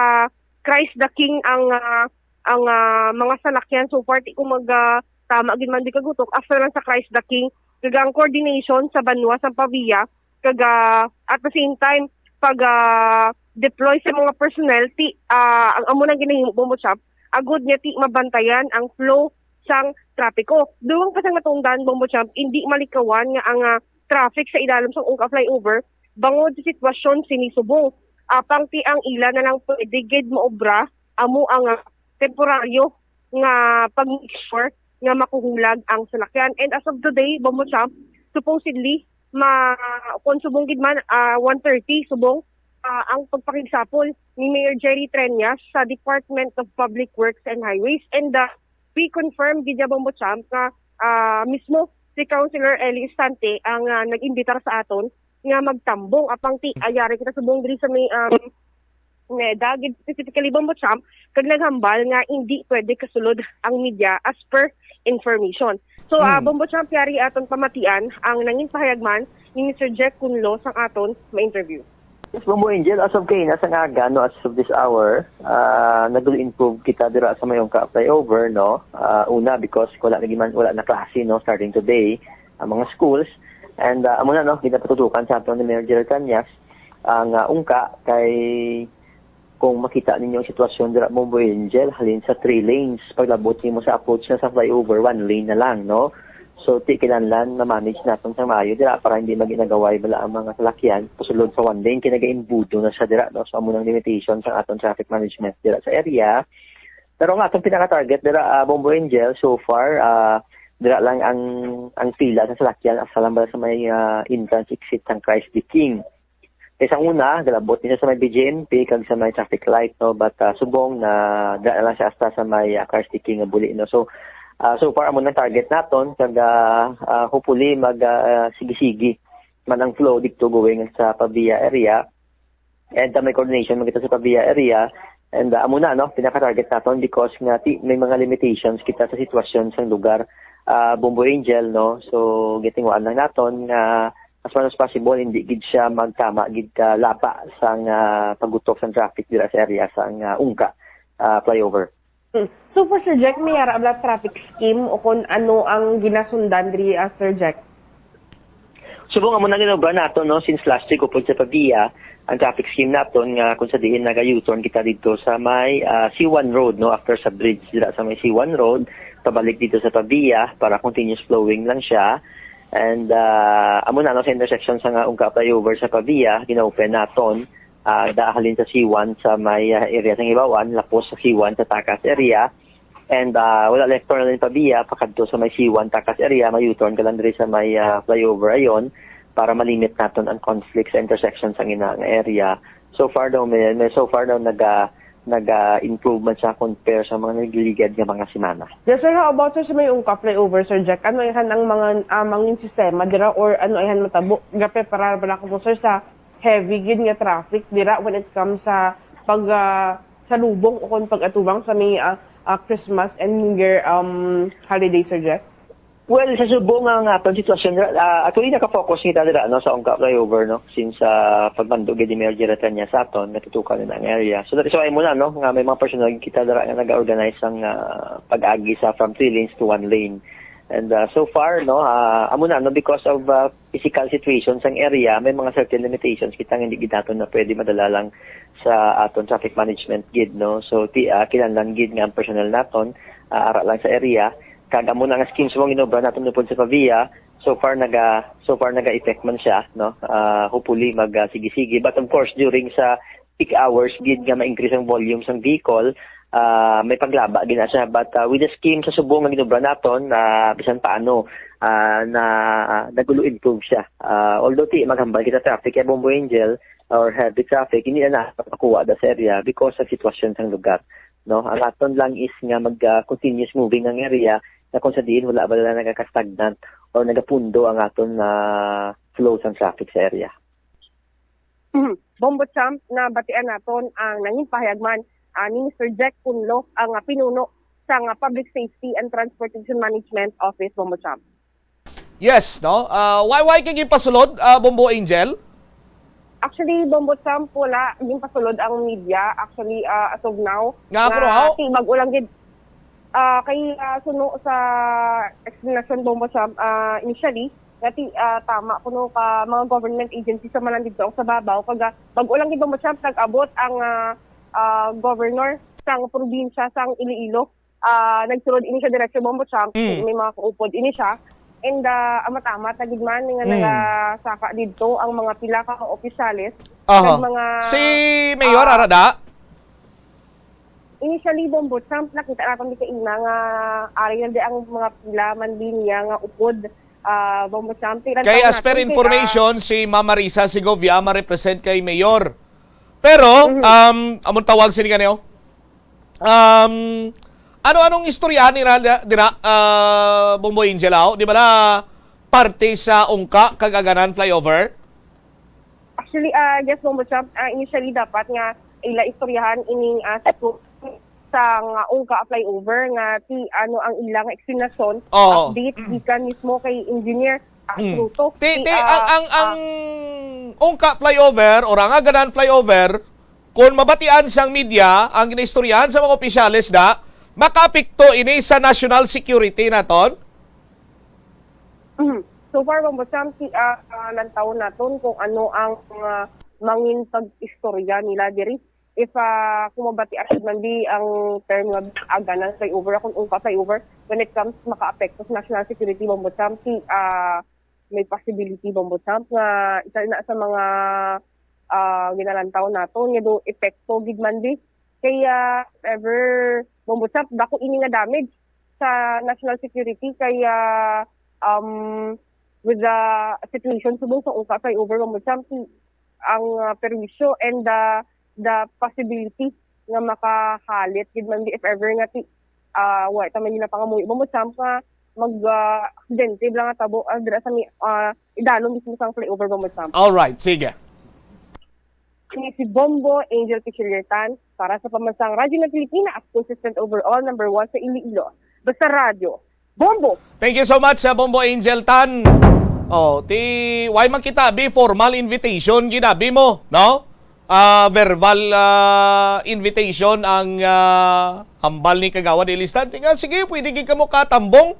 Christ the King ang, ah, ang, ah, mga salakyan. So far, ti ko mag, ah, tama gid man di kagutok, after lang sa Christ the King, kag ang coordination sa banwa sang Pavia, kag, ah, at the same time, pag, ah, deploy sa mga personnel, ti, ah, ang amo nang ginahimo, Bombo Champ, agod nga ti mabantayan ang flow sang trapiko. Dugang pa sang natungdan, Bombo Champ, hindi malikawan nga ang, ah, traffic sa ilalom sang Ungka Flyover bangod sa sitwasyon sini subong. Apang ti ang ila na lang pwede gid maobra amo ang, ah, temporaryo nga pag-make sure nga makuhulag ang salakyan. And as of today, Bombo Champ, supposedly, ma-, kung subong gid man, ah, one thirty, subong, ah, ang pagpakigsapol ni Mayor Jerry Treñas sa Department of Public Works and Highways. And, ah, we confirm gid ya, Bombo Champ, nga, ah, mismo si Councilor Eli Estante ang, ah, nag-imbitar sa aton nga magtambong. Apang ti, ayari kita subong diri sa may, um, NEDA, gid specifically, Bombo Champ, kag naghambal nga hindi pwede kasulod ang media as per information. So, ah, Hmm. Bombo Champ, yari aton pamatian ang nangin pahayag man ni Mister Jack Kunlo sang aton ma-interview. Yes, Bombo Angel, as of kaina sa nga aga, no, as of this hour, ah, nag-improve kita dira sa may Ungka Flyover, no? Ah, una, because wala na giman, wala na klase, no, starting today, ang mga schools. And, ah, amo na, no, ginapatutukan sa aton ni Mayor Jerry Cañas ang, ah, Ungka kay kung makita ninyo ang sitwasyon dira, Bombo Angel, halin sa three lanes, paglabot nimo sa approach na sa flyover, one lane na lang, no? So, ti kinahanglan ma-manage naton sa maayo dira para hindi mag-inagaway bala ang mga salakyan pasulod sa one lane, kay nagaimbudo na siya dira, no? So, amo nang limitation sa aton traffic management dira sa area. Pero ang atong pinaka-target dira, ah, Bombo Angel, so far, ah, dira lang ang, ang pila sa salakyan, asa lang bala sa may, ah, entrance exit sang Christ the King. Kay sa una, galabot ni siya sa may B J M P kag sa may traffic light, no? But, ah, subong na dira na lang siya hasta sa may, ah, Christ the King nga buli, no? So, ah, so far, amo nang target naton kag, ah, ah, hopefully mag, ah, sige-sige man ang flow didto going sa Pavia area. And, ah, may coordination man kita sa Pavia area. And, ah, amo na, no, pinaka-target naton because nga ti-, may mga limitations kita sa sitwasyon sang lugar, ah, Bombo Angel, no? So, gitinguhaan lang naton nga as much as possible, hindi gid siya magtama gid ka lapa sang, ah, paggutok sang traffic dira sa area sang, ah, Ungka, ah, flyover. Hmm. So, for Sir Jack, may ara bala traffic scheme o kung ano ang ginasundan diri, ah, Sir Jack? Subong amo na ginobra nato, no, since last week upod sa Pavia, ang traffic scheme naton nga kung sa diin naga-U-turn kita dito sa may, ah, C one Road, no, after sa bridge dira sa may C one Road, pabalik dito sa Pavia para continuous flowing lang siya. And, ah, amo na, no, sa intersection sa nga Ungka Flyover sa Pavia, gina-open naton, ah, da halin sa C one sa may, ah, area sa Hibawan, lapos sa C one sa Takas area. And, ah, wala, left turn na lang Pavia, pakadto sa may C one Takas area, may U-turn ka lang diri sa may, ah, flyover ayon para malimit naton ang conflict sa intersection sa ina nga area. So far daw, may, may so far daw naga, naga-improve man siya compare sa mga nagligad nga mga semana. Yes, sir. How about, sir, sa may Ungka Flyover, Sir Jack? Ano yan ang mga, ah, mangin sistema dira or ano yan matabo? Gapreparar bala kamo, sir, sa heavy gid nga traffic dira when it comes sa pag, ah, salubong o kon pag-atubang sa may, ah, ah, Christmas and New Year, um, holiday, Sir Jeff? Well, sa subong nga ang aton sitwasyon, ah, actually, naka-focus kita dira, no, sa Ungka Flyover, no, since, ah, pagmando gid ni Mayor Jerry Cañas sa aton, natutukan na ang area. So, that is why mo na, no, nga may mga personal kita dira nga nag-organize ang, ah, pag-agi sa from three lanes to one lane. And, ah, so far, no, ah, amo na, no, because of, ah, physical situation sang area, may mga certain limitations kita nga hindi gid naton na pwede madala lang sa aton traffic management gid, no? So, ti, ah, kinahanglan gid nga ang personnel naton, ah, ara lang sa area. Kag amo na nga schemes mo ginobra naton upod sa Pavia, so far naga, so far naga-effect man siya, no? Ah, hopefully mag, ah, sige-sige. But of course, during sa peak hours gid nga ma-increase ang volume sang vehicle, ah, may paglaba gid na siya. But, ah, with the scheme sa subong nga ginobra naton, ah, bisan paano, ah, na, nag-improve siya. Ah, although ti maghambal kita traffic kay Bombo Angel or heavy traffic, hindi na nakuha da sa area because sa sitwasyon sang lugar, no? Ang aton lang is nga mag, ah, continuous moving ang area na kung sa diin wala ba na nagaka-stagnant or nagapundo ang aton, ah, flow sang traffic sa area. Bombo Champ, nabatian naton ang nangin pahayag man, ah, ni Mister Jack Punlo, ang, ah, pinuno sang, ah, Public Safety and Transportation Management Office, Bombo Champ. Yes, no? Ah, why, why kay ginpasulod, ah, Bombo Angel? Actually, Bombo Champ, wala ginpasulod ang media. Actually, ah, as of now, nga ako nga raw? Ti, bag-o lang gid. Ah, kay, ah, suno sa explanation, Bombo Champ, ah, initially, Dati, ah, tama kuno ka mga government agency sa man didto sa babaw, kag, ah, bag-o lang gid, Bombo Champ, nag-abot ang, ah, ah, governor sang probinsya sang Iloilo. Ah, nagsulod ini siya diretso, Bombo Champ, Mm. may mga kaupod ini siya. And, ah, amat-amat na gid man nga Mm. nagasaka didto ang mga pila ka mga opisyales. Aha. Kag mga, Si Mayor, ah, ara da? Initially, Bombo Champ, nakita naton di kaina nga ari na di ang mga pila man din niya nga upod, ah, Bombo Champ. Tiran Kay taon as per natin kay, ah, information, si Ma'am Marisa Segovia ma-represent kay Mayor. Pero, Mhm. um, among tawag sini kaniyo. Um, ano-anong istoryahan nila dira, dira, ah, Bombo Angel, aw? Di ba na parte sa Ungka kag Aganan flyover? Actually, ah, yes, Bombo Champ. Ah, initially, dapat nga ila istoryahan ining, ah, sa, sa nga Ungka flyover nga ti ano ang ilang explanation, Oo. update, Mm. gikan mismo kay Engineer, ah, Mm. Truto. Ti, Ti, ti, ah, ang, ang, ang ah, Ungka flyover or ang Aganan flyover, kung mabatian sang media, ang ginaistoryahan sa mga opisyales da, makaapekto ini sa national security naton? Mhm. So far, Bombo Champ, ti, ah, ah, lantawon naton kung ano ang, ah, mangin pag-istorya nila diri. If, ah, kung mabatian man di ang term nga Aganan flyover, akong Ungka flyover, when it comes makaapekto sa national security, Bombo Champ, ti, ah, may possibility, Bombo Champ, nga isa na sa mga, ah, ginalantaw naton nga do epekto gid man di. Kaya, ever, Bombo Champ, dako ini nga damage sa national security. Kaya, um, with the situation subong sa Ungka flyover, Bombo Champ, ang, ah, perwisyo and the, the possibility nga makahalit gid man di if ever nga ti, ah, wa ta man ginapangamuyo, Bombo Champ, nga mag, ah, aksidente lang nga tabo, ah, dira sa mi-, ah, idalom mismo sang flyover, Bombo Champ. Alright, sige. Kini si Bombo Angel Pichiliertan para sa Pambansang Radyo ng Pilipinas, consistent overall, number one sa Iloilo. Basta radyo, Bombo! Thank you so much, sa Bombo Angel Tan. Oh, ti, why man kita, bi, formal invitation, ginabi mo, no? Ah, verbal, ah, invitation ang, ah, hambal ni Kagawad Elistan. Ti nga, sige, pwede gid kamo katambong.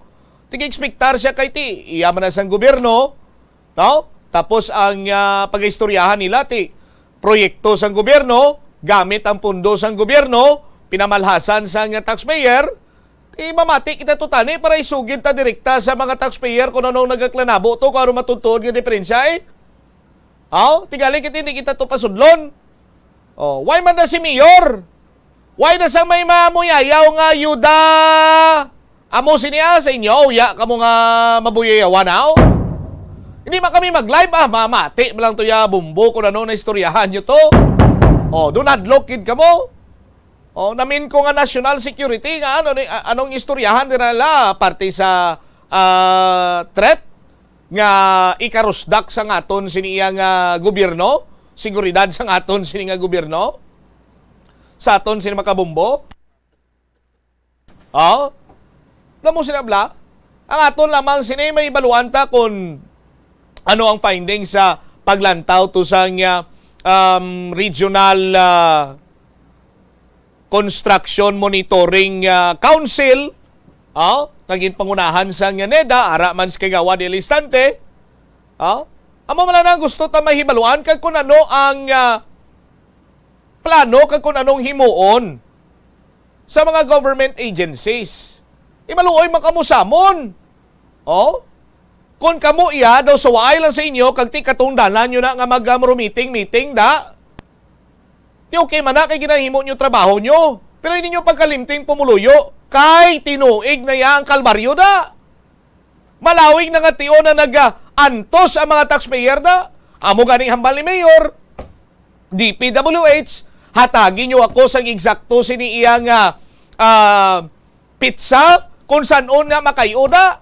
Ti, gi-expectar siya kay ti, iya man na sang gobyerno, no? Tapos ang, ah, pag-istoryahan nila, ti, proyekto sang gobyerno, gamit ang pundo sang gobyerno, pinamalhasan sang taxpayer, ti, mamati kita to tani para isugid ta direkta sa mga taxpayer kung anong nagaklanabo to, kung ano matutuod nga diferensya, eh. Aw, tingali kita, hindi kita to pasudlon. Oh, why man na si Mayor? Why na sang may mamuyayaw nga yuda? Amo sini, ah, sa inyo, uya kamo nga mabuyayawan, aw? Hindi man kami mag-live, ah, mamati man lang to ya Bombo kung ano na istoryahan nyo to. Oh, do nadlok gid kamo. Oh, namin ko nga national security nga ano ni, a-, anong istoryahan dira la parte sa, ah, threat nga ikarusdak sa ngaton sini iya nga gobyerno, seguridad sa ngaton sini nga gobyerno, sa aton sini makabombo. Oh? Namo sila bla? Ang aton lamang sini may baluan ta kung ano ang findings sa paglantaw to sang, ah, um, regional, ah, Construction Monitoring, ah, Council, ah, nga ginpangunahan sang NEDA, ara man si Kagawad Elistante, ah, amo man lang gusto ta mahibaluan kag kun ano ang, ah, plano kag kun anong himuon sa mga government agencies. Imaluoy man kamo samon. Oh? Kung kamo iya daw sa waay lang sa inyo, kag ti katungdanan nyo na nga mag-, um, meeting-meeting da. Ti okay man na kay ginahimo nyo trabaho nyo. Pero hindi nyo pagkalimting pumuluyo. Kay tinuig na iya ang kalbaryo da. Malawig na nga tion na nag-antos ang mga taxpayer da. Amo ganing hambal ni Mayor. D P W H, hatagi nyo ako sang eksakto sini iya nga, ah, pizza kung san-on nga makay-o da.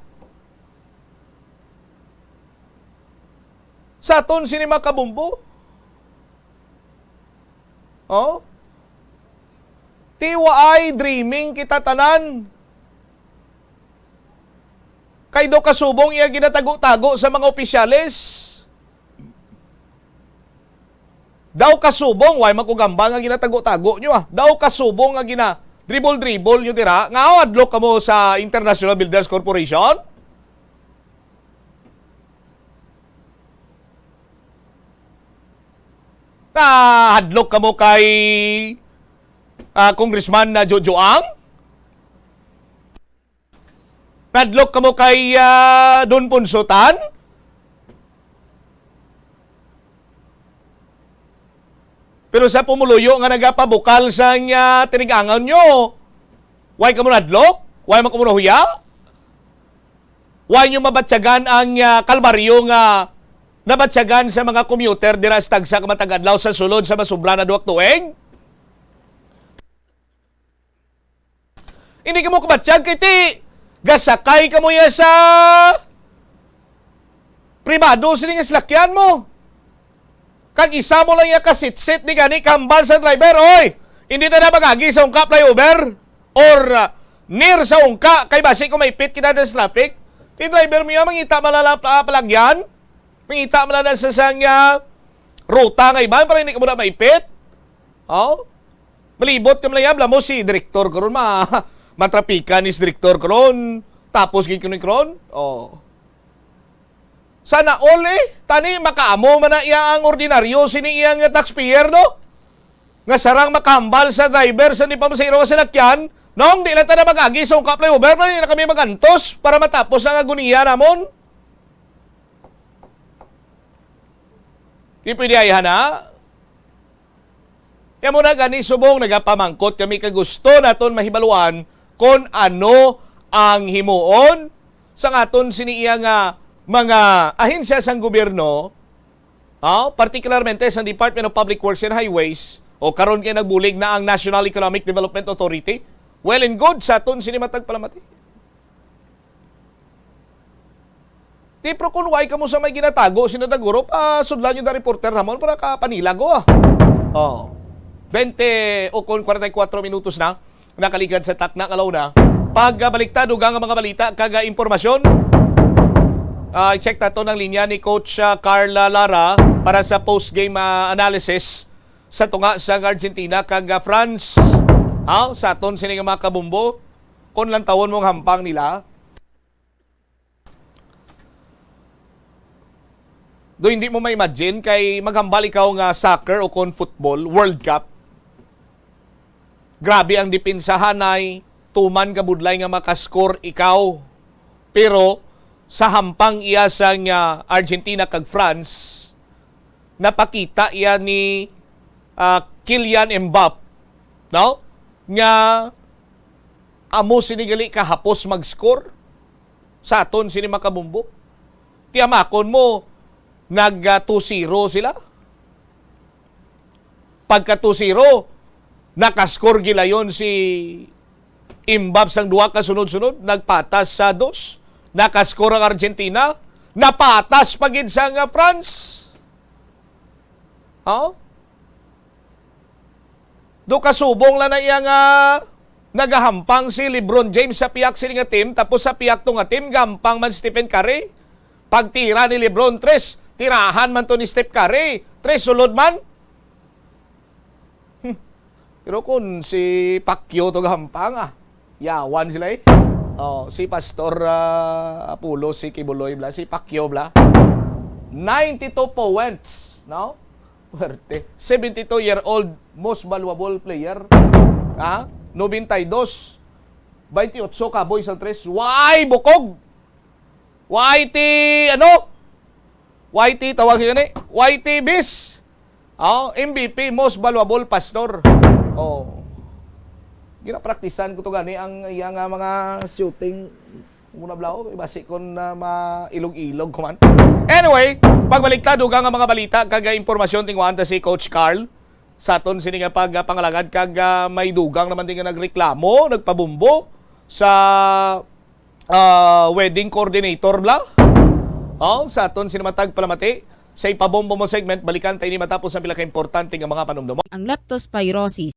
Sa aton sini makabumbo. Oh? Ti waay dreaming kita tanan. Kay daw kasubong iya ginatago-tago sa mga opisyales. Daw kasubong, way man ko gamba nga ginatago-tago nyo, ah. Daw kasubong nga gina-dribble-dribble nyo dira, nga adlok kamo sa International Builders Corporation. Nahadlok kamo kay, ah, Congressman na Jojo Ang? Nahadlok kamo kay, ah, Don Ponsotan? Pero sa pumuluyo nga nagapabukal sang, ah, tinig-angaw nyo, why kamo nahadlok? Why man kamo nahuya? Why nyo mabatyagan ang, ah, kalbaryo nga nabatyagan sa mga commuter dira sa tagsa ka matag adlaw sa sulod sa masubra na duha ka tuig? Hindi kamo kabatyag kay ti gasakay kamo ya sa pribado sini nga salakyan mo. Kag isa mo lang ya kasitsit ni gani kahambal sa driver, oy, hindi ta na mag-agi sa ungka flyover or, ah, near sa ungka kay basi kung maipit kita sa traffic. Ti driver mo ya, mangita malala pa-, palagyan. Mangita man lang sa sang, ah, ruta nga iban para hindi ka muna maipit. Oh? Malibot ka man lang, bala mo si direktor karon, ma-, matrapikan ni si direktor karon. Tapos gid kuno karon. Oh. Sana all, eh, tani makaamo man na iya ang ordinaryo sini iyang taxpayer, no? Nga sarang makahambal sa driver sa ni pamasahero nga salakyan, nong di lang ta na mag-agi sa ungka flyover, para hindi na kami magantos para matapos ang agoniya namon. Di pwede ay, hana? Kaya mo na gani, subong nagapamangkot kami kay gusto naton mahibaluan kon ano ang himuon sa aton sini iya nga mga ahensya sang gobyerno, ha? Partikularmente sa Department of Public Works and Highways, o karon kay nagbulig na ang National Economic Development Authority. Well and good sa aton sini matag palamati. Ti, pero kung why kamo sa may ginatago, sina Daguro, pasudlan nyo na reporter namon para kapanilago, ah. Oh. Twenty o kon forty-four minutos na nakaligad sa takna nga launa. Pagbaliktad, dugang nga mga balita kag, ah, impormasyon. Ah, i-check nato ang linya ni Coach, ah, Carl Lara para sa post-game, ah, analysis sa tunga sa Argentina kag, ah, France. Ha? Sa aton sini nga mga kabumbo, kung lantawon mo ang hampang nila, do hindi mo ma-imagine kay maghambal ikaw nga soccer o kon football, World Cup. Grabe ang depensahanay, tuman ka budlay nga makascore ikaw. Pero sa hampang iya sang, ah, Argentina kag France, napakita iya ni, ah, Kylian Mbappe, no? Nga amo sini gali kahapos mag-score sa aton sini makabumbo. Tiyamakon mo, nag, ah, two zero sila. Pagka two zero, nakascore gilayon si Mbappe sang duha ka sunod-sunod, nagpatas sa dos. Nakascore ang Argentina, napatas pa gid sang, ah, France. Ha? Do kasubong lang na iya nga nagahampang si LeBron James sa pihak sini nga team, tapos sa pihak to nga team, gahampang man Stephen Curry. Pagtira ni LeBron, tres, tirahan man to ni Steph Curry. Tres, sulod man. Hmm. Pero kung si Pacquiao to gahampang, ah, yawan sila, eh. Oh, si Pastor, ah, Apollo, si Kibuloy, bla, si Pacquiao, bla. Ninety-two points, no? Puwerte. Seventy-two-year-old most valuable player. Ha? Nobenta y dos. Bainti otso kaboy sa tres. Why, bukog? Why ti, ano? Why ti, tawag siya ni? Why ti bis? Oh, M V P, most valuable pastor. Oh. Ginapraktisan ko to gani ang iya nga mga shooting. Muna bla, oh, basi kon, ah, mailog-ilog ko man. Anyway, pagbalik ta, dugang nga mga balita kag, ah, impormasyon, tinguhaan ta si Coach Carl sa aton sini nga pagpangalagad kag, ah, may dugang naman din nga nagreklamo, nagpabumbo sa, ah, wedding coordinator bla. Oh, sa aton sini matag palamati sa ipabombo mo segment, balikan ta ini matapos ang pila ka importante nga mga panumdumon. Ang leptospirosis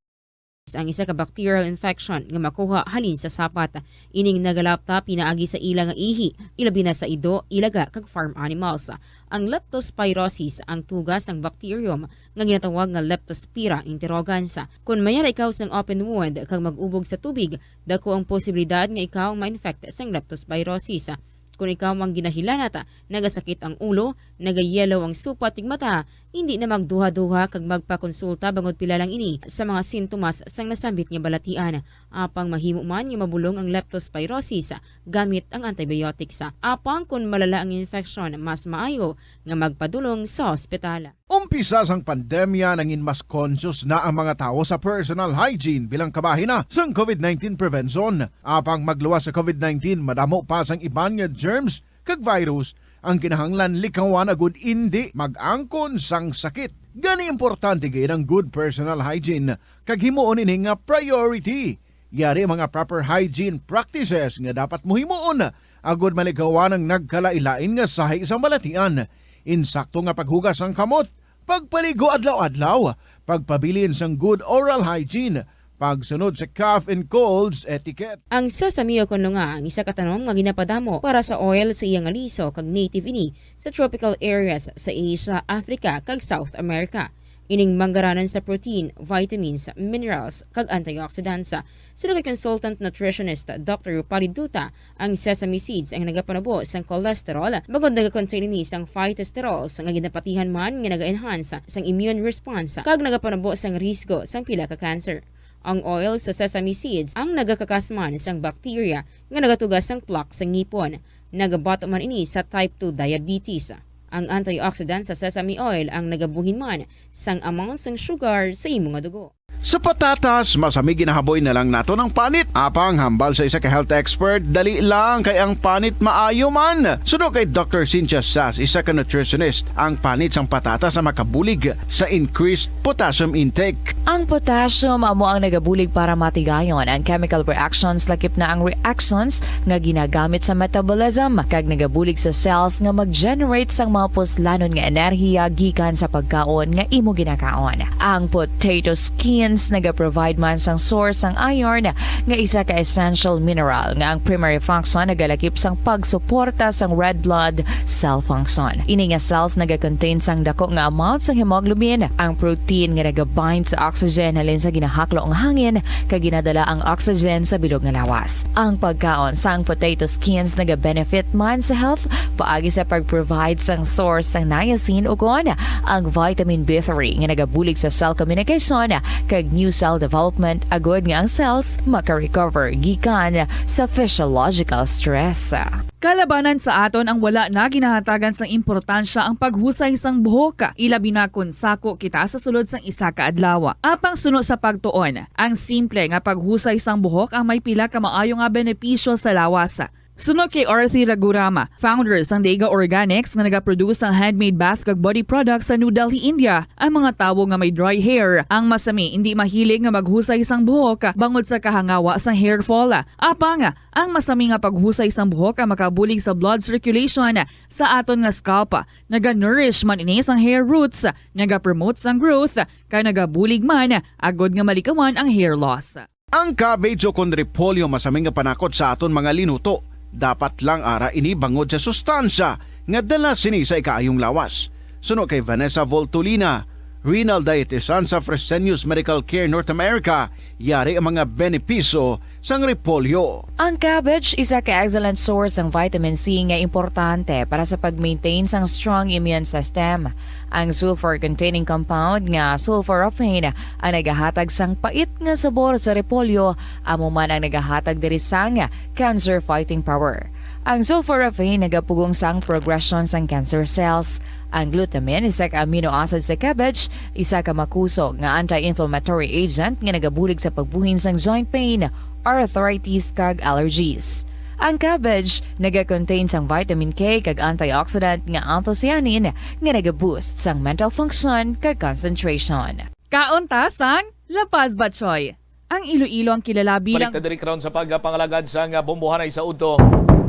ang isa ka bacterial infection nga makuha halin sa sapat. Ining nagalapta pinaagi sa ila nga ihi, ilabi na sa ido, ilaga, kag farm animals. Ang leptospirosis ang tuga sang bacterium nga ginatawag nga Leptospira interrogans. Kon mayara ikaw sang open wound kag mag-ubog sa tubig, dako ang posibilidad nga ikaw ma-infect sang leptospirosis. Kon ikaw ang ginahilanat, nagasakit ang ulo, nagayellow ang supat ug mata, indi na magduha-duha kag magpakonsulta bangod pila lang ini sa mga sintomas sang nasambit nga balatian. Apang mahimo man nga mabulong ang leptospirosis gamit ang antibiotics. Apang kon malala ang infeksyon, mas maayo nga magpadulong sa ospital. Umpisa sang pandemya, nangin mas conscious na ang mga tawo sa personal hygiene bilang kabahin na sang covid nineteen prevention. Apang magluwas sa covid nineteen, madamo pa sang iban nga germs kag virus ang kinahanglan likawan agud indi mag-angkon sang sakit. Gani, importante gid ang good personal hygiene kag himuon ini nga priority. Yari mga proper hygiene practices nga dapat mo himuon agud malikawan ang nagkalain-lain nga sahi sang balatian. Insakto nga paghugas sang kamot, pagpaligo adlaw-adlaw, pagpabilin sang good oral hygiene, pagsunod sa cough and colds etiquette. Ang sesame, o kon nga ang isa ka tanom nga ginapadamo para sa oil sa iya nga liso kag native ini sa tropical areas sa Asia, Africa, kag South America. Ining manggaranan sa protein, vitamins, minerals, kag antioxidants. Suno kay consultant nutritionist Doctor Rupali Duta, ang sesame seeds ang nagapanubo sang cholesterol, bangod nagakontain ini sang phytosterols nga ginapatihan man nga naga-enhance sang immune response kag nagapanubo sang risgo sang pila ka cancer. Ang oil sa sesame seeds ang nagakakas man sang bacteria nga nagatuga sang plaque sa ngipon. Nagabato man ini sa type two diabetes. Ang antioxidant sa sesame oil ang nagabuhin man sang amount sang sugar sa imo nga dugo. Sa patatas, masami ginahaboy na lang naton ang panit. Apang hambal sa isa ka health expert, dali lang kay ang panit maayo man. Suno kay Doctor Cynthia Sass, isa ka nutritionist, ang panit sang patatas ang makabulig sa increased potassium intake. Ang potassium amo ang nagabulig para matigayon ang chemical reactions, lakip na ang reactions nga ginagamit sa metabolism, kag nagabulig sa cells nga mag-generate sang mga puslanon nga enerhiya gikan sa pagkaon nga imo ginakaon. Ang potato skins nagaprovide man sang source sang iron, nga isa ka essential mineral nga ang primary function nagalakip sang pagsuporta sang red blood cell function. Ini nga cells nagakontain sang dako nga amount sang hemoglobin, ang protein nga nagabind sa oxygen halin sa ginahaklo nga hangin kag ginadala ang oxygen sa bilog nga lawas. Ang pagkaon sang potato skins nagabenefit man sa health paagi sa pag-provide sang source sang niacin, ukon ang vitamin B three nga nagabulig sa cell communication kag new cell development, agud nga ang cells maka-recover gikan sa physiological stress. Kalabanan sa aton ang wala na ginahatagan sang importansya ang paghusay sang buhok, ilabi na kon sako kita sa sulod sang isa ka adlaw. Apang suno sa pagtuon, ang simple nga paghusay sang buhok ang may pila ka maayo nga benepisyo sa lawas. Suno kay Arthi Raghuram, founder sang Dega Organics nga nagaproduce sang handmade bath kag body products sa New Delhi, India, ang mga tawo nga may dry hair ang masami indi mahilig nga maghusay sang buhok bangod sa kahangawa sang hair fall. Apang ang masami nga paghusay sang buhok ang makabulig sa blood circulation sa aton nga scalp. Naga-nourish man ini sang hair roots, naga-promote sang growth, kag nagabulig man agud nga malikawan ang hair loss. Ang cabbage, o kon repolyo, masami nga panakot sa aton mga linuto. Dapat lang ara ini bangod sa sustansya nga dala sini sa ikaayong lawas. Suno kay Vanessa Voltolina, renal dietitian sa Fresenius Medical Care North America, yari ang mga benepisyo sang repolyo. Ang cabbage isa ka excellent source sang vitamin C nga importante para sa pag-maintain sang strong immune system. Ang sulfur-containing compound nga sulforaphane ang nagahatag sang pait nga sabor sa repolyo, amo man ang nagahatag diri sang cancer fighting power. Ang sulforaphane nagapugong sang progression sang cancer cells. Ang glutamine, isa ka amino acid sa cabbage, isa ka makusog nga anti-inflammatory agent nga nagabulig sa pagbuhin sang joint pain, arthritis, kag allergies. Ang cabbage nagakontain sang vitamin K kag antioxidant nga anthocyanin nga nagaboost sang mental function kag concentration. Kaon ta sang La Paz Batchoy, ang Iloilo ang kilala bilang Balik ta diri karon sa pagpangalagad sang bombohanay sa udto.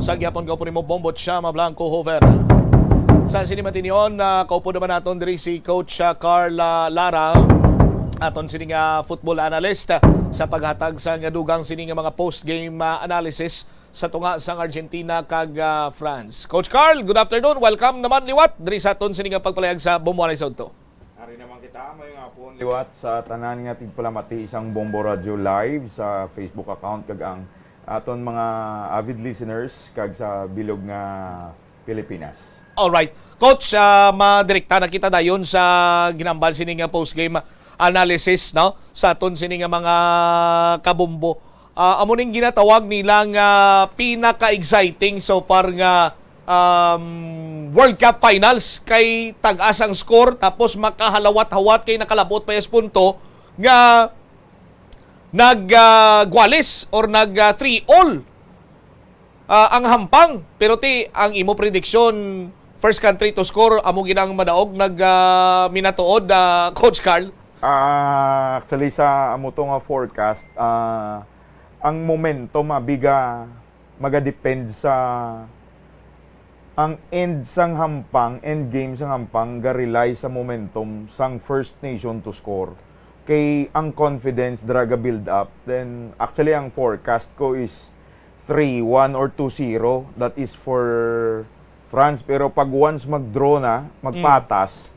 Sa gyapon, kaupo nimo, Bombo Chama Blanco Hoover. Sa sini matinyon, ah, kaupo naman naton diri si Coach, ah, Carl, ah, Lara, aton sini nga football analyst, ah, sa paghatag sang dugang sini nga mga post-game, ah, analysis sa tunga sang Argentina kag, ah, France. Coach Carl, good afternoon. Welcome naman liwat diri sa aton sini nga pagpalayag sa bombohanay sa udto. Ari naman kita, maayong hapon liwat sa tanan nga tigpalamati sang Bombo Radyo Live sa Facebook account kag ang aton mga avid listeners kag sa bilog nga Pilipinas. Alright. Coach, ah, madirekta na kita dayon sa ginambal sini nga postgame analysis, no? Sa aton sini nga mga kabombo. Ah, amo ning ginatawag nila nga pinaka-exciting so far nga um, World Cup Finals, kay tag-as ang score tapos makahalawat-hawat kay nakalabot pa yes punto nga nag ah, gwalis or nag ah, three all ah, ang Hampang. Pero ti, ang imo prediction, first country to score, amo gid ang madaog nag ah, minatuod, ah, Coach Carl? Ah, actually, sa amo to nga forecast, ah, ang momentum, abi, ga magadepend sa, ang end sang Hampang, end game sang Hampang ga-rely sa momentum sang first nation to score. Kay ang confidence dira ga-build up. Then, actually, ang forecast ko is three one or two zero. That is for France. Pero pag once mag-draw na, magpatas,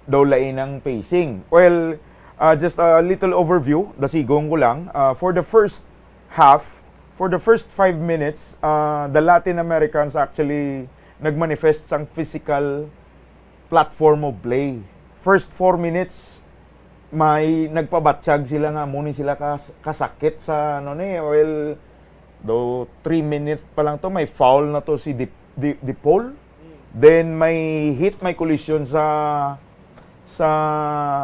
daw lain ang pacing. Well, uh, just a little overview, dasigong ko lang. Uh, for the first half, for the first five minutes, uh, the Latin Americans actually nagmanifest sang physical platform of play. First four minutes, may nagpabatsyag sila nga amo ni sila kas- kasakit sa ano ni, well, do three minutes pa lang to, may foul na to si De, De, De Paul. Then may hit, may collision sa sa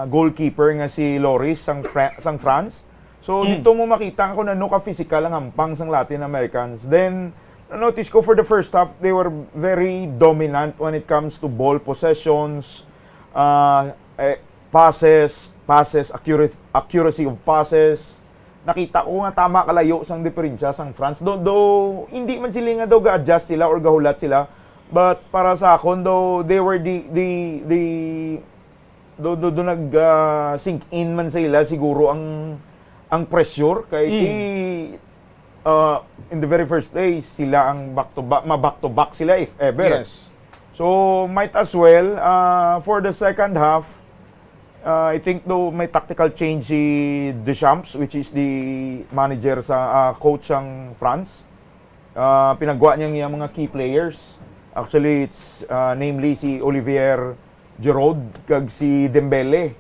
goalkeeper nga si Lloris sang Fra- sang France. So dito mo makita kung ano ka physical ang hampang sang Latin Americans. Then notice ko for the first half, they were very dominant when it comes to ball possessions, uh, eh, passes, passes, accuracy, accuracy of passes. Nakita ko nga tama kalayo sang diferensya sang France. Do, do hindi man sila nga daw ga-adjust sila or gahulat sila, but para sa akon, do, they were the the the do, do, do nag ah, sink in man sa ila siguro ang ang pressure kay ti, ah, in the very first place sila ang back to back, ma back to back sila if ever. Yes. So might as well, ah, for the second half, ah, I think do may tactical change si Deschamps, which is the manager sa ah, coach sang France. Ah, pinagwa niya ang iyang mga key players. Actually, it's ah, namely si Olivier Giroud kag si Dembele.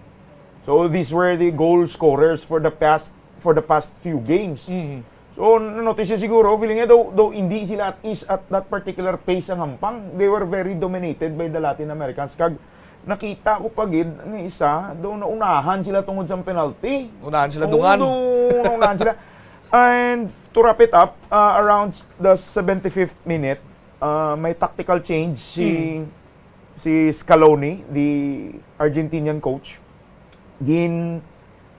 So these were the goal scorers for the past for the past few games. So notice niyo siguro, feeling niya daw, daw hindi sila at ease at that particular pace ang hampang. They were very dominated by the Latin Americans. Kag nakita ko pa gid nga isa, daw naunahan sila tungod sa penalty. Unahan sila Oo, dungan. Daw naunahan sila. And to wrap it up, uh, around the seventy-fifth minute, uh, may tactical change si si Scaloni, the Argentinian coach. Gin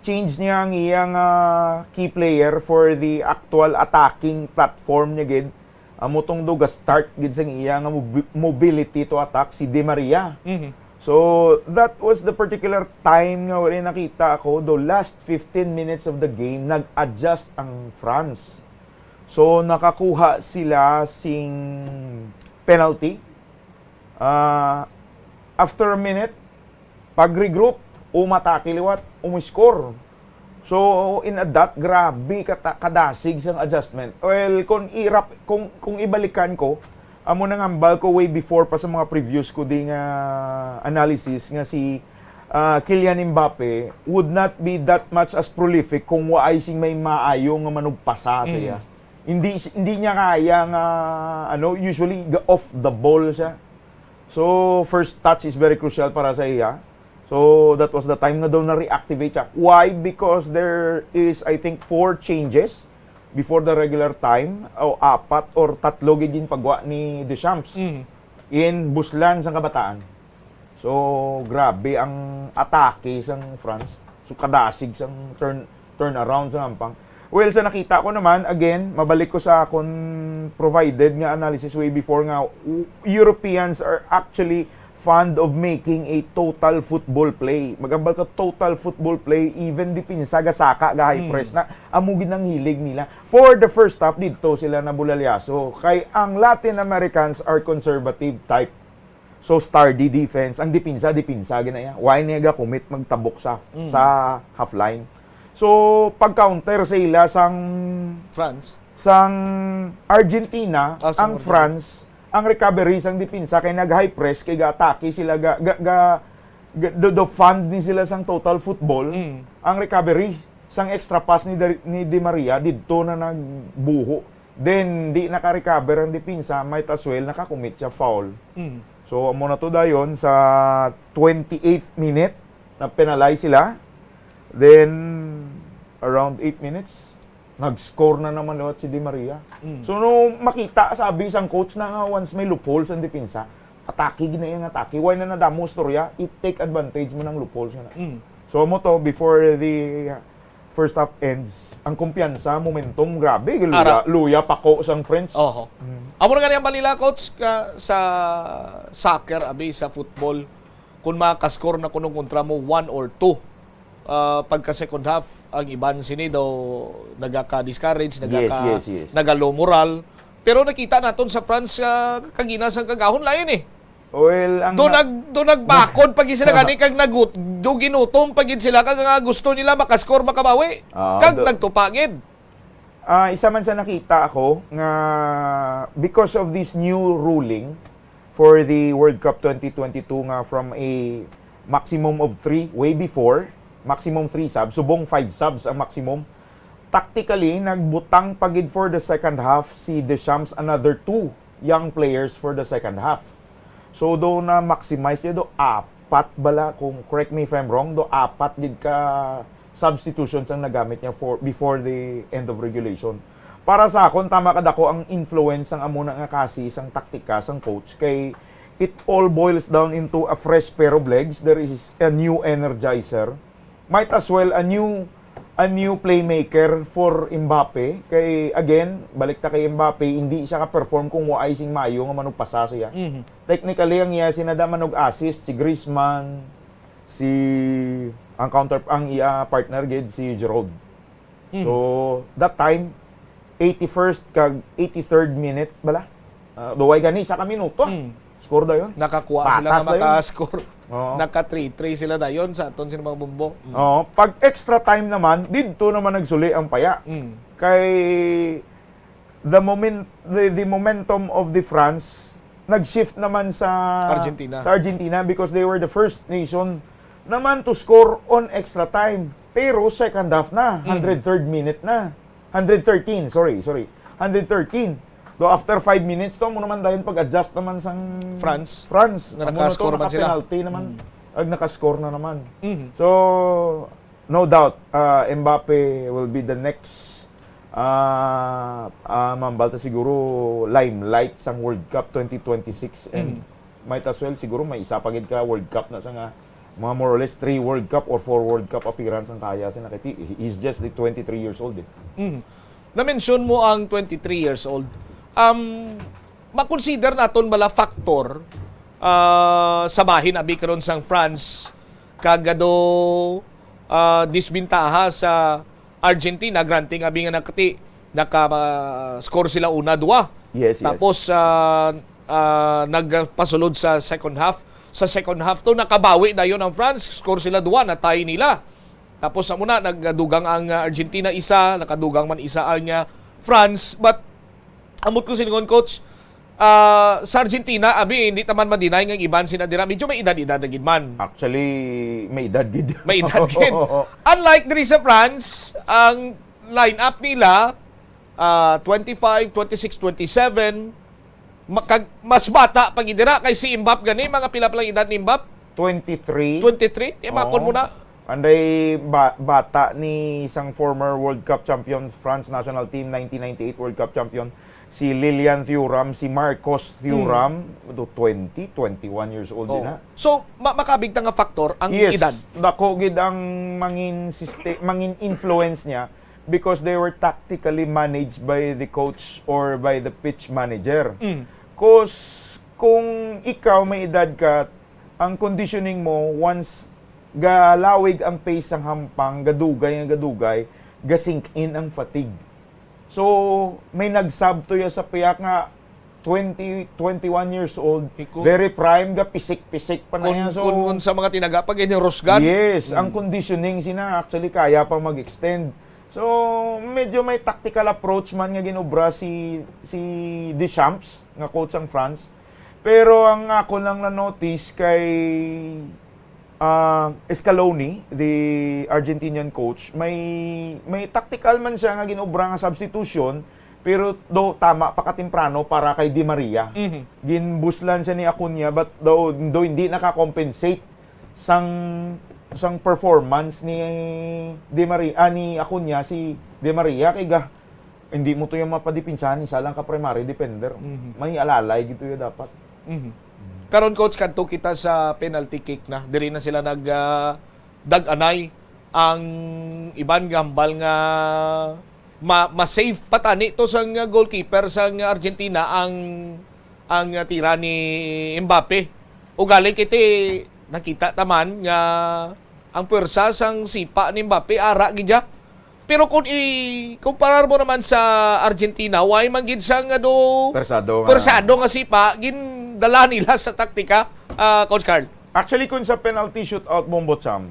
change niya ang iyang ah, key player for the actual attacking platform niya gid. Amo tong do ga-start gid sang iya nga mobi- mobility to attack si Di Maria. Mhm. So that was the particular time nga wala nakita ako, the last fifteen minutes of the game, nag-adjust ang France. So nakakuha sila sing penalty. Ah, after a minute, pag-regroup, umatake liwat, umiscore. So, in a dot, grabe kata- kadasig sang adjustment. Well, kung irap, kung, kung ibalikan ko, amo nang hambal ko way before pa sa mga previous ko di nga analysis nga si ah, Kylian Mbappe would not be that much as prolific kung waay sing may maayo nga manugpasa sa iya. Hindi hindi niya kaya nga ano, usually ga- off the ball siya. So first touch is very crucial para sa iya. So that was the time nga daw na-reactivate siya. Why? Because there is, I think, four changes before the regular time, o apat or tatlo gid yung pagwa ni Deschamps. Mhm. In buslan sang kabataan. So grabe ang atake sang France. So kadasig sang turn turnaround sang hampang. Well, sa nakita ko naman, again, mabalik ko sa akon provided nga analysis way before nga u- Europeans are actually fond of making a total football play. Magambal ka total football play, even depensa gasaka ga high press na. Amo gid ang hilig nila. For the first half, dito sila nabulalyaso. Kay ang Latin Americans are conservative type. So sturdy defense, ang depensa, depensa gina iya. Why niya ga-commit magtabok sa sa half line? So pag-counter sa ila sang France. sang Argentina, Ah, sang ang Argentina. France, ang recovery sang depensa kay nag-high press, kay ga-atake sila, ga, ga, ga, ga- do, do fund ni sila sang total football. Mm. Ang recovery sang extra pass ni Dar-, ni Di Maria didto na nagbuho. Then, di naka-recover ang depensa, might as well naka-commit siya foul. Mm. So, amo na to dayon sa twenty-eighth minute, na-penalize sila. Then, around eight minutes, nag-score na naman liwat si Di Maria. Mm. So, no, makita, sabi sang coach na nga once may loopholes ang depensa, atake gid na iyang atake. Why na nadamo storya? I-take advantage mo ng loopholes nga na. Mm. So, amo to, before the first half ends, ang kumpiyansa, momentum, grabe, luya, Ara. luya pa ko sang French. Oho. Mm. Amo na gani ang balila, coach, ka, sa soccer, abi, sa football, kung makascore na kuno kontra mo one or two, ah, pagka second half, ang iban sini daw nagaka-discourage, Yes, nagaka-, yes, yes. naga-low moral. Pero nakita naton sa France, ah, kagina sang kagahon lain eh. Well, ang Do na- nag-, do nagbakod pa gid sila gani kag nagut-, do ginutom pa gid sila kag nga gusto nila makascore, makabawi. Ah, Kag do- nagtupa gid. Ah, isa man sa nakita ako nga because of this new ruling for the World Cup twenty twenty-two nga from a maximum of three, way before, maximum three subs, subong five subs ang maximum. Tactically, nagbutang pa gid for the second half si Deschamps another two young players for the second half. So, do na-maximize niya, do apat bala, kung correct me if I'm wrong, do apat gid ka substitutions ang nagamit niya for, before the end of regulation. Para sa akon, tama kadako ang influence sang amo na nga kasi sang taktika sang coach, kay it all boils down into a fresh pair of legs. There is a new energizer. Might as well a new, a new playmaker for Mbappe. Kay, again, balik ta kay Mbappe, hindi siya ka-perform kung waay sing maayo nga manugpasa siya. Mhm. Technically, ang iya sinada man og assist, si Griezmann, si, ang counter, ang iya partner gid, si Giroud. Mhm. So, that time, eighty-first kag eighty-third minute bala. Ah, duway gani sa ka minuto. Mm. Score dayon. Nakakuha sila Patas nga dayon. maka-score. Oo. Naka three three sila dayon sa aton sila mga bumbo. Mm. Oo. Pag extra time naman, didto naman nagsuli ang paya. Mm. Kay the moment, the, the momentum of the France nag-shift naman sa Argentina. sa Argentina because they were the first nation naman to score on extra time. Pero second half na, Mm. hundred third minute na. Hundred thirteen, sorry, sorry. Hundred thirteen. Do after five minutes to, mo naman dayon pag-adjust naman sang France. France. Nga Amo na to, naka-score man sila. naka-penalty naman. Mm. Ag naka-score na naman. Mhm. So, no doubt, uh, Mbappe will be the next, uh, uh, mambalta siguro limelight sang World Cup twenty twenty-six and Mm. might as well siguro may isa pa gid ka World Cup na sa nga mga more or less three World Cup or four World Cup appearance ang kaya sina kay ti-, he's just the twenty-three years old eh. Mm. Na-mention mo ang twenty-three years old. Um, makonsider naton bala factor, ah, sa bahin abi karon sang France kag do, ah, disbintaha sa Argentina, granting abi nga nakati, naka, ah, score sila una, dua. Yes, yes. Tapos, ah, ah, nagpasulod sa second half. Sa second half to, nakabawi dayon ang France, score sila dua, na-tie nila. Tapos, amo na, nagdugang ang, ah, Argentina isa, nakadugang man isa ang, ah, France. But, amot ko silingon, coach, ah, sa Argentina, abi, hindi ta man ma-deny nga ang iban sina dira, medyo may edad-edad na gid man. Actually, may edad gid. May edad gid. Unlike diri sa France, ang lineup nila, ah, twenty-five, twenty-six, twenty-seven, ma-, kag mas bata pa gid dira kay si Mbappe gani, mga pila pa lang edad ni Mbappe? Twenty-three. Twenty-three? Timakon Oo. mo na. Anday ba-, bata ni isang former World Cup champion, France national team, nineteen ninety-eight World Cup champion, si Lilian Thuram, si Marcos Thuram, Hmm. do twenty, twenty-one years old Oh. din na. So, ma-, makabig ta nga factor ang Yes, edad. dako gid ang mangin siste-, mangin influence niya because they were tactically managed by the coach or by the pitch manager. Mm. 'Cause kung ikaw may edad ka, ang conditioning mo, once galawig ang pace sang hampang, gadugay nga gadugay, ga-sink in ang fatigue. So, may nagsab to ya sa piyak nga twenty, twenty-one years old, Iko. very prime, ga pisik-pisik pa na Kung, yan. So, kung unsa mga tinaga, pag inirusgan. Yes, ang Mm. conditioning sina actually kaya pa mag-extend. So, medyo may tactical approach man nga ginobra si, si Deschamps, nga coach sang France. Pero ang ako lang na-notice kay, ah, Scaloni, the Argentinian coach, may, may tactical man siya nga ginobra nga substitution, pero do tama pa katemprano para kay Di Maria. Mhm. Ginbuslan siya ni Acuna, but do, do hindi naka-compensate sang, sang performance ni Di Maria, ah, ni Acuna si Di Maria, kay ga, hindi mo to yung mapadipinsahan, isa lang ka primary defender. Mhm. May alalay gito yung dapat. Mhm. Karon, coach, kadto kita sa penalty kick na. Diri na sila nag, ah, dag-anay. Ang iban nga hambal nga ma-, ma-save pa tani to sang goalkeeper sang Argentina ang, ang tira ni Mbappe. Ugaling kiti nakita taman nga ang puwersa sang sipa ni Mbappe ara gid ya. Pero kung i-, kumparar mo naman sa Argentina, way man gid sang ano, Persado nga. Persado nga sipa, gindala nila sa taktika, ah, Coach Carl. Actually, kung sa penalty shootout, Bombo Cham,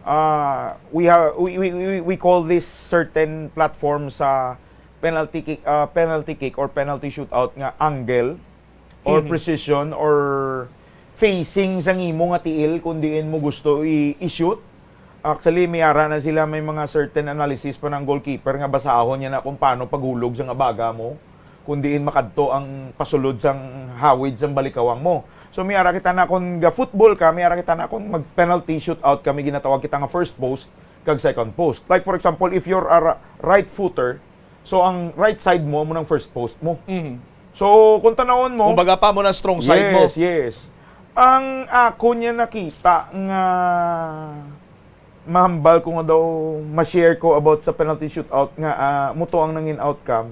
ah, we have, we, we, we, we call this certain platform sa penalty kick, ah, penalty kick or penalty shootout nga angle or Mhm. precision or facing sang imo nga tiil kung diin mo gusto i-, i-shoot. Actually, may ara na sila, may mga certain analysis pa ng goalkeeper nga basahon niya na kung paano paghulog sa nga baga mo, kung diin makadto ang pasulod sang hawid sang balikawang mo. So, may ara kita na kung ga-football ka, may ara kita na kung mag-penalty shootout kami, ginatawag kita nga first post kag second post. Like, for example, if you're a ra-, right footer, so ang right side mo, amo nang first post mo. Mhm. So, kung tanawon mo, Kumbaga pa mo na strong side mo. Yes, yes. Ang ako niya nakita nga mahambal ko nga daw ma-share ko about sa penalty shootout nga, ah, mo to ang nangin outcome.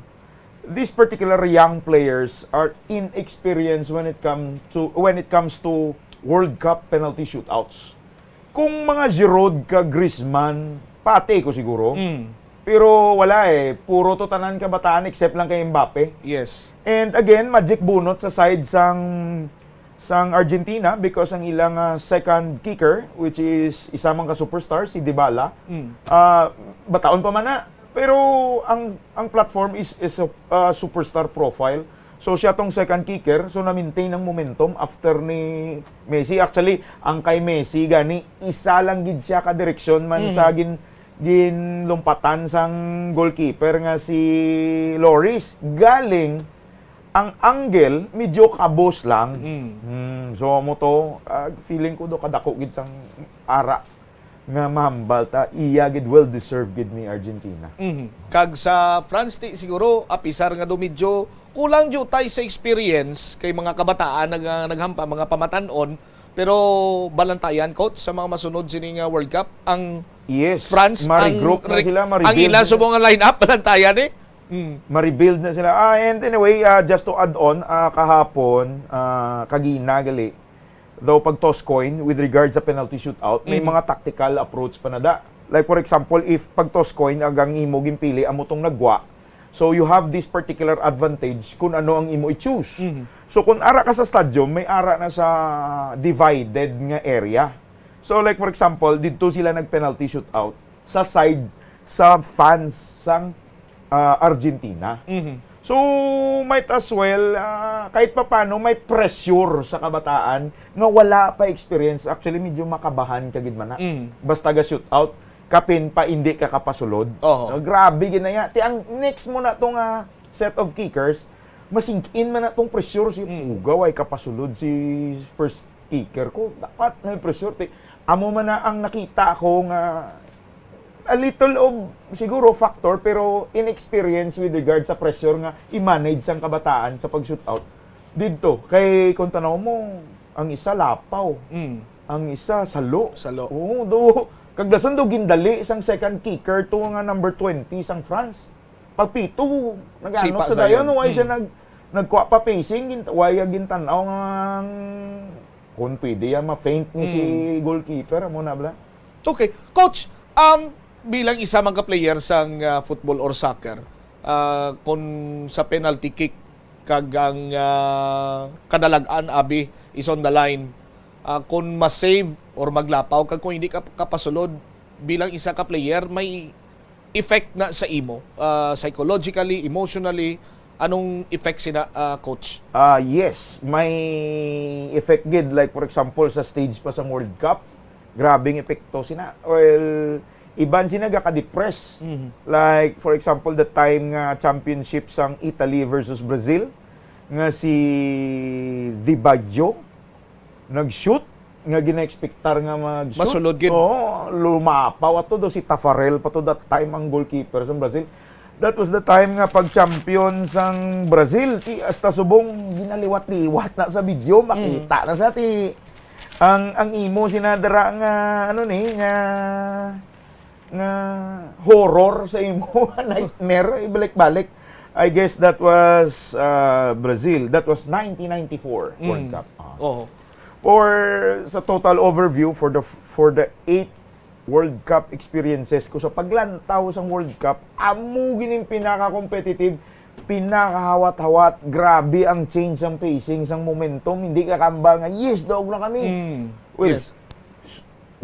These particular young players are inexperienced when it come to, when it comes to World Cup penalty shootouts. Kung mga Giroud ka Griezmann, pati ko siguro. Mm. Pero wala eh. Puro to tanan kabataan except lang kay Mbappe. Yes. And again, magic bunot sa side sang, sang Argentina because ang ilang, ah, second kicker, which is isa man ka superstar, si Dybala, Mm. ah, bataon pa man na. Pero ang, ang platform is, is a, ah, superstar profile. So siya tong second kicker, so na-maintain ang momentum after ni Messi. Actually, ang kay Messi gani, isa lang gid siya ka direksyon man Mm. sa gin-, ginlumpatan sang goalkeeper nga si Lloris. Galing, ang angle medyo kabos lang. Mm. Hmm, so mo to, ah, feeling ko do kadako gid sang ara nga mahambal ta, iya gid, well deserved gid ni Argentina. Mhm. Kag sa France, ti siguro, apisar nga do medyo kulang diutay sa experience kay mga kabataan nag-, naghampa, mga pamatan-on, pero balantayan, coach, sa mga masunod sini nga World Cup, ang Yes, France, ang ma-regroup na re-, sila, ang ma-rebuild ila na sa sila. Mga lineup, balantayan eh. Mm. Ma-rebuild na sila. Ah, and anyway, ah, just to add on, ah, kahapon, ah, kagina gali, daw pag toss coin with regard sa penalty shootout, may Mm. mga tactical approach pa na da. Like, for example, if pag toss coin ang, ang imo ginpili amo tong nagwa, so you have this particular advantage kung ano ang imo i-choose. Mhm. So kung ara ka sa stadium, may ara na sa divided nga area. So like, for example, didto sila nag-penalty shootout sa side sa fans sang, ah, Argentina. Mhm. So, might as well, ah, kahit papano, may pressure sa kabataan nga wala pa experience. Actually, medyo makabahan ka gid man na. Mm. Basta ga-shootout, kapin pa hindi ka kapasulod. Oho. No, grabe gid na ya. Ti ang next mo na tong, ah, set of kickers, masingkin man na tong pressure si Mm. Pugaw ay kapasulod si first kicker ko. Dapat may pressure. Ti, amo man na ang nakita ko nga a little of, siguro, factor, pero inexperience with regard sa pressure nga i-manage sang kabataan sa pag-shootout. Didto, kay kung tanaw mo, ang isa lapaw, Mm. ang isa salo. Salo. Oo, do, kag dason do gindali sang second kicker to nga number twenty sang France. Pagpito, nag-ano Sipa sa sa dayon, yun. why siya Mm. nag-, nagkuha pa pacing, gin-, why ya gintan-aw nga ang, kung pwede ya ma-feint ni si Mm. goalkeeper, amo na bala. Okay. Coach, um, bilang isa man ka player sang, ah, football or soccer, ah, kung sa penalty kick kag ang, ah, kadalag-an abi is on the line, ah, kung ma-save or maglapaw kag kung hindi ka kapasulod bilang isa ka player, may effect na sa imo, ah, psychologically, emotionally, anong effect sina, ah, coach? Ah, yes, may effect gid. Like, for example, sa stage pa sang World Cup, grabing epekto sina. Well, iban sina gaka-depress. Mhm. Like, for example, the time nga championship sang Italy versus Brazil, nga si Di Baggio nag-shoot, nga gina-expectar nga mag-shoot. Masulod gid. Oo, lumapaw ato do si Tafarel pa to that time ang goalkeeper sa Brazil. That was the time nga pag-champion sang Brazil, ti hasta subong ginaliwat-liwat na sa video, makita na sa ti ang ang imo sina dira nga ano ni nga nga horror sa imo, nightmare, ibalik-balik. I guess that was uh, Brazil. That was nineteen ninety-four World Mm. Cup. Ah. Oo. For sa total overview for the for the eight World Cup experiences ko sa paglantaw sang World Cup, amo gining pinaka-competitive, pinakahawat-hawat, grabe ang change sang pacing, sang momentum, hindi ka kambal nga yes, daog na kami. Mm. Well, Yes.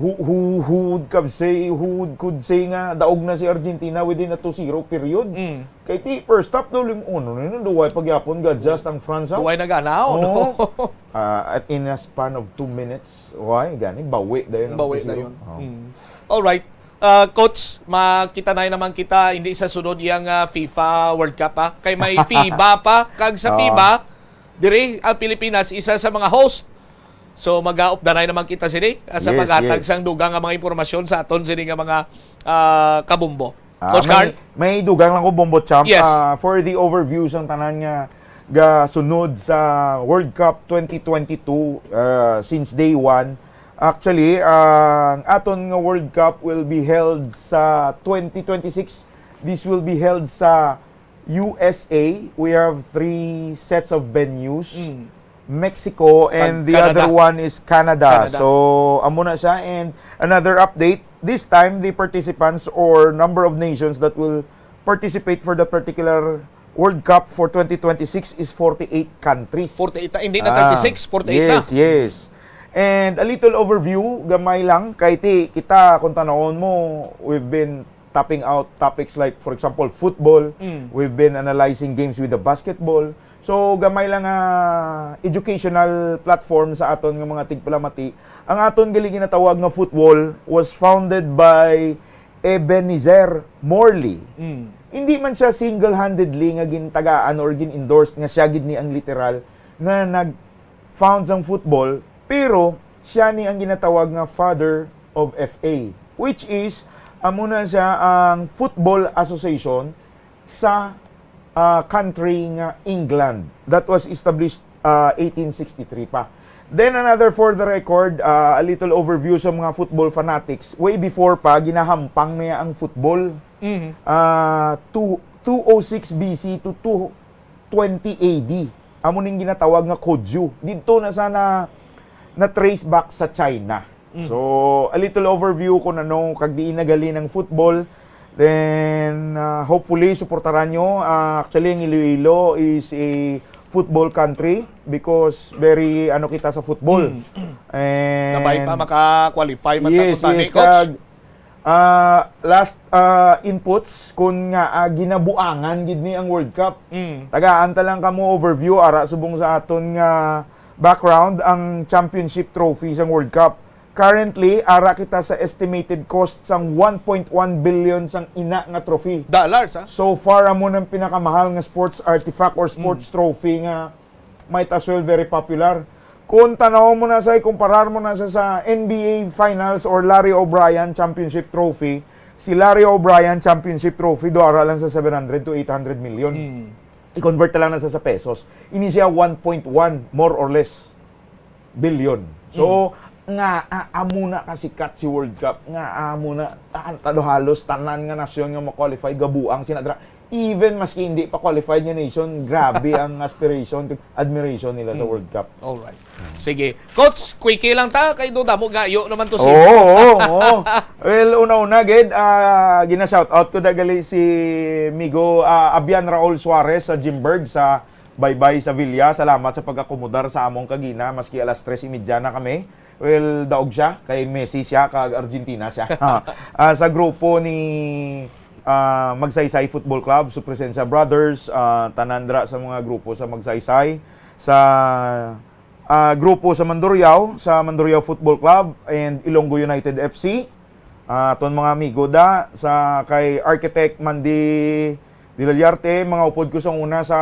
who who who would could say who would could say nga daog na si Argentina within a two zero period? Mm. Kay ti first half daw lim uno na yun, duway pagyapon ga-adjust ang France, ah. Duway naganaw, no? Oo. Ah, at in a span of two minutes, why gani bawi dayon ang Bawi two zero. dayon. Oh. Mm. Alright. Ah, coach, makita na naman kita hindi sa sunod yang ah, FIFA World Cup, ha. Kay may FIBA pa, kag sa Oo. FIBA, diri ang Pilipinas isa sa mga host. So mag-updanay naman kita sini ah, sa Yes, paghatag yes. sang dugang nga mga impormasyon sa aton sini nga mga ah, kabumbo. Ah, Coach may, Carl? May dugang lang ko, Bombo Champ. Yes. Ah, for the overview sang tanan nga gasunod sa World Cup twenty twenty-two, ah, since day one, actually, ang aton nga World Cup will be held sa twenty twenty-six. This will be held sa U S A. We have three sets of venues. Mm. Mexico, and Kag the Canada. Other one is Canada. Canada. So, amo na siya. And another update, this time, the participants or number of nations that will participate for the particular World Cup for twenty twenty-six is forty-eight countries. Forty-eight na, hindi na Ah, thirty-six, forty-eight na. Yes, yes. And a little overview, gamay lang, kay ti, kita, kung tanawon mo, we've been tapping out topics like, for example, football. Mm. We've been analyzing games with the basketball. So, gamay lang nga educational platform sa aton nga mga tigpalamati. Ang aton gali ginatawag nga football was founded by Ebenezer Morley. Mm. Hindi man siya single-handedly nga gintagaan or gin-endorse nga siya gid ni ang literal nga nag-found sang football, pero siya ni ang ginatawag nga father of F A, which is amo na siya ang football association sa ah, country nga England that was established ah, eighteen sixty-three pa. Then another for the record, ah, a little overview sa mga football fanatics. Way before pa, ginahampang niya ang football. Mhm. Ah, two, two oh six B C to two twenty A D. Amo ning ginatawag nga Kojyu. Didto na sana na-trace back sa China. So, a little overview kung ano kag diin naghalin ang football. Then, ah, hopefully, suportaran nyo. Ah, actually, ang Iloilo is a football country because very, ano kita sa football. And Kabay pa maka-qualify man yes, ta, yes, coach. Kag, ah, last ah, inputs, kung nga ah, ginabuangan gid ni ang World Cup. Mm. Tagaan ta lang kamo overview, ara subong sa aton nga background, ang championship trophy sang World Cup. Currently, ara kita sa estimated cost sang one point one billion sang ina nga trophy. Dollars, ha? So far, amo nang pinakamahal nga sports artifact or sports trophy nga might as well very popular. Kung tanaw mo na sa, kumparar mo na sa, sa N B A Finals or Larry O'Brien Championship Trophy, si Larry O'Brien Championship Trophy, do ara lang sa seven hundred to eight hundred million. Mm. I-convert na lang na sa, sa pesos. Ini siya one point one, more or less, billion. So, nga ah, amo na kasikat si World Cup, nga amo na, ah, tado halos tanan nga nasyon nga ma-qualify, gabuang sina dra. Even maski hindi pa qualified nga nation, grabe ang aspiration, admiration nila sa World Cup. Alright. Sige. Coach, quickie lang ta, kay do damo gayo naman to si Oo, oo, oo. Well, una-una, gid, ah, gina-shout out ko dagali si Migo ah, Abian Raul Suarez sa Jimberg sa Baybay sa Villa. Salamat sa pag-akomodar sa among kagina, maski alas tres y media na kami. Well, daog siya, kay Messi siya, kag Argentina siya. Ah, sa grupo ni ah, Magsaysay Football Club, Su Presencia Brothers, ah, tanan dira sa mga grupo sa Magsaysay, sa, ah, grupo sa Mandurriao, sa Mandurriao Football Club, and Ilonggo United F C. Ah, aton mga amigo da sa kay Architect Mandy Dilaliarte, mga upod ko sa una sa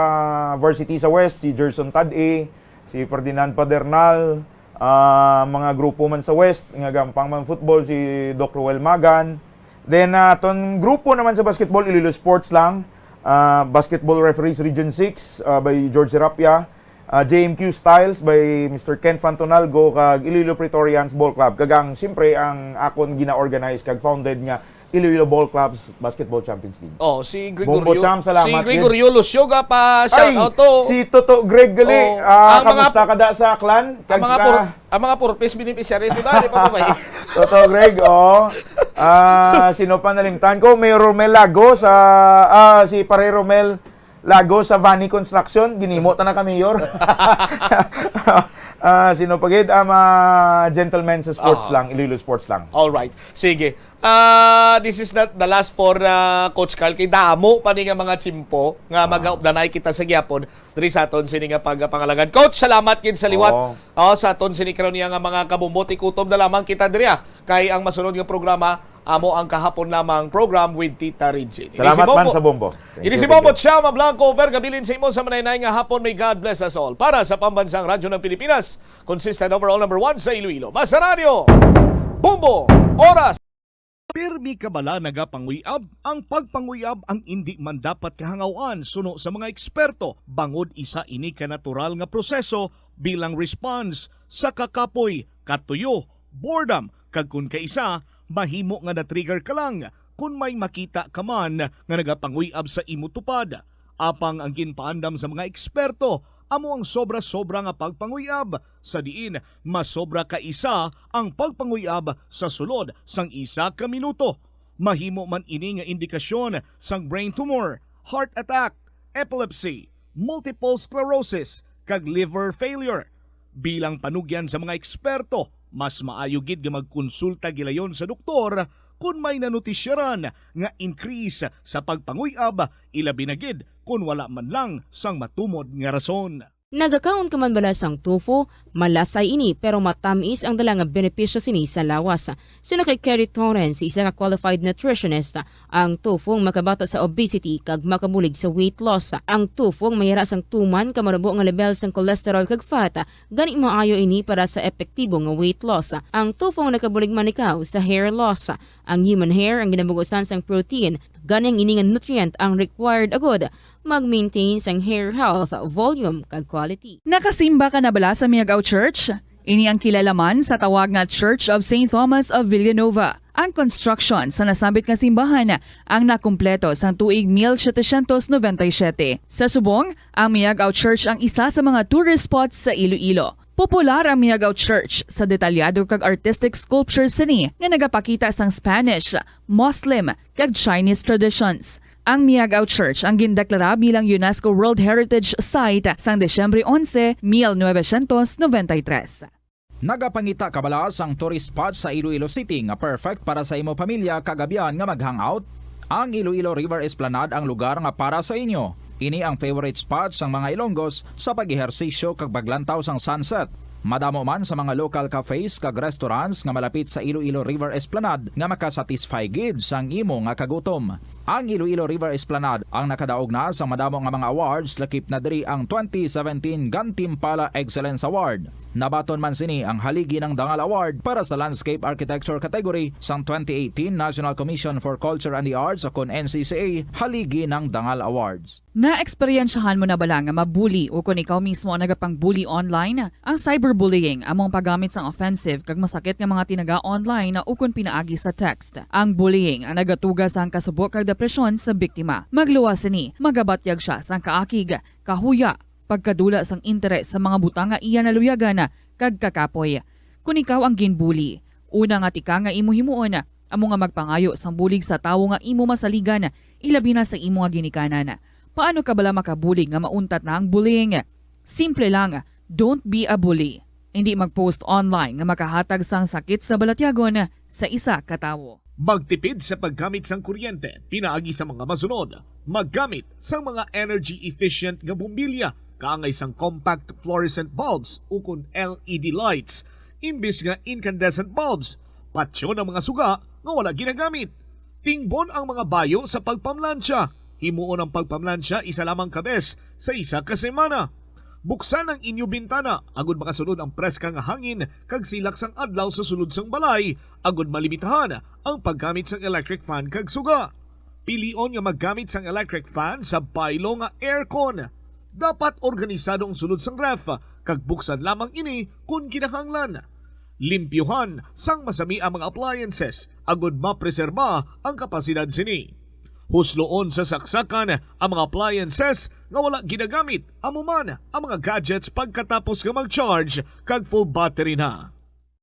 Varsity sa West, si Gerson Tadie, si Ferdinand Padernal, ah, mga grupo man sa West, nga gampang man football, si Doc Roel Magan. Then, ah, aton grupo naman sa basketball, Iloilo Sports lang, ah, Basketball Referees Region six, ah, by George Serapia, ah, J M Q Styles by Mister Ken Fantonalgo, kag Iloilo Praetorians Ball Club. Kag ang, siyempre, ang akon gina-organize kag founded nga Iloilo Ball Clubs Basketball Champions League. Oh, si Bombo Gregorio, Cham, salamat si Gregorio Lucio, ga pa shout Ay, out to. Si Toto Greg gali. Oh, Ah, ang mga kamusta ka da sa clan? Ang Kag, mga pur-, ah, ang mga purpose beneficiaries mo dali pa ba? Toto Greg, oh. Ah, sino pa nalimtan ko? Mayor Romel Lago sa, ah, si Pare Romel Lago sa Vani Construction, ginimo ta na ka mayor. Ah, sino pa gid? Ah, mga gentlemen sa sports Ah. lang, Iloilo sports lang. All right. Sige. Ah, this is not the last for, ah, Coach Carl. Kay damo pa ni nga mga tsimpo nga Ah. mag-updanay kita sa gyapon diri sa aton sini nga pagpangalagad. Coach, salamat gid sa liwat. Oo. Oh, sa aton sini karon niya nga mga kabumbo, tikutob na lamang kita diri, ah. Kay ang masunod nga programa amo ang kahapon lamang program with Tita Regine. Ini si Salamat man Bombo. sa Bombo. Thank Ini you, si thank Bombo you. Chama Blanco, Ver Gabilin sa imo sa manay-nay nga hapon. May God bless us all. Para sa Pambansang Radyo ng Pilipinas, consistent overall number one sa Iloilo. Basta Radyo, Bombo, Oras. Pirmi ka bala nagapanguyab? Ang pagpanguyab ang indi man dapat kahangawan suno sa mga eksperto, bangod isa ini ka natural nga proseso bilang response sa kakapoy, katuyo, boredom, kag kun kaisa, mahimo nga na-trigger ka lang kun may makita ka man nga nagapanguyab sa imo tupad. Apang ang ginpaandam sa mga eksperto amo ang sobra-sobra nga pagpanguyab, sa diin masobra ka isa ang pagpanguyab sa sulod sang isa ka minuto. Mahimo man ini nga indikasyon sang brain tumor, heart attack, epilepsy, multiple sclerosis, kag liver failure. Bilang panugyan sa mga eksperto, mas maayo gid nga magkonsulta gilayon sa doktor kon may nanotisyaran nga increase sa pagpanguyab, ilabi na gid kon wala man lang sang matumod nga rason. Nagakaon ka man bala sang tofu? Malasay ini, pero matamis ang dala nga benepisyo sini sa lawas. Suno kay Kerry Torrens, isa ka qualified nutritionist, ang tofu ang makabato sa obesity kag makabulig sa weight loss. Ang tofu ang mayara sang tuman ka marubo nga level sang cholesterol kag fat, gani maayo ini para sa epektibo nga weight loss. Ang tofu ang nakabulig man ikaw sa hair loss. Ang human hair ang ginabugusan sang protein, gani ang ini nga nutrient ang required agud mag-maintain sang hair health, volume, kag quality. Nakasimba ka na bala sa Miagao Church? Ini ang kilala man sa tawag nga Church of Saint Thomas of Villanueva. Ang construction sa nasambit nga simbahan ang nakumpleto sang tuig mil setecientos noventa y siete. Sa subong, ang Miagao Church ang isa sa mga tourist spots sa Iloilo. Popular ang Miagao Church sa detalyado kag artistic sculptures sini nga nagapakita sang Spanish, Muslim, kag Chinese traditions. Ang Miagao Church ang gindeklara bilang UNESCO World Heritage Site sang Disyembre onse, mil novecientos noventa y tres. Nagapangita ka bala sang tourist spot sa Iloilo City nga perfect para sa imo pamilya kag abyan nga mag-hangout? Ang Iloilo River Esplanade ang lugar nga para sa inyo. Ini ang favorite spot sang mga Ilonggos sa pag-ehersisyo kag paglantaw sang sunset. Madamo man sa mga local cafes kag restaurants nga malapit sa Iloilo River Esplanade nga makasatisfy gid sang imo nga kagutom. Ang Iloilo River Esplanade ang nakadaog na sa madamo nga mga awards, lakip na diri ang twenty seventeen Gantimpala Excellence Award. Nabaton man sini ang Haligi ng Dangal Award para sa Landscape Architecture category sang twenty eighteen National Commission for Culture and the Arts, o kon N C C A Haligi ng Dangal Awards. Naeksperyensyahan mo na bala nga ma-bully o kon ikaw mismo ang nagapang-bully online? Ang cyberbullying amo ang paggamit sang offensive kag masakit nga mga tinaga online o kon pinaagi sa text. Ang bullying ang nagatuga sang kasubo kag depresyon sa biktima. Magluwas sini, magabatyag sia sang kaakig, kahuya, pagkadula sang interes sa mga butang nga iya naluyagan, kag kakapoy. Kon ikaw ang ginbully, una nga tikang nga imo himuon amo nga magpangayo sang bulig sa tawo nga imo masaligan, ilabi na sa imo nga ginikanan. Paano ka bala makabulig nga mauntat na ang bullying? Simple lang, don't be a bully. Indi mag-post online nga makahatag sang sakit sa balatyagon sa isa ka tawo. Magtipid sa paggamit sang kuryente pinaagi sa mga masunod. Maggamit sang mga energy efficient nga bombilya kaangay sang compact fluorescent bulbs ukon L E D lights imbis nga incandescent bulbs. Patyon ang mga suga nga wala ginagamit. Tingbon ang mga bayo sa pagpamlansya. Himuon ang pagpamlansya isa lamang ka bes sa isa ka semana. Buksan ang inyo bintana agud makasulod ang preska nga hangin kag silak sang adlaw sa sulod sang balay, agud malimitahan ang paggamit sang electric fan kag suga. Pilion nga maggamit sang electric fan sa baylo nga aircon. Dapat organisado ang sulod sang ref, kag buksan lamang ini kon kinahanglan. Limpyuhan sang masami ang mga appliances agud mapreserba ang kapasidad sini. Husloon sa saksakan ang mga appliances nga wala ginagamit, amo man ang mga gadgets pagkatapos nga mag-charge kag full battery na.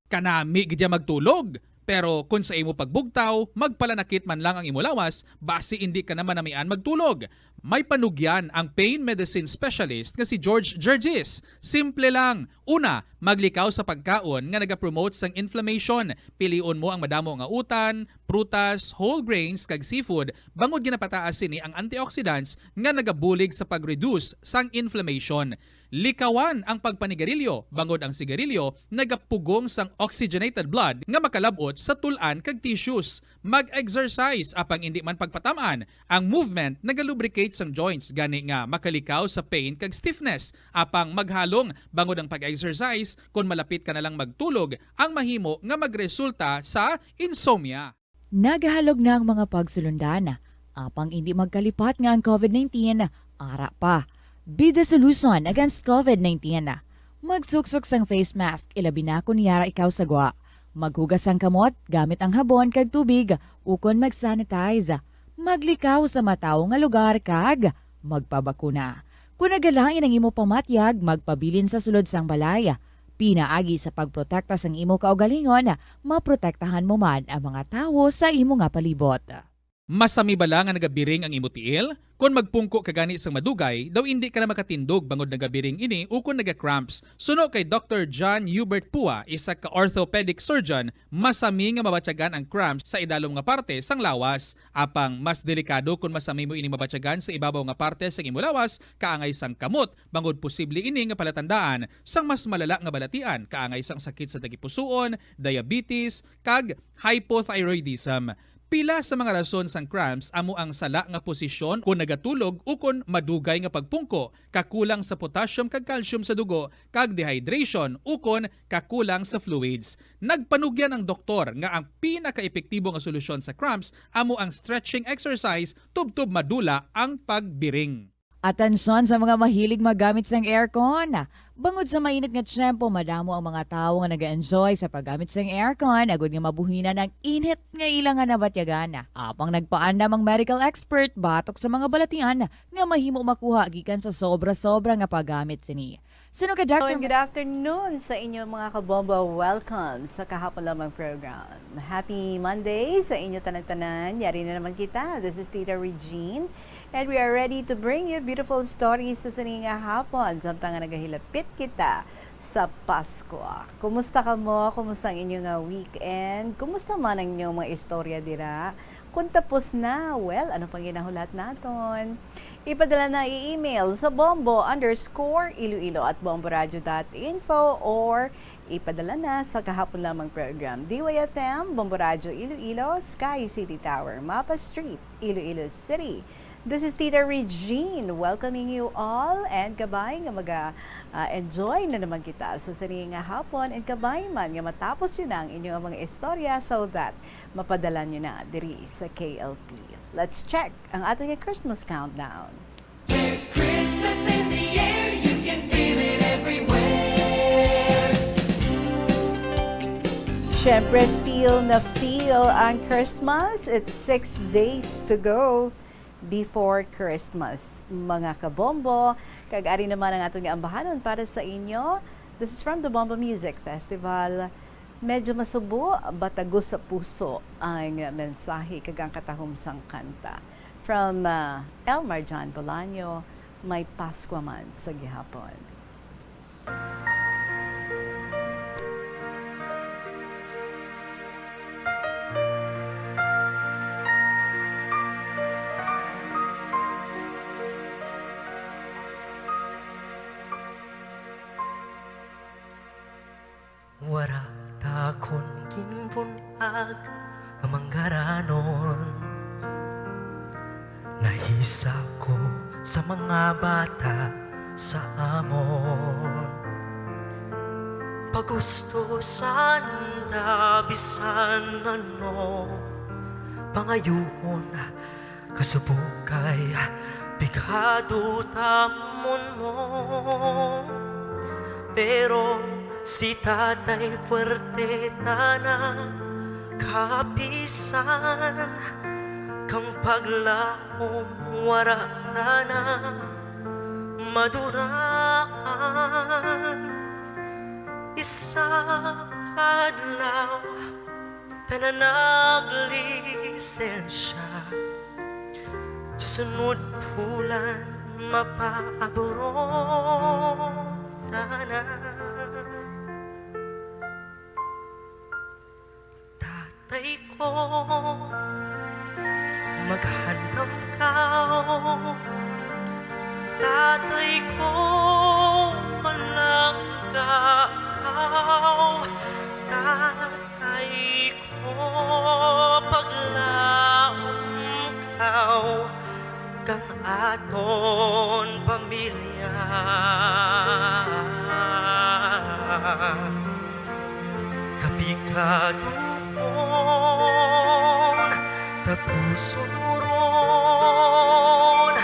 Kanami gid ya magtulog, pero kon sa imo pagbugtaw, magpalanakit man lang ang imo lawas, basi indi ka na manamian magtulog. May panugyan ang pain medicine specialist nga si George Gergis. Simple lang. Una, maglikaw sa pagkaon nga nagapromote sang inflammation. Pilion mo ang madamo nga utan, prutas, whole grains, kag seafood, bangod ginapataas sini ang antioxidants nga nagabulig sa pag-reduce sang inflammation. Likawan ang pagpanigarilyo, bangod ang sigarilyo nagapugong sang oxygenated blood nga makalab-ot sa tul-an kag tissues. Mag-exercise, apang indi man pagpatam-an. Ang movement nagalubricate sang joints, gani nga makalikaw sa pain kag stiffness. Apang maghalong, bangod ang pag-exercise, kon malapit ka na lang magtulog, ang mahimo nga magresulta sa insomnia. Nagahalog na ang mga pagsulundan, apang indi magkalipat nga ang COVID nineteen ara pa. Be the solution against COVID nineteen. Magsuksok sang face mask, ilabi na kon yara ikaw sa gwa. Maghugas sang kamot gamit ang habon kag tubig ukon mag-sanitize. Maglikaw sa matawo nga lugar kag magpabakuna. Kon nagalain ang imo pamatyag, magpabilin sa sulod sang balay. Pinaagi sa pagprotekta sang imo kaugalingon, maprotektahan mo man ang mga tawo sa imo nga palibot. Masami bala nga nagabiring ang imo tiil? Kon magpungko ka gani sang madugay, daw indi ka na makatindog bangod nagabiring ini ukon naga-cramps. Suno kay Doctor John Hubert Pua, isa ka orthopedic surgeon, masami nga mabatyagan ang cramps sa idalom nga parte sang lawas. Apang mas delikado kon masami mo ini mabatyagan sa ibabaw nga parte sang imo lawas, kaangay sang kamot, bangod posible ini nga palatandaan sang mas malala nga balatian, kaangay sang sakit sa tagipusoon, diabetes, kag hypothyroidism. Pila sa mga rason sang cramps amo ang sala nga posisyon kon nagatulog ukon madugay nga pagpungko, kakulang sa potassium kag calcium sa dugo, kag dehydration ukon kakulang sa fluids. Nagpanugyan ang doktor nga ang pinakaepektibo nga solusyon sa cramps amo ang stretching exercise tubtob madula ang pagbiring. Atensyon sa mga mahilig maggamit sang aircon. Bangod sa mainit nga tiyempo, madamo ang mga tawo nga naga-enjoy sa paggamit sang aircon agud nga mabuhinan ang init nga ila nga nabatyagan. Apang nagpaandam ang medical expert batok sa mga balatian nga mahimo makuha gikan sa sobra-sobra nga paggamit sini. Suno ka, Doctor. Good afternoon sa inyo, mga kabombo. Welcome sa Kahapon Lamang program. Happy Monday sa inyo tanan-tanan. Yari na naman kita. This is Tita Regine. And we are ready to bring you beautiful stories sa sini nga hapon, samtang nga nagahilapit kita sa Pasko. Kumusta kamo? Kumusta ang inyo nga weekend? Kumusta man ang inyong mga istorya dira? Kung tapos na, well, ano pang ginahulat naton? Ipadala na i-email sa bombo underscore iloilo at bomboradio dot info or ipadala na sa Kahapon Lamang program, D Y F M, Bombo Radio Iloilo, Sky City Tower, Mapa Street, Iloilo City. This is Tita Regine welcoming you all, and kabay nga maga, ah, enjoy na naman kita sa sini nga hapon, and kabay man nga matapos yun ang inyong mga istorya so that mapadala nyo na diri sa K L P. Let's check ang aton nga Christmas countdown. There's Christmas in the air, you can feel it everywhere. Siyempre, feel na feel ang Christmas. It's six days to go before Christmas, mga kabombo. Kag ari naman ang aton nga ambahanon para sa inyo. This is from the Bombo Music Festival. Medyo masubo, batago sa puso ang mensahe kag ang katahom sang kanta. From, ah, Elmar John Bolaño, May Paskwa Man sa Gihapon. Wara ta kon ginbun-ag nga manggaranon, nahisa ko sa mga bata sa amon. Pagustusan ta bisan ano, pangayuon kasubong kay pigado ta mon mo. Pero si Tatay puwerte tana, kapisan kang paglaom wara tana maduraan. Isa ka adlaw, tanan naglisensya. Sa sunod bulan, mapaabron tana. Tatay ko, maghandam kaw. Tatay ko, malangga kaw. Tatay ko, paglaom kaw kang aton pamilya. Kapikaduhon, tapuson ron,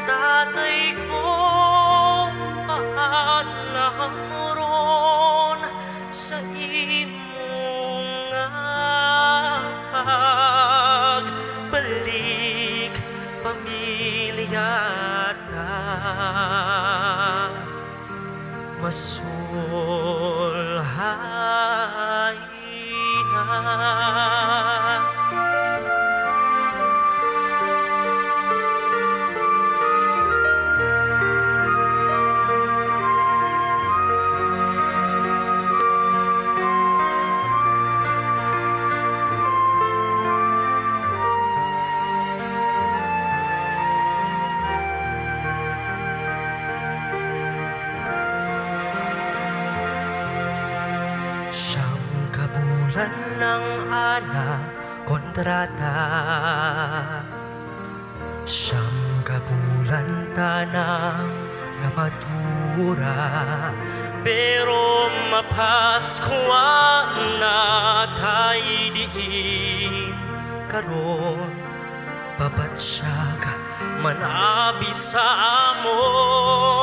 tatay ko, paalam ron sa imo nga pagbalik, pamilya ta masulhay na. Siyam ka bulan ang ana kontrata. Siyam ka bulan tana nga madura, pero mapaskwa na tay diin karon. Pabatyag man abi sa amon,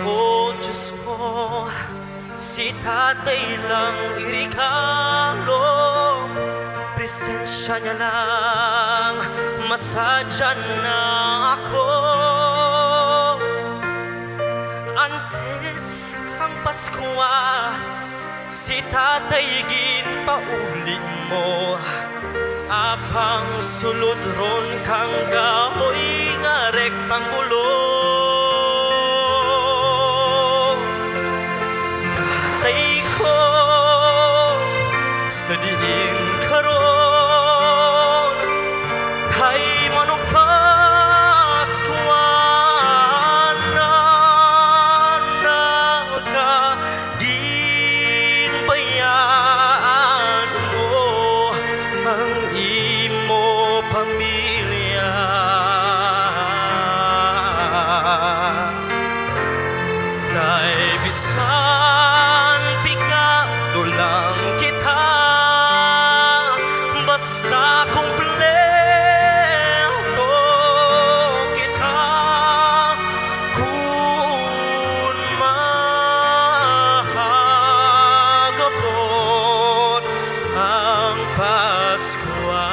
O Dios ko, si Tatay lang iregalo, presensya niya lang masadya na ako. Antes kang Paskwa, si Tatay ginpauli mo, apang sulod ron kang kahoy nga rektanggulo. Tatay ko, sa diin karon, kay manugpas ko na naka ginbayaan mo ang imo pamilya. Tay, bisan pigado lang kita, basta kumpleto kita, kun mahagabot ang Paskwa.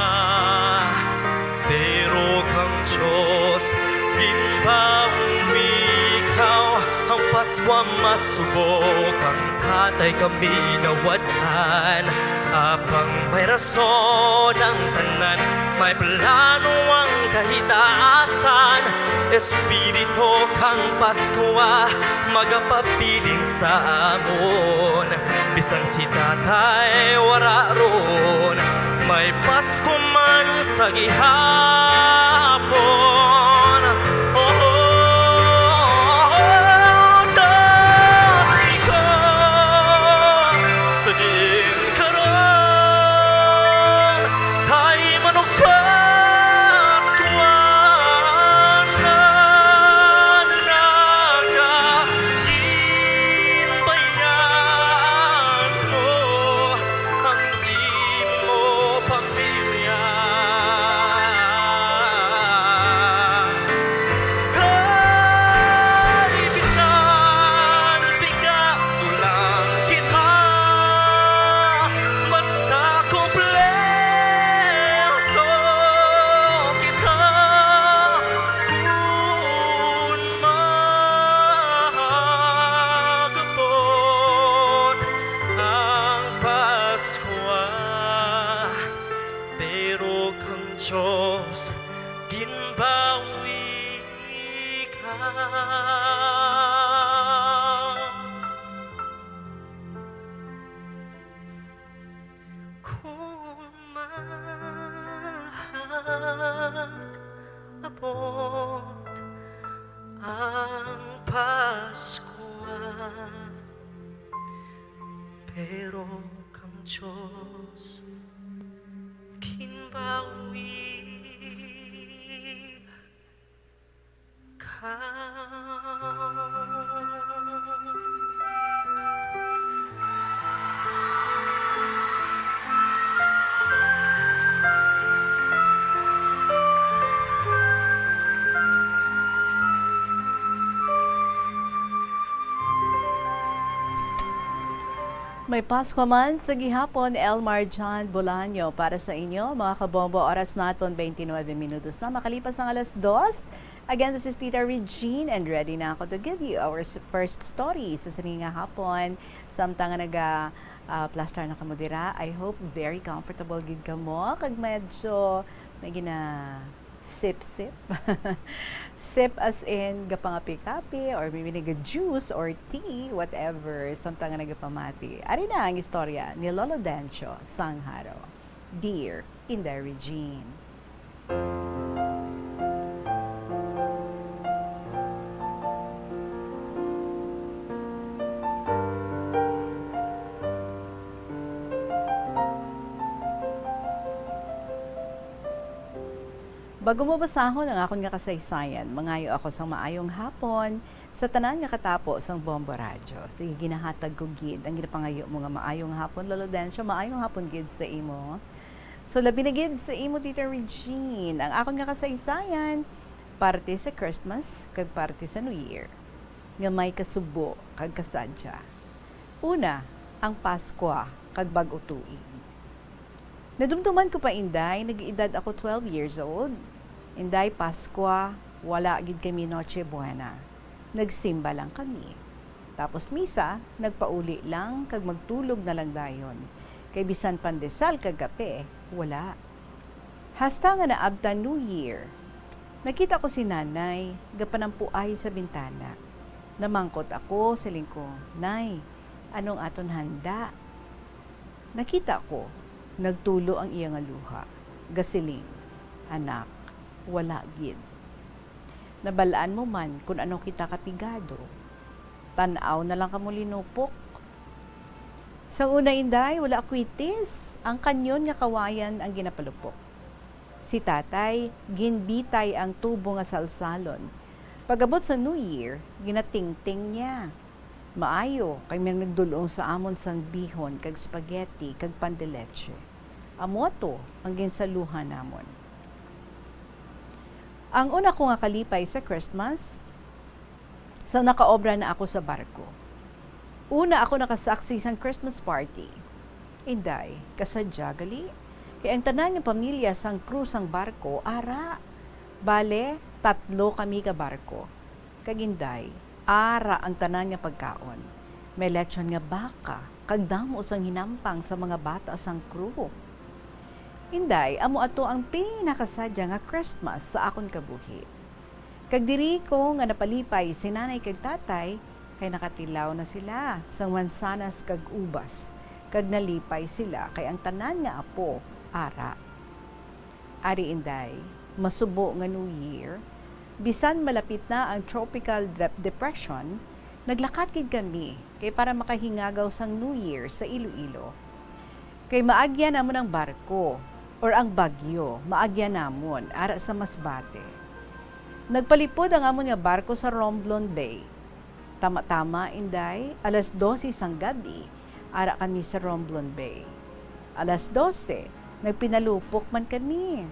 Pero kang Dios ginpaumikaw ang Paskwa, masubo kang Tatay kami nawad-an. Apang may rason ang tanan, may plano ang kahitaasan. Espiritu kang Paskwa magapabilin sa amon. Bisan si Tatay wara ron, may Pasko man sa gihapon. Oh, Tatay ko, Kung mag-abot ang Paskwa, pero kang Dios ginbawi ka. May Pasko man sa gihapon, Elmar John Bolaño para sa inyo, mga kabombo. Oras naton, twenty-nine minutos na makalipas ang alas dos. Again, this is Tita Regine, and ready na ako to give you our s-, first story sa sini nga hapon. Samtang nga naga, ah, plastar na kamo dira, I hope very comfortable gid kamo, kag medyo may gina-sip-sip. Sip as in gapangapi-kapi, or maybe naga-juice or tea, whatever. Samtang nga nagapamati. Ari na ang istorya ni Lolo Dencio Sangharo. Dear Inday Regine. Bago mo basahon ang akon nga kasaysayan, mangayo ako sang maayong hapon sa tanan nga katapo sang Bombo Radyo. Sige, ginahatag ko gid ang ginapangayo mo nga maayong hapon, Lolo Dencio. Maayong hapon gid sa imo. So, labi na gid sa imo, Tita Regine, ang akon nga kasaysayan, parte sa Christmas kag parte sa New Year, nga may kasubo kag kasadya. Una, ang Paskwa kag Bag-o Tuig. Nadumduman ko pa, Inday, nag-edad ako twelve years old. Inday, Paskwa, wala gid kami Noche Buena. Nagsimba lang kami. Tapos misa, nagpauli lang kag magtulog na lang dayon. Kay bisan pandesal kag kape, wala. Hasta nga naabtan New Year, nakita ko si Nanay gapanampuay sa bintana. Namangkot ako, siling ko, "Nay, anong aton handa?" Nakita ko, nagtulo ang iya nga luha. Gasiling, "Anak, wala gid. Nabal-an mo man kon ano kita kapigado. Tan-aw na lang kamo linupok." Sang una, Inday, wala kwitis. Ang kanyon nga kawayan ang ginapalupok. Si Tatay, ginbitay ang tubo nga salsalon. Pag-abot sa New Year, ginatingting niya. Maayo, kay may nagdul-ong sa amon sang bihon kag spaghetti kag pan de leche. Amo ato ang ginsaluhan namon. Ang una ko nga kalipay sa Christmas, sa nakaobra na ako sa barko. Una ako nakasaksi sang Christmas party. Inday, kasadya gali. Kay ang tanan nga pamilya sang crew sang barko, ara. Bale, tatlo kami ka barko. Kag Inday, ara ang tanan nga pagkaon. May lechon nga baka, kag damo sang hinampang sa mga bata sang crew. Inday, amo ato ang pinakasadya nga Christmas sa akon kabuhi. Kag diri ko nga napalipay si Nanay kag Tatay, kay nakatilaw na sila sang mansanas kag ubas, kag nalipay sila kay ang tanan nga apo ara. Ari, Inday, masubo nga New Year, bisan malapit na ang Tropical Dep-, Depression, naglakat gid kami kay para makahingagaw sang New Year sa Iloilo. Kay maagyan namon ang barko, or ang bagyo, maagyan namon, ara sa Masbate. Nagpalipod ang amon nga barko sa Romblon Bay. Tama-tama, Inday, alas dose sang gab-i, ara kami sa Romblon Bay. Alas dose, nagpinalupok man kami.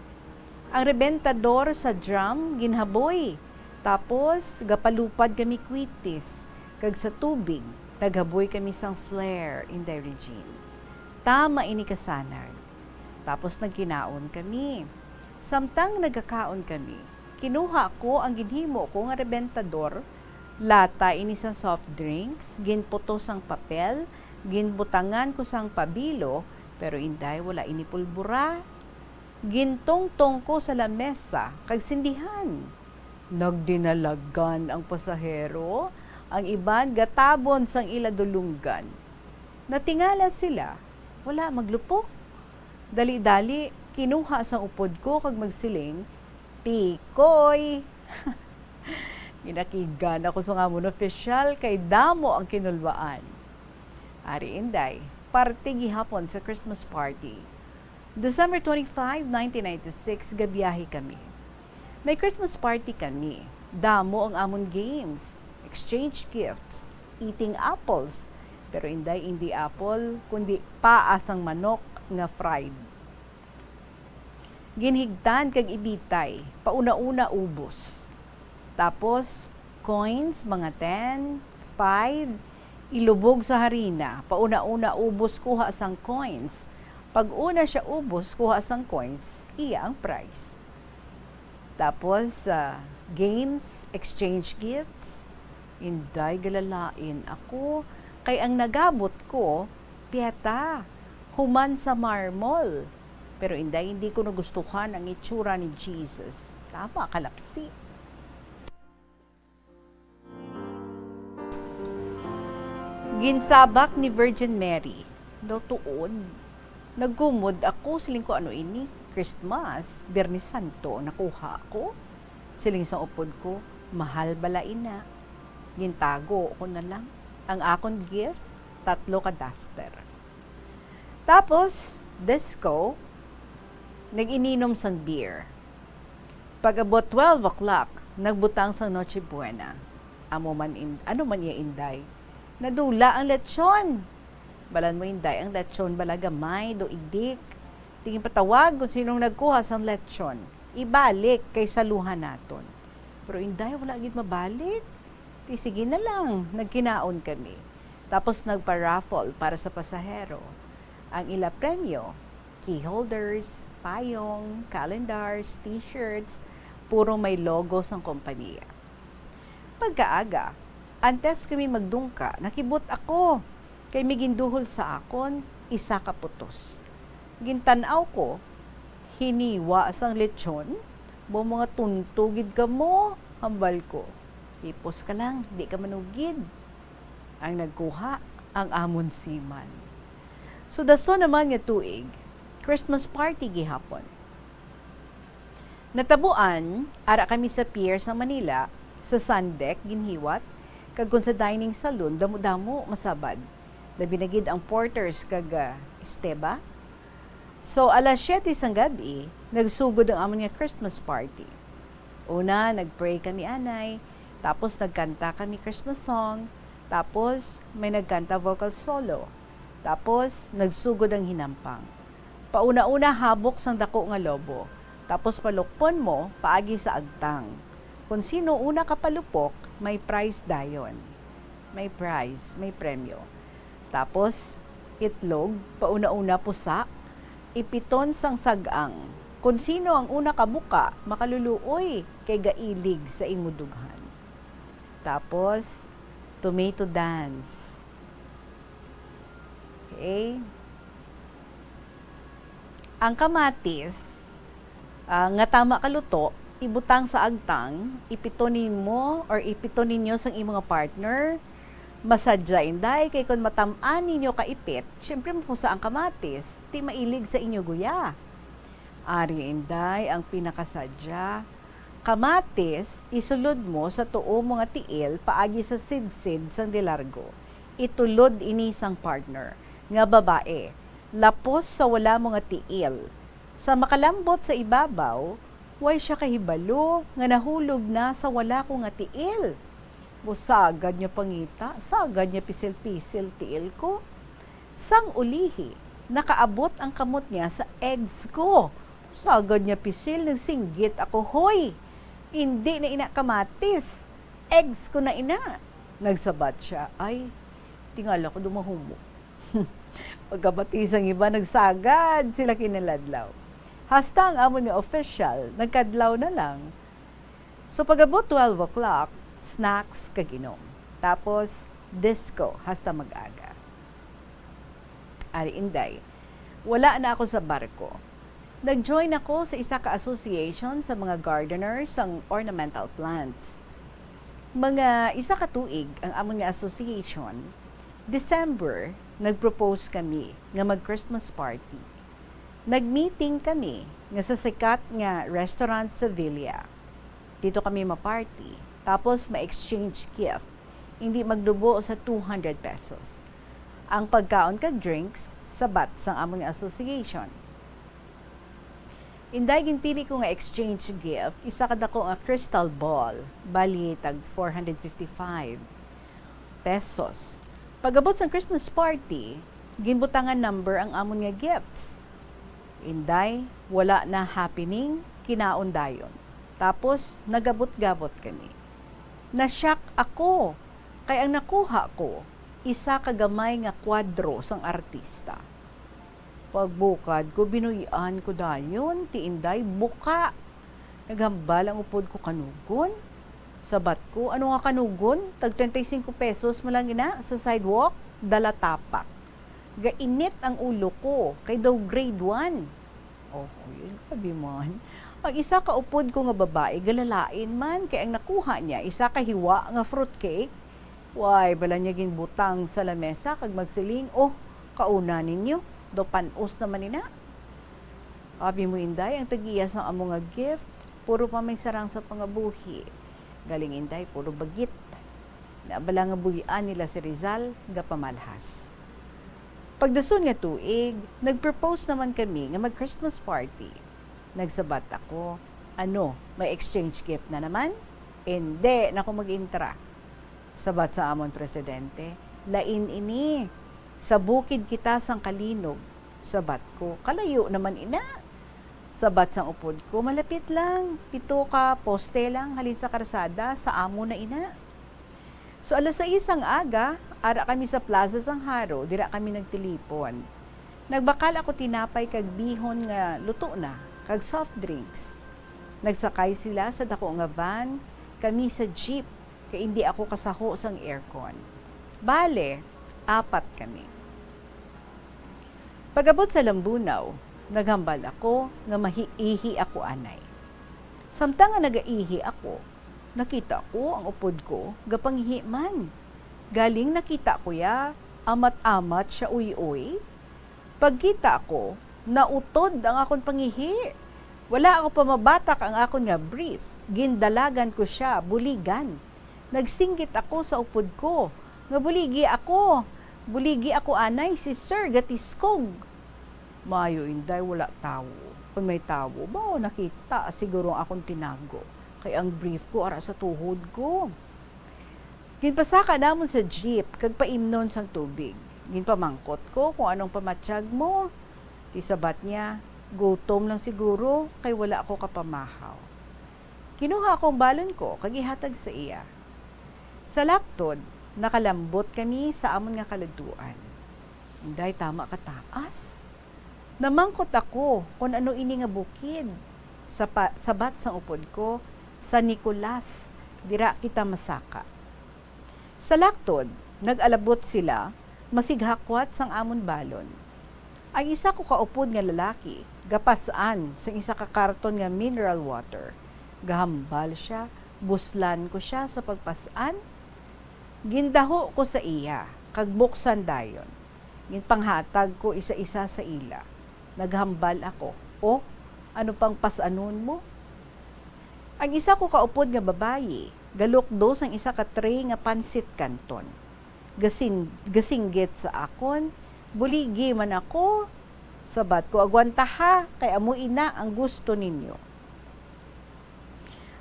Ang rebentador sa drum ginhaboy, tapos gapalupad kami kwitis, kag sa tubig naghaboy kami sang flare, Inday Regine. Tama ini kasanag. Tapos nagkinaon kami. Samtang nagakaon kami, kinuha ko ang ginhimo ko nga rebentador, lata ini sang soft drinks, ginputos sang papel, ginbutangan ko sang pabilo, pero Inday, wala ini pulbura. Gintungtong ko sa lamesa kag sindihan. Nagdinalagan ang pasahero, ang iban gatabon sang ila dulonggan. Natingala sila, wala maglupok. Dali-dali, kinuha sang upod ko kag magsiling, "Tikoy!" Ginakigan ako sang amon opisyal kay damo ang kinulbaan. Ari, Inday, parte gihapon sa Christmas party. December twenty-five, nineteen ninety-six, gabiyahe kami. May Christmas party kami. Damo ang amon games, exchange gifts, eating apples. Pero, Inday, indi apple, kundi paa sang manok nga fried. Ginhigtan kag ibitay, pauna-una ubos. Tapos, coins, mga ten, five, ilubog sa harina, pauna-una ubos kuha sang coins. Pag una siya ubos kuha sang coins, iya ang prize. Tapos, ah, games, exchange gifts. Inday, galalain ako, kay ang nagabot ko, pieta, human sa marmol. Pero, Inday, hindi ko nagustuhan ang itsura ni Jesus. Tama, kalapsi. Ginsabak ni Virgin Mary, "Daw tuod, nagkumod ako," siling ko, "ano ini? Christmas, Biyernes Santo, nakuha ako?" Siling sang upod ko, "Mahal bala ina." Gintago ko na lang. Ang akon gift, tatlo ka duster. Tapos, disco, nag-ininom sang beer. Pag-abot twelve o'clock, nagbutang sang Noche Buena. Amo man in-, ano man iya, Inday? Nadula ang lechon! Balan mo, Inday, ang lechon bala gamay, do idik. Ti ginpatawag kung sinong nagkuha sang lechon. Ibalik kay saluhan naton. Pero, Inday, wala gid mabalik. Ti sige na lang, nagkinaon kami. Tapos nagpa-raffle para sa pasahero. Ang ila premyo, key holders, payong, calendars, t-shirts, puro may logo sang kompanya. Pagkaaga, antes kami magdungka, nakibot ako, kay may ginduhol sa akon isa ka putos. Gintan-aw ko, hiniwa sang lechon. "Ba, mga tunto gid kamo," hambal ko. "Hipos ka lang, di ka manugid." Ang nagkuha, ang amon seaman. So, dason naman nga tuig, Christmas party gihapon. Natabuan, ara kami sa pier sa Manila, sa Sundeck ginhiwat, kag kon sa dining saloon, damo-damo masabad. Labi na gid ang Porters kag, ah, Esteba. So, alas siyete sang gab-i, nagsugod ang amon nga Christmas party. Una, nag-pray kami anay, tapos nagkanta kami Christmas song, tapos may nagkanta vocal solo, tapos nagsugod ang hinampang. Pauna-una habok sang dako nga lobo, tapos palukpon mo paagi sa agtang. Kon sino una kapalupok, may prize dayon. May prize, may premyo. Tapos, itlog, pauna-una pusa, ipiton sang sag-ang. Kon sino ang una kabuka, makaluluoy kay gailig sa imo dughan. Tapos, tomato dance. Okay? Ang kamatis, ah, nga tama kaluto, ibutang sa agtang, ipito nimo or ipito ninyo sang imo nga partner. Masadya, Inday, kay kon matam-an ninyo kaipit, siyempre mapusa ang kamatis, ti mailig sa inyo guya. Ari, Inday, ang pinakasadya. Kamatis, isulod mo sa tuo mo nga tiil paagi sa sidsid sang de largo. Itulod ini sang partner nga babae, lapos sa wala mo nga tiil. Sa makalambot sa ibabaw, way siya kahibalo nga nahulog na sa wala ko nga tiil. Mo, sagad niya pangita, sagad niya pisil-pisil tiil ko. Sang ulihi, nakaabot ang kamot niya sa eggs ko. Sagad niya pisil, nagsinggit ako, "Hoy! Indi na ina kamatis. Eggs ko na ina." Nagsabat siya, "Ay, tingala ko dumahumok." Pagkabati sang iba, nagsagad sila kinaladlaw. Hasta ang amon nga official, nagkadlaw na lang. So, pag-abot twelve o'clock, snacks kag inom. Tapos, disco hasta mag-aga. Ari, Inday, wala na ako sa barko. Nag-join ako sa isa ka association sa mga gardener sang ornamental plants. Mga isa ka tuig ang amon nga association, December, nag-propose kami nga mag-Christmas party. Nag-meeting kami nga sa sikat nga restaurant sa Villa. Dito kami ma-party, tapos ma-exchange gift. Hindi magdubo sa two hundred pesos. Ang pagkaon kag drinks, sabat sang amon nga association. Inday, ginpili ko nga exchange gift, isa ka dako nga crystal ball, bali tag four hundred fifty-five pesos. Pag-abot sang Christmas party, ginbutangan number ang amon nga gifts. Inday, wala na happening, kinaon dayon. Tapos, nagabot-gabot kami. Na-shock ako, kay ang nakuha ko, isa ka gamay nga kwadro sang artista. Pagbukad ko, binuy-an ko dayon, ti Inday, buka. Naghambal ang upod ko, "Kanugon?" Sabat ko, "Ano nga kanugon? Tag treinta y cinco pesos man lang ina sa sidewalk, dala tapak." Gainit ang ulo ko, kay daw grade one. Oh, yun, grabe man. Ang isa ka upod ko nga babae, galalain man, kay ang nakuha niya, isa ka hiwa nga fruitcake. Way, bala niya ginbutang sa lamesa kag magsiling, "Oh, kauna ninyo, daw pan-os naman ina." Abi mo, Inday, ang tag-iya sang amo nga gift, puro pa may sarang sa pangabuhi. Galing, Inday, puro bagit. Na bala nga buy-an nila si Rizal, gapamalhas. Pagdason nga tuig, nag-propose naman kami nga mag-Christmas party. Nagsabat ako, "Ano, may exchange gift na naman?" "Indi na ko mag-intra." Sabat sa amon presidente, "Lain ini. Sa bukid kita sang Kalinog." Sabat ko, "Kalayo naman ina." Sabat sang upod ko, "Malapit lang. Pito ka poste lang halin sa karsada, sa amo na ina." So, alas sais sang aga, ara kami sa Plaza sang Jaro, dira kami nagtilipon. Nagbakal ako tinapay kag bihon nga luto na, kag soft drinks. Nagsakay sila sa dako nga van, kami sa jeep, kay indi ako kasaho sang aircon. Bale, apat kami. Pag-abot sa Lambunaw, naghambal ako nga mahiihi ako anay. Samtang nga nagaihi ako, nakita ko ang upod ko gapangihi man. Galing nakita ko ya, amat-amat siya uy-uy. Pagkita ko, nautod ang akon pangihi. Wala ako pa mabatak ang akon nga brief. Gindalagan ko sia buligan. Nagsinggit ako sa upod ko nga, "Buligi ako! Buligi ako anay, si Sir gatiskog!" Maayo, Inday, wala tawo. Kon may tawo, bawo nakita siguro ang akon tinago, kay ang brief ko ara sa tuhod ko. Ginpasaka namon sa jeep kag paimnon sang tubig. Ginpamangkot ko kung anong pamatyag mo. Ti sabat niya, "Gutom lang siguro, kay wala ako kapamahaw." Kinuha ko ang balon ko kag ihatag sa iya. Sa laktod, nakalambot kami sa amon nga kaladtuan. Inday, tama ka taas. Namangkot ako kon ano ini nga bukid. Sa pa-, sabat sang upod ko, "San Nicolas, dira kita masaka." Sa laktod, nag-alabot sila, masighakwat sang amon balon. Ang isa ko kaupod nga lalaki, gapas-an sang isa ka karton nga mineral water. Gahambal sia, buslan ko sia sa pagpas-an. Gindaho ko sa iya, kag buksan dayon. Ginpanghatag ko isa-isa sa ila. Naghambal ako, "O, ano pang pas-anon mo?" Ang isa ko kaupod nga babayi, galukdo sang isa ka tray nga pansit canton. Gasin-, gasinggit sa akon, "Buligi man ako." Sabat ko, "Agwantaha, kay amo ina ang gusto ninyo."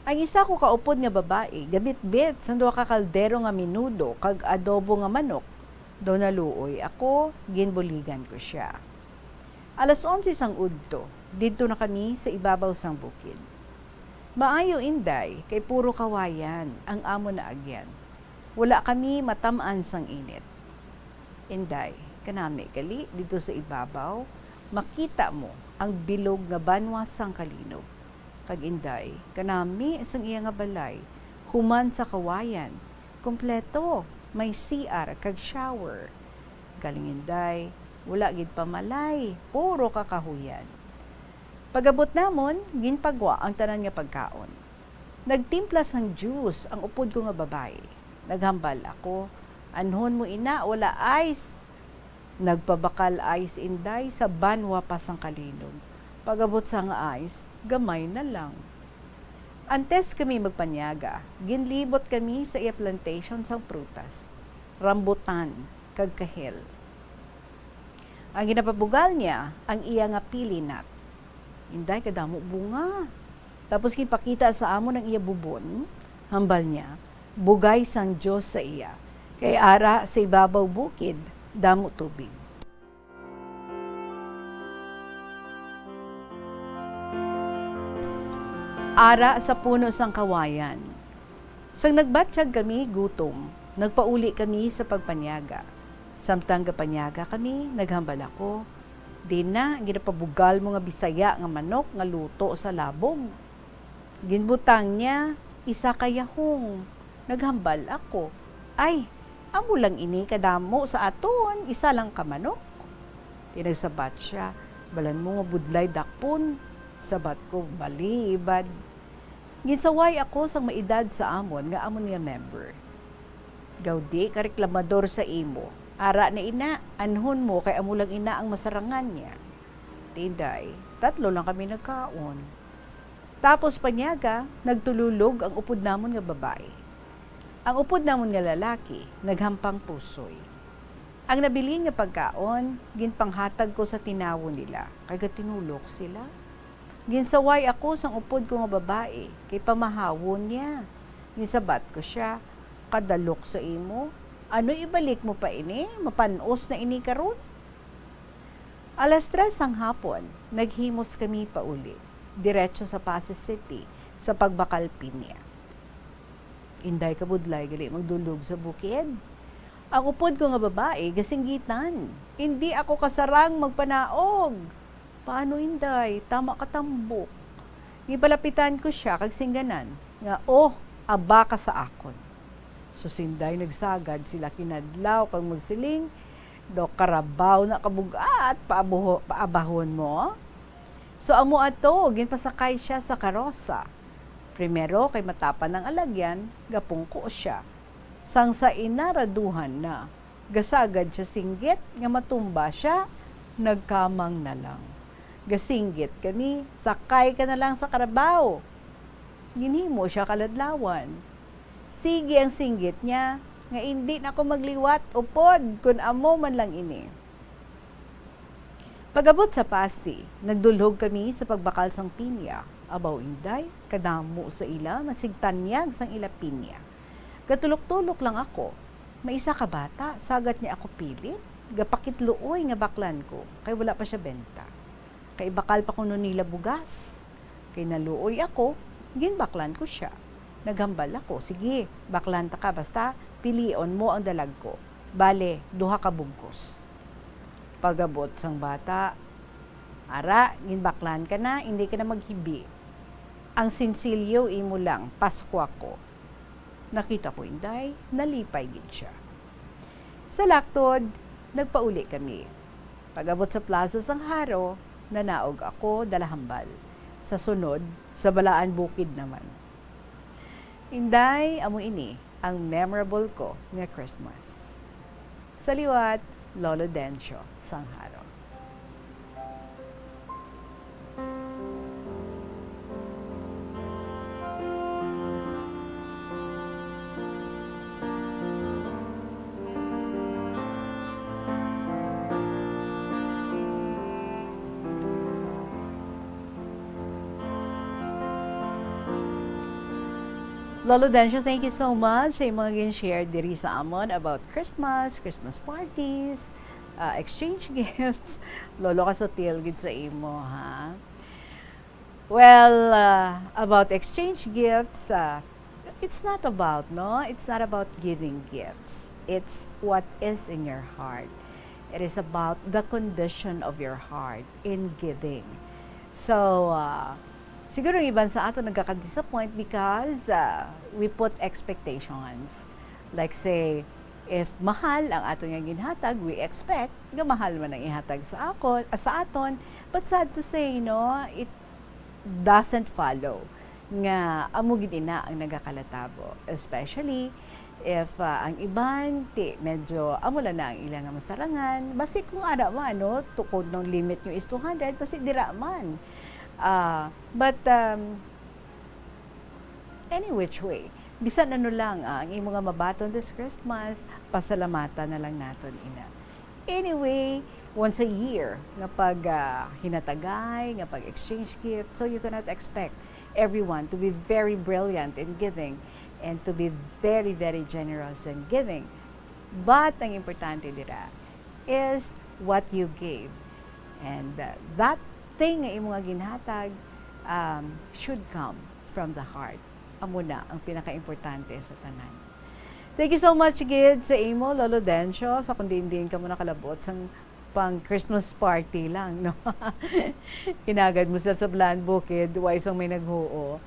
Ang isa ko kaupod nga babayi, gabitbit sang duha ka kaldero nga menudo kag adobo nga manok. Daw naluoy ako, ginbuligan ko sia. Alas onse sang udto, didto na kami sa ibabaw sang bukid. Maayo, Inday, kay puro kawayan ang amon naagyan. Wala kami matam-an sang init. Inday, kanami gali didto sa ibabaw, makita mo ang bilog nga banwa sang Kalinog. Kag Inday, kanami sang iya nga balay, human sa kawayan, kompleto, may C R kag shower. Galing, Inday, wala gid pamalay, puro ka kahuyan. Pag-abot namon, ginpagwa ang tanan nga pagkaon. Nagtimpla sang juice ang upod ko nga babayi. Naghambal ako, "Anhon mo ina, wala ice." Nagpabakal ice inday sa banwa pa sang kalinog. Pag-abot sang ice, gamay na lang. Antes kami magpanyaga, ginlibot kami sa iya plantation sang prutas, rambutan, kag kahel. Ang ginapabugal niya ang iya nga pili nut. Inday, kadamo bunga. Tapos ginpakita sa amon ang iya bubon, hambal niya, "Bugay sang Dios sa iya, kay ara sa ibabaw bukid damo tubig." Ara sa puno sang kawayan. Sang nagbatyag kami gutom, nagpauli kami sa pagpanyaga. Samtang gapanyaga kami, naghambal ako, "Di na, ginapabugal mo nga Bisaya nga manok nga luto sa labog." Ginbutang niya isa ka yahong. Naghambal ako, "Ay, amo lang ini kadamo sa aton, isa lang ka manok." Tinagsabat siya, "Balan mo nga budlay dakpon." Sabat ko, "Balibad." Ginsaway ako sang maedad sa amon nga amo niya member. "Gaw di ka reklamador sa imo. Ara na ina, anhon mo kay amo lang ina ang masarangan niya." Tinday, tatlo lang kami nagkaon. Tapos panyaga, nagtululog ang upod namon nga babayi. Ang upod namon nga lalaki naghampang pusoy. Ang nabilin nga pagkaon, ginpanghatag ko sa tinawo nila, kay gatinulok sila. Ginsaway ako sang upod ko nga babayi, kay pamahawon niya. Ginsabat ko sia, "Kadalok sa imo, ano ibalik mo pa ini? Mapan-os na ini karon." Alas tres sang hapon, naghimos kami pauli, diretso sa Passi City sa pagbakal pinya. Inday, kabudlay gali magdulog sa bukid. Ang upod ko nga babayi gasinggitan, "Indi ako kasarang magpanaog." "Paano, Inday? Tama ka tambok." Gipalapitan ko sia kag singganan nga, "Oh, aba ka sa akon." Sus, Inday, nagsagad sila kinadlaw kag magsiling, "Daw karabaw na kabug-at, paabuho-, paabahon mo." So, amo ato, ginpasakay sia sa karosa. Primero, kay matapang ang alagyan, gapungko sia. Sang sa inaraduhan na, gasagad sia singgit nga matumba sia, nagkamang na lang. Gasinggit kami, "Sakay ka na lang sa karabaw." Ginhimo sia kaladlawan. Sige ang singgit niya, nga indi na ako magliwat upod kon amo man lang ini. Pag-abot sa Passi, nagdulhog kami sa pagbakal sang pinya. Abaw, Inday, kadamo sa ila, masigtanyag sang ila pinya. Gatulok-tulok lang ako. May isa ka bata, sagat niya ako pilit, gapakitluoy nga baklan ko, kay wala pa sia benta. Kay ibakal pa kuno nila bugas. Kay naluoy ako, ginbaklan ko sia. Naghambal ako, "Sige, baklan ta ka, basta pilion mo ang dalag ko. Bale, duha ka bugkos." Pag-abot sang bata, "Ara, ginbaklan ka na, indi ka na maghibi. Ang sinsilyo imo lang, Paskwa ko." Nakita ko, Inday, nalipay gid sia. Sa laktod, nagpauli kami. Pag-abot sa Plaza sang Jaro, nanaog ako dala hambal. Sa sunod, sa Balaan Bukid naman. Inday, amo ini ang memorable ko nga Christmas. Sa liwat, Lolo Dencio sang Jaro. Lolo Dencio, thank you so much sa imong gin-share diri sa amon about Christmas, Christmas parties, ah, exchange gifts. Lolo, kasutil gid sa imo, ha? Well, uh, about exchange gifts, uh, it's not about, no? It's not about giving gifts. It's what is in your heart. It is about the condition of your heart in giving. So, uh, siguro ang iban sa ato nagkaka-disappoint because, uh, we put expectations. Like say, If mahal ang aton nga ginhatag, we expect nga mahal man ang ihatag sa akon, ah, sa aton. But sad to say, no, it doesn't follow nga amo gid ina ang nagakalatabo, especially if, ah, ang iban ti medyo amo lang na ang ila nga masarangan. Basi kung ara man, no, tukod nung limit nyo is two hundred, basi dira man. Ah, but, um, any which way, bisan ano lang, ah, ang imo nga mabaton this Christmas, pasalamatan na lang naton ina. Anyway, once a year nga pag, ah, hinatagay, nga pag exchange gift, so you cannot expect everyone to be very brilliant in giving and to be very, very generous in giving. But ang importante dira is what you gave. And, uh, that thing nga imo nga ginhatag, um, should come from the heart. Amo na ang pinakaimportante sa tanan. Thank you so much gid sa imo, Lolo Dencio, sa kung diin-diin ka mo nakalabot sang pang Christmas party lang, no? Hinagad mo sila sa Bland Bukid, way sang may naghuo.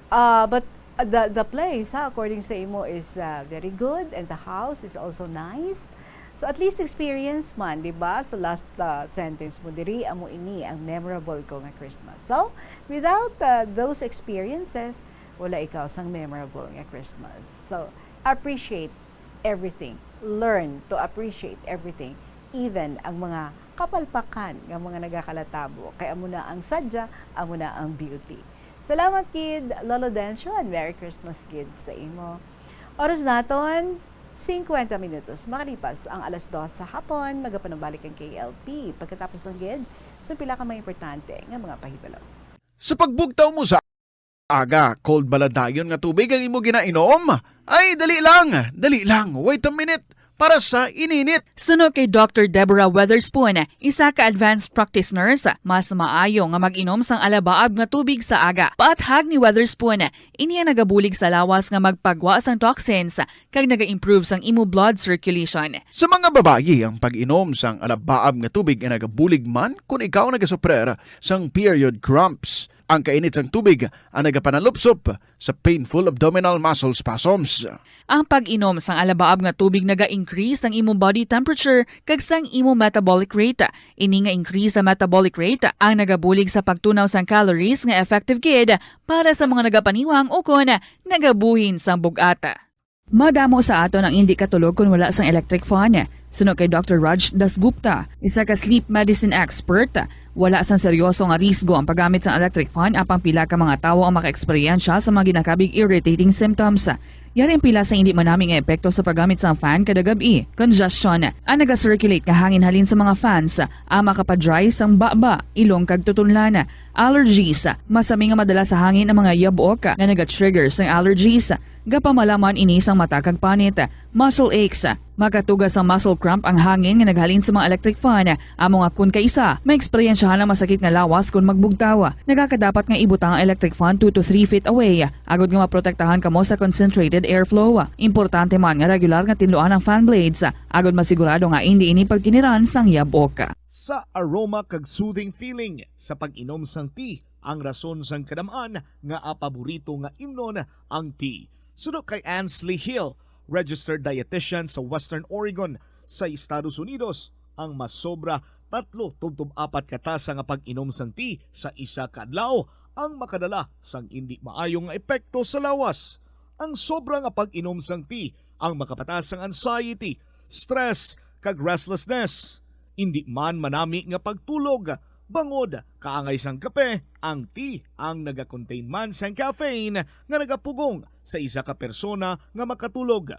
Ah, but the, the place, ha, according sa imo, is, ah, very good, and the house is also nice. So, at least experience man, di ba? Sa last, ah, sentence mo diri, amo ini ang memorable ko nga Christmas. So, without, ah, those experiences, wala ikaw sang memorable nga Christmas. So, appreciate everything. Learn to appreciate everything, even ang mga kapalpakan nga mga nagakalatabo. Kay amo na ang sadya, amo na ang beauty. Salamat gid, Lolo Dencio, and Merry Christmas gid sa imo. Oras naton, singkwenta minutos makalipas ang alas dos sa hapon. Magapanubalik ang K L P. Pagkatapos lang gid, sa pila ka mga importante nga mga pahibalo. Sa pagbugtaw mo sa aga, cold bala dayon nga tubig ang imo ginainom? Ay, dali lang, dali lang. Wait a minute. Para sa ininit. Suno kay Doctor Deborah Weatherspoon, isa ka advanced practice nurse, mas maayo nga mag-inom sang alabaab nga tubig sa aga. Paathag ni Weatherspoon, ini ang nagabulig sa lawas nga magpagwa sang toxins kag naga-improve sang imo blood circulation. Sa mga babayi, ang pag-inom sang alabaab nga tubig ay nagabulig man kon ikaw nagasuprer sang period cramps. Ang kainit sang tubig ang nagapanalupsop sa painful abdominal muscle spasms. Ang pag-inom sang alabaab nga tubig naga-increase sang imo body temperature kag sang imo metabolic rate. Ini nga increase sa metabolic rate ang nagabulig sa pagtunaw sang calories nga effective gid para sa mga nagapaniwang ukon nagabuhin sang bug-at. Madamo sa aton ang indi katulog kon wala sang electric fan. Suno kay Doctor Raj Dasgupta, isa ka sleep medicine expert, wala sang seryoso nga risgo ang paggamit sang electric fan, apang pila ka mga tawo ang makaeksperyensya sa mga ginakabig irritating symptoms. Yari ang pila sa indi manami nga epekto sa paggamit sang fan kada gab-i. Congestion, ang naga-circulate nga hangin halin sa mga fans, ang makapadry sang baba, ilong kag tutunlan. Allergies, masami nga madala sa hangin ang mga yabok nga naga-trigger sang allergies. Gapamalaman ini sang mata kag panit. Muscle aches, makatuga sang muscle cramp ang hangin nga naghalin sa mga electric fan. Amo nga kon kaisa, maeksperyensyahan ang masakit nga lawas kon magbugtaw. Nagakadapat nga ibutang ang electric fan two to three feet away, agod nga maprotektahan kamo sa concentrated airflow. Importante man nga regular nga tinluan ang fan blades, agod masigurado nga indi ini pagkiniran sang yabok. Sa aroma kag soothing feeling sa pag-inom sang tea ang rason sang kadam-an nga apaborito nga imnon ang tea. Suno kay Ansley Hill, registered dietitian sa Western Oregon sa Estados Unidos, ang masobra tatlo tubtob apat ka tasa nga pag-inom sang tea sa isa ka adlaw ang makadala sang indi maayo nga epekto sa lawas. Ang sobra nga pag-inom sang tea ang makapataas sang anxiety, stress, kag restlessness. Indi man manami nga pagtulog, bangod kaangay sang kape, ang tea ang naga-contain man sang caffeine nga nagapugong sa isa ka persona nga makatulog.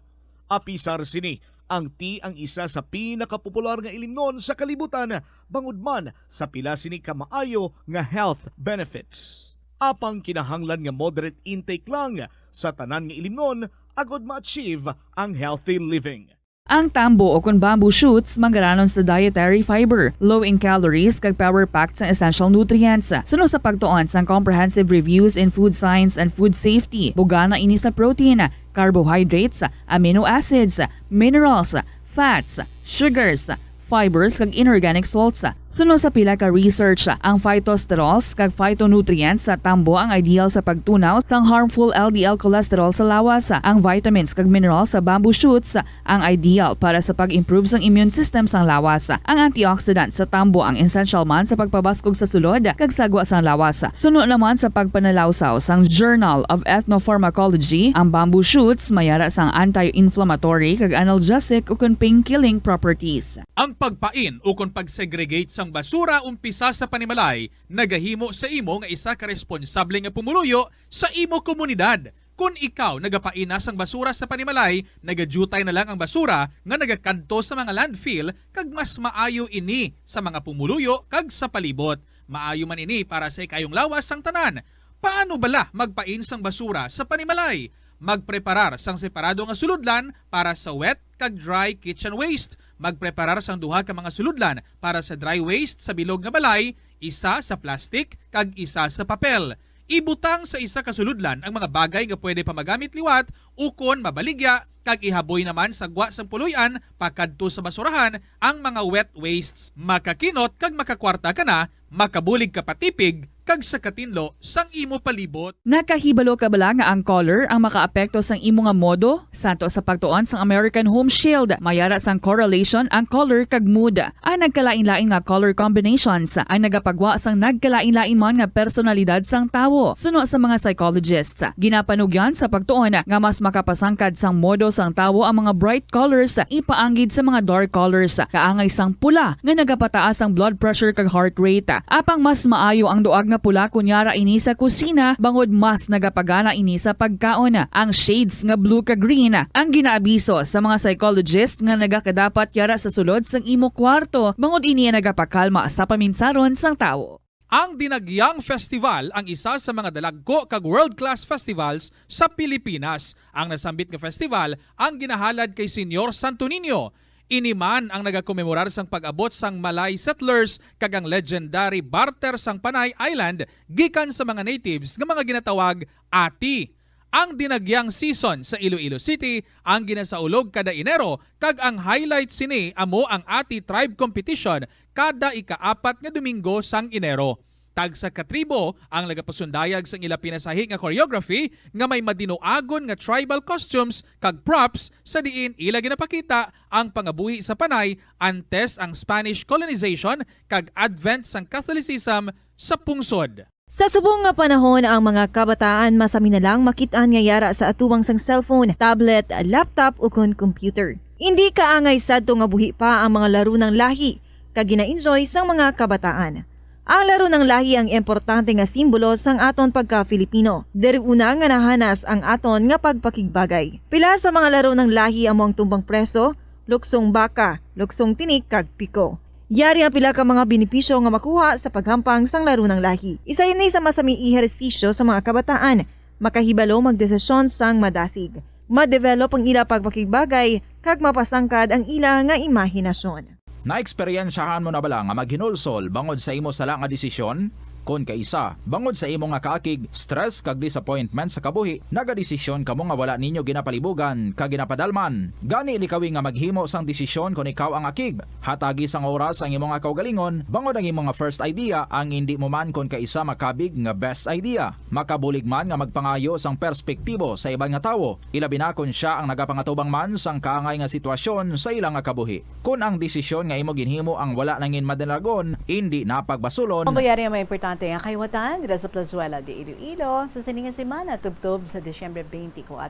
Apisar sini, ang tea ang isa sa pinakapopular nga ilimnon sa kalibutan, bangod man sa pila sini ka maayo nga health benefits. Apang kinahanglan nga moderate intake lang sa tanan nga ilimnon agod ma-achieve ang healthy living. Ang tambo o kon bamboo shoots manggaranon sa dietary fiber, low in calories, kag power-packed sang essential nutrients. Suno sa pagtuon sang Comprehensive Reviews in Food Science and Food Safety, bugana ini sa protein, carbohydrates, amino acids, minerals, fats, sugars, fibers, kag inorganic salts. Suno sa pila ka research, ang phytosterols kag phytonutrients sa tambo ang ideal sa pagtunaw sang harmful L D L cholesterol sa lawas. Ang vitamins kag minerals sa bamboo shoots ang ideal para sa pag-improve sang immune system sang lawas. Ang antioxidant sa tambo ang essential man sa pagpabaskog sa sulod kag sagwa sang lawas. Suno naman sa pagpanalawsaw sang Journal of Ethnopharmacology, ang bamboo shoots may ara sang anti-inflammatory kag analgesic ukon pain-killing properties. Ang pagpain ukon pag-segregate sang basura umpisa sa panimalay nagahimo sa imo nga isa ka responsable nga pumuluyo sa imo komunidad. Kon ikaw nagapain na sang basura sa panimalay, nagadyutay na lang ang basura nga nagakadto sa mga landfill, kag mas maayo ini sa mga pumuluyo kag sa palibot. Maayo man ini para sa ikayong lawas sang tanan. Paano bala magpain sang basura sa panimalay? Magpreparar sang separado nga sulodlan para sa wet kag dry kitchen waste. Magpreparar sang duha ka mga sulodlan para sa dry waste sa bilog nga balay, isa sa plastic kag isa sa papel. Ibutang sa isa ka sulodlan ang mga bagay nga pwede pa magamit liwat ukon mabaligya, kag ihaboy naman sa gwa sang puloy-an pakadto sa basurahan ang mga wet wastes. Makakinot kag makakwarta ka na, makabulig ka pa tipig, kag sa katinlo sang imo palibot. Nakahibalo ka bala nga ang color ang makaapekto sang imo nga modo? Santo sa pagtuon sang American Home Shield, may ara sang correlation ang color kag mood. Ang nagkalain-lain nga color combinations ang nagapagwa sang nagkalain-lain man nga personalidad sang tawo. Suno sa mga psychologists, ginapanugyan sa pagtuon nga mas makapasangkad sang modo sang tawo ang mga bright colors ipaanggid sa mga dark colors, kaangay sang pula nga nagapataas ang blood pressure kag heart rate. Apang mas maayo ang duag nga pula kon yara ini sa kusina, bangod mas nagapagana ini sa pagkaon. Ang shades nga blue kag green ang ginaabiso sa mga psychologist nga nagakadapat yara sa sulod sang imo kwarto, bangod ini ang nagapakalma sa paminsaron sang tawo. Ang Dinagyang Festival ang isa sa mga dalagko kag world-class festivals sa Pilipinas. Ang nasambit nga festival ang ginahalad kay Señor Santo Niño. Ini man ang nagakomemorar sang pag-abot sang Malay settlers kag ang legendary barter sang Panay Island gikan sa mga natives nga mga ginatawag ati. Ang Dinagyang season sa Iloilo City ang ginasaulog kada Enero, kag ang highlight sini amo ang Ati Tribe Competition kada ikaapat nga Domingo sang Enero. Tagsa ka tribo ang nagapasundayag sang ila pinasahi nga choreography nga may madinuagon nga tribal costumes kag props, sa diin ila ginapakita ang pangabuhi sa Panay antes ang Spanish colonization kag advent sang Catholicism sa pungsod. Sa subong nga panahon, ang mga kabataan masami na lang makit-an nga yara sa atubangan sang cellphone, tablet, laptop, ukon computer. Indi kaangay sadto nga buhi pa ang mga laro nang lahi kag gina-enjoy sang mga kabataan. Ang laro nang lahi ang importante nga simbolo sang aton pagka-Filipino. Diri una nga nahanas ang aton nga pagpakigbagay. Pila sa mga laro nang lahi amo ang tumbang preso, luksong baka, luksong tinik, kag piko. Yari ang pila ka mga benepisyo nga makuha sa paghampang sang laro nang lahi. Isa ini sa masami ehersisyo sa mga kabataan. Makahibalo magdesisyon sang madasig. Ma-develop ang ila pagpakigbagay, kag mapasangkad ang ila nga imahinasyon. Naeksperyensyahan mo na bala nga maghinulsol bangod sa imo sala nga desisyon? Kon kaisa, bangod sa imo nga kaakig, stress, kag disappointment sa kabuhi, nagadesisyon kamo nga wala ninyo ginapalibugan kag ginapadalman. Gani, likawi nga maghimo sang desisyon kon ikaw ang akig. Hatagi sang oras ang imo nga kaugalingon, bangod ang imo nga first idea ang indi mo man kon kaisa makabig nga best idea. Makabulig man nga magpangayo sang perspektibo sa iban nga tawo, ilabi na kon sia ang nagapangatubang man sang kaangay nga sitwasyon sa ila nga kabuhi. Kon ang desisyon nga imo ginhimo ang wala nangin madalagon, indi na pagbasulon. Amo yari ang mga importante nga kahiwatan dira sa Plazuela de Iloilo sa sini nga semana, tubtob sa Disyembre twenty-four.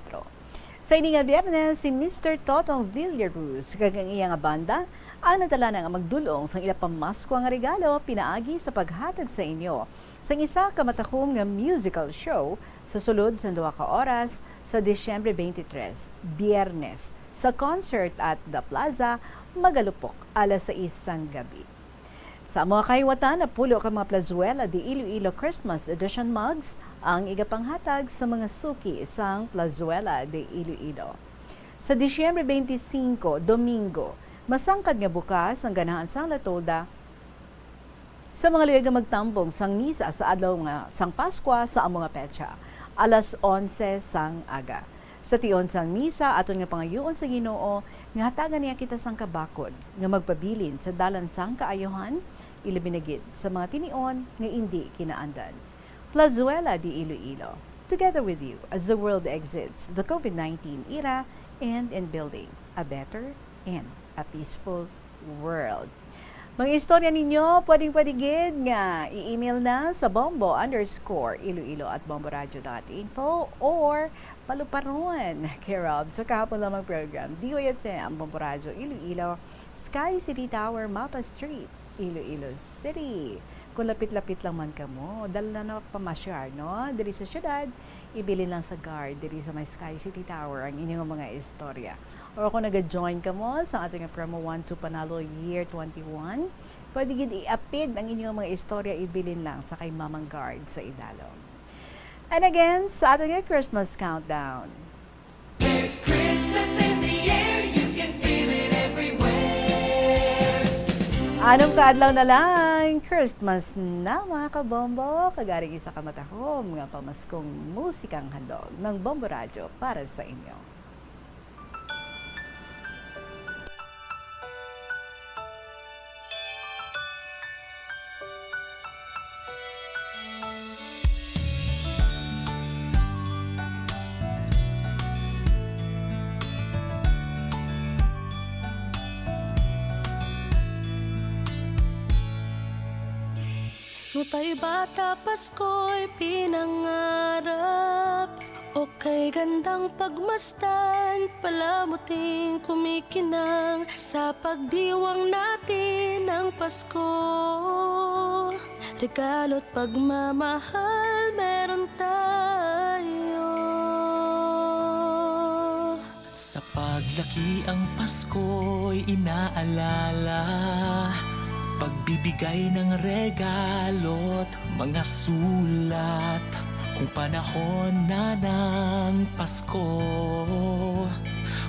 Sa ini nga Biyernes, si Mister Totong Villaruz kag ang iya nga banda ang nagdala na nga magdul-ong sang ila pamaskwa nga regalo pinaagi sa paghatag sa inyo sang isa ka matakom nga musical show sa sulod sang duha ka oras sa Disyembre twenty-three, Biyernes, sa concert at The Plaza, Magalupok, alas sais sang gabi. Sa mga kahiwatan, napulo ka mga Plazuela de Iloilo Christmas Edition mugs ang igapanghatag sa mga suki sang Plazuela de Iloilo. Sa Disyembre twenty-five, Domingo, masangkad nga bukas ang ganahan sang La Tolda sa mga luyag nga magtambong sang misa sa adlaw nga sang Paskwa sa amo nga petsa, alas onse sang aga. Sa tion sang misa, aton nga pangayuon sa Ginoo nga hatagan niya kita sang kabakod nga magpabilin sa dalan sang kaayuhan, ilabi na gid sa mga tinion nga indi kinaandan. Plazuela de Iloilo, together with you as the world exits the COVID nineteen era and in building a better and a peaceful world. Mga istorya ninyo, pwedeng-pwede gid nga i-email na sa bombo underscore iloilo at bomboradio dot info or paluparon, care of sa kahapon lamang program, D Y F M, Bombo Radyo Iloilo, Sky City Tower, Mapa Street, Iloilo City. Kung lapit-lapit lang man kamo, dala na pamasyar, no? Diri sa syudad, ibilin lang sa guard diri sa may Sky City Tower ang inyong mga istorya. Or kung naga-join kamo sa ating promo One to Panalo Year twenty-one, pwede gid iapid ang inyong mga istorya, ibilin lang sa kay Mamang Guard sa idalom. And again, sa ating Christmas countdown. There's Christmas in the air, you can feel it everywhere. Anom ka adlaw na lang, Christmas na, mga kabombo. Kag ari isa ka matahom nga pamaskong musikang handog ng Bombo Radyo para sa inyo. Nung tayo'y bata, Pasko'y pinangarap. O kay gandang pagmasdan, palamuting kumikinang sa pagdiwang natin ng Pasko. Regalo't pagmamahal meron tayo. Sa paglaki ang Pasko'y inaalala, pagbibigay ng regalo't mga sulat. Kung panahon na ng Pasko,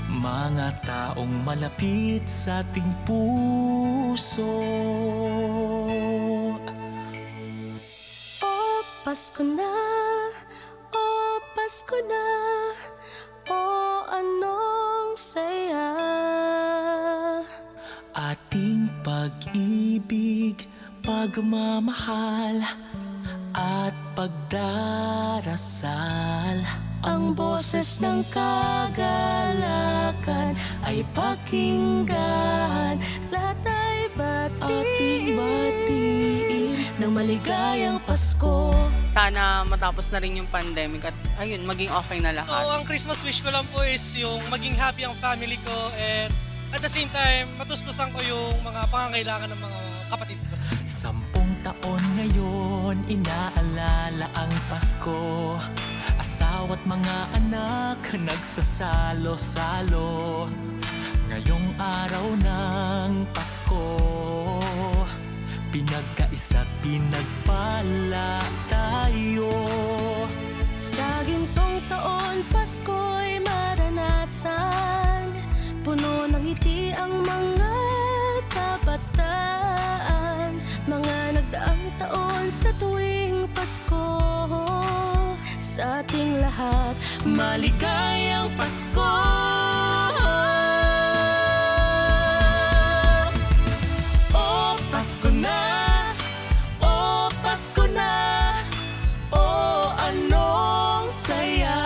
mga taong malapit sa ating puso. O Pasko na, o Pasko na, o anong saya. Ating pag-ibig, pagmamahal, at pagdarasal. Ang boses ng kagalakan ay pakinggan. Lahat ay batiin. Ating batiin ng maligayang Pasko. Sana matapos na rin yung pandemic at, ayun, maging okay na lahat. So, ang Christmas wish ko lang po is yung maging happy ang family ko and at the same time, matustusan ko yung mga pangangailangan ng mga kapatid ko. Sampung taon ngayon, inaalala ang Pasko. Asawa't mga anak, nagsasalo-salo. Ngayong araw ng Pasko, pinagkaisa't pinagpala tayo. Sa gintong taon, Pasko'y maranasan. Puno ng ngiti ang mga kabataan. Mga nagdaang taon sa tuwing Pasko. Sa ating lahat, maligayang Pasko. O Pasko na, o Pasko na, o anong saya.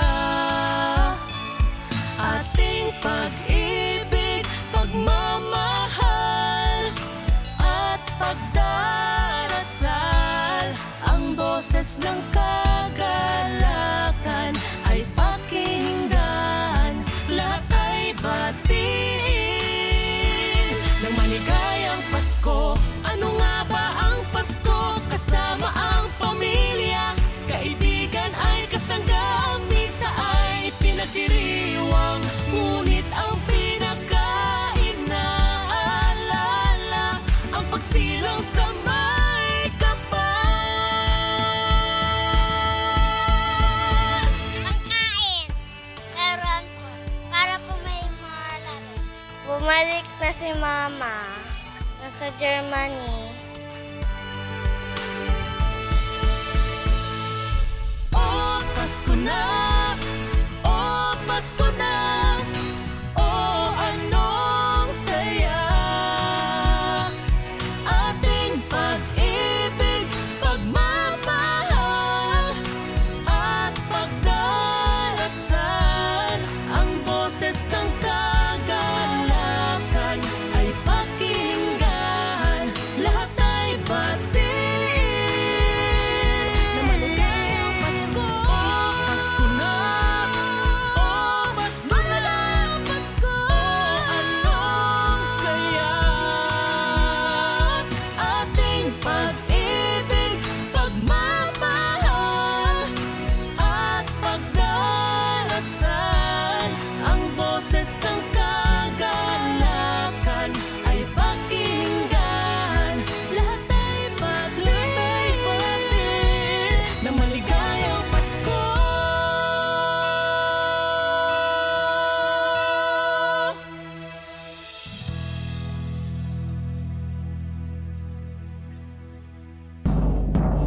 Ating pag-ibig, pagmamahal, at pagdarasal. Ang boses ng kagalakan ay pakinggan, lahat ay batiin ng maligayang Pasko. Ano nga ba ang Pasko? Kasama ang pamilya, kaibigan ay kasangga, ang misa ay pinagdiriwang, ngunit ang pinaka-inaalala ang pagsilang sa may kapal. Ang kain, laruan po, para po may mga laro. Bumalik na si Mama. Nasa Germany. O Pasko na, o Pasko na, oh, anong saya. Ating pag-ibig, pagmamahal, at pagdarasal. Ang boses ng kagalakan ay pakinggan, lahat ay batiin. Na maligayang Pasko, Pasko na, oh, Pasko na, Pasko. Oh, anong saya. Ating pag-ibig, pagmamahal, at pagdarasal. Ang boses ng kagalakan ay pakinggan, lahat ay batiin. Na maligayang Pasko.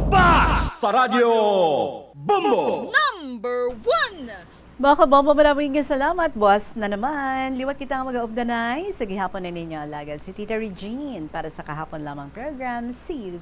Basta Radyo Bombo! Number one! Mga kabombo, maraming nga salamat. Buwas na naman. Liwat kita nga mag-augdanay sa gihapon na ninyo alagad, si Tita Regine, para sa kahapon lamang program. See you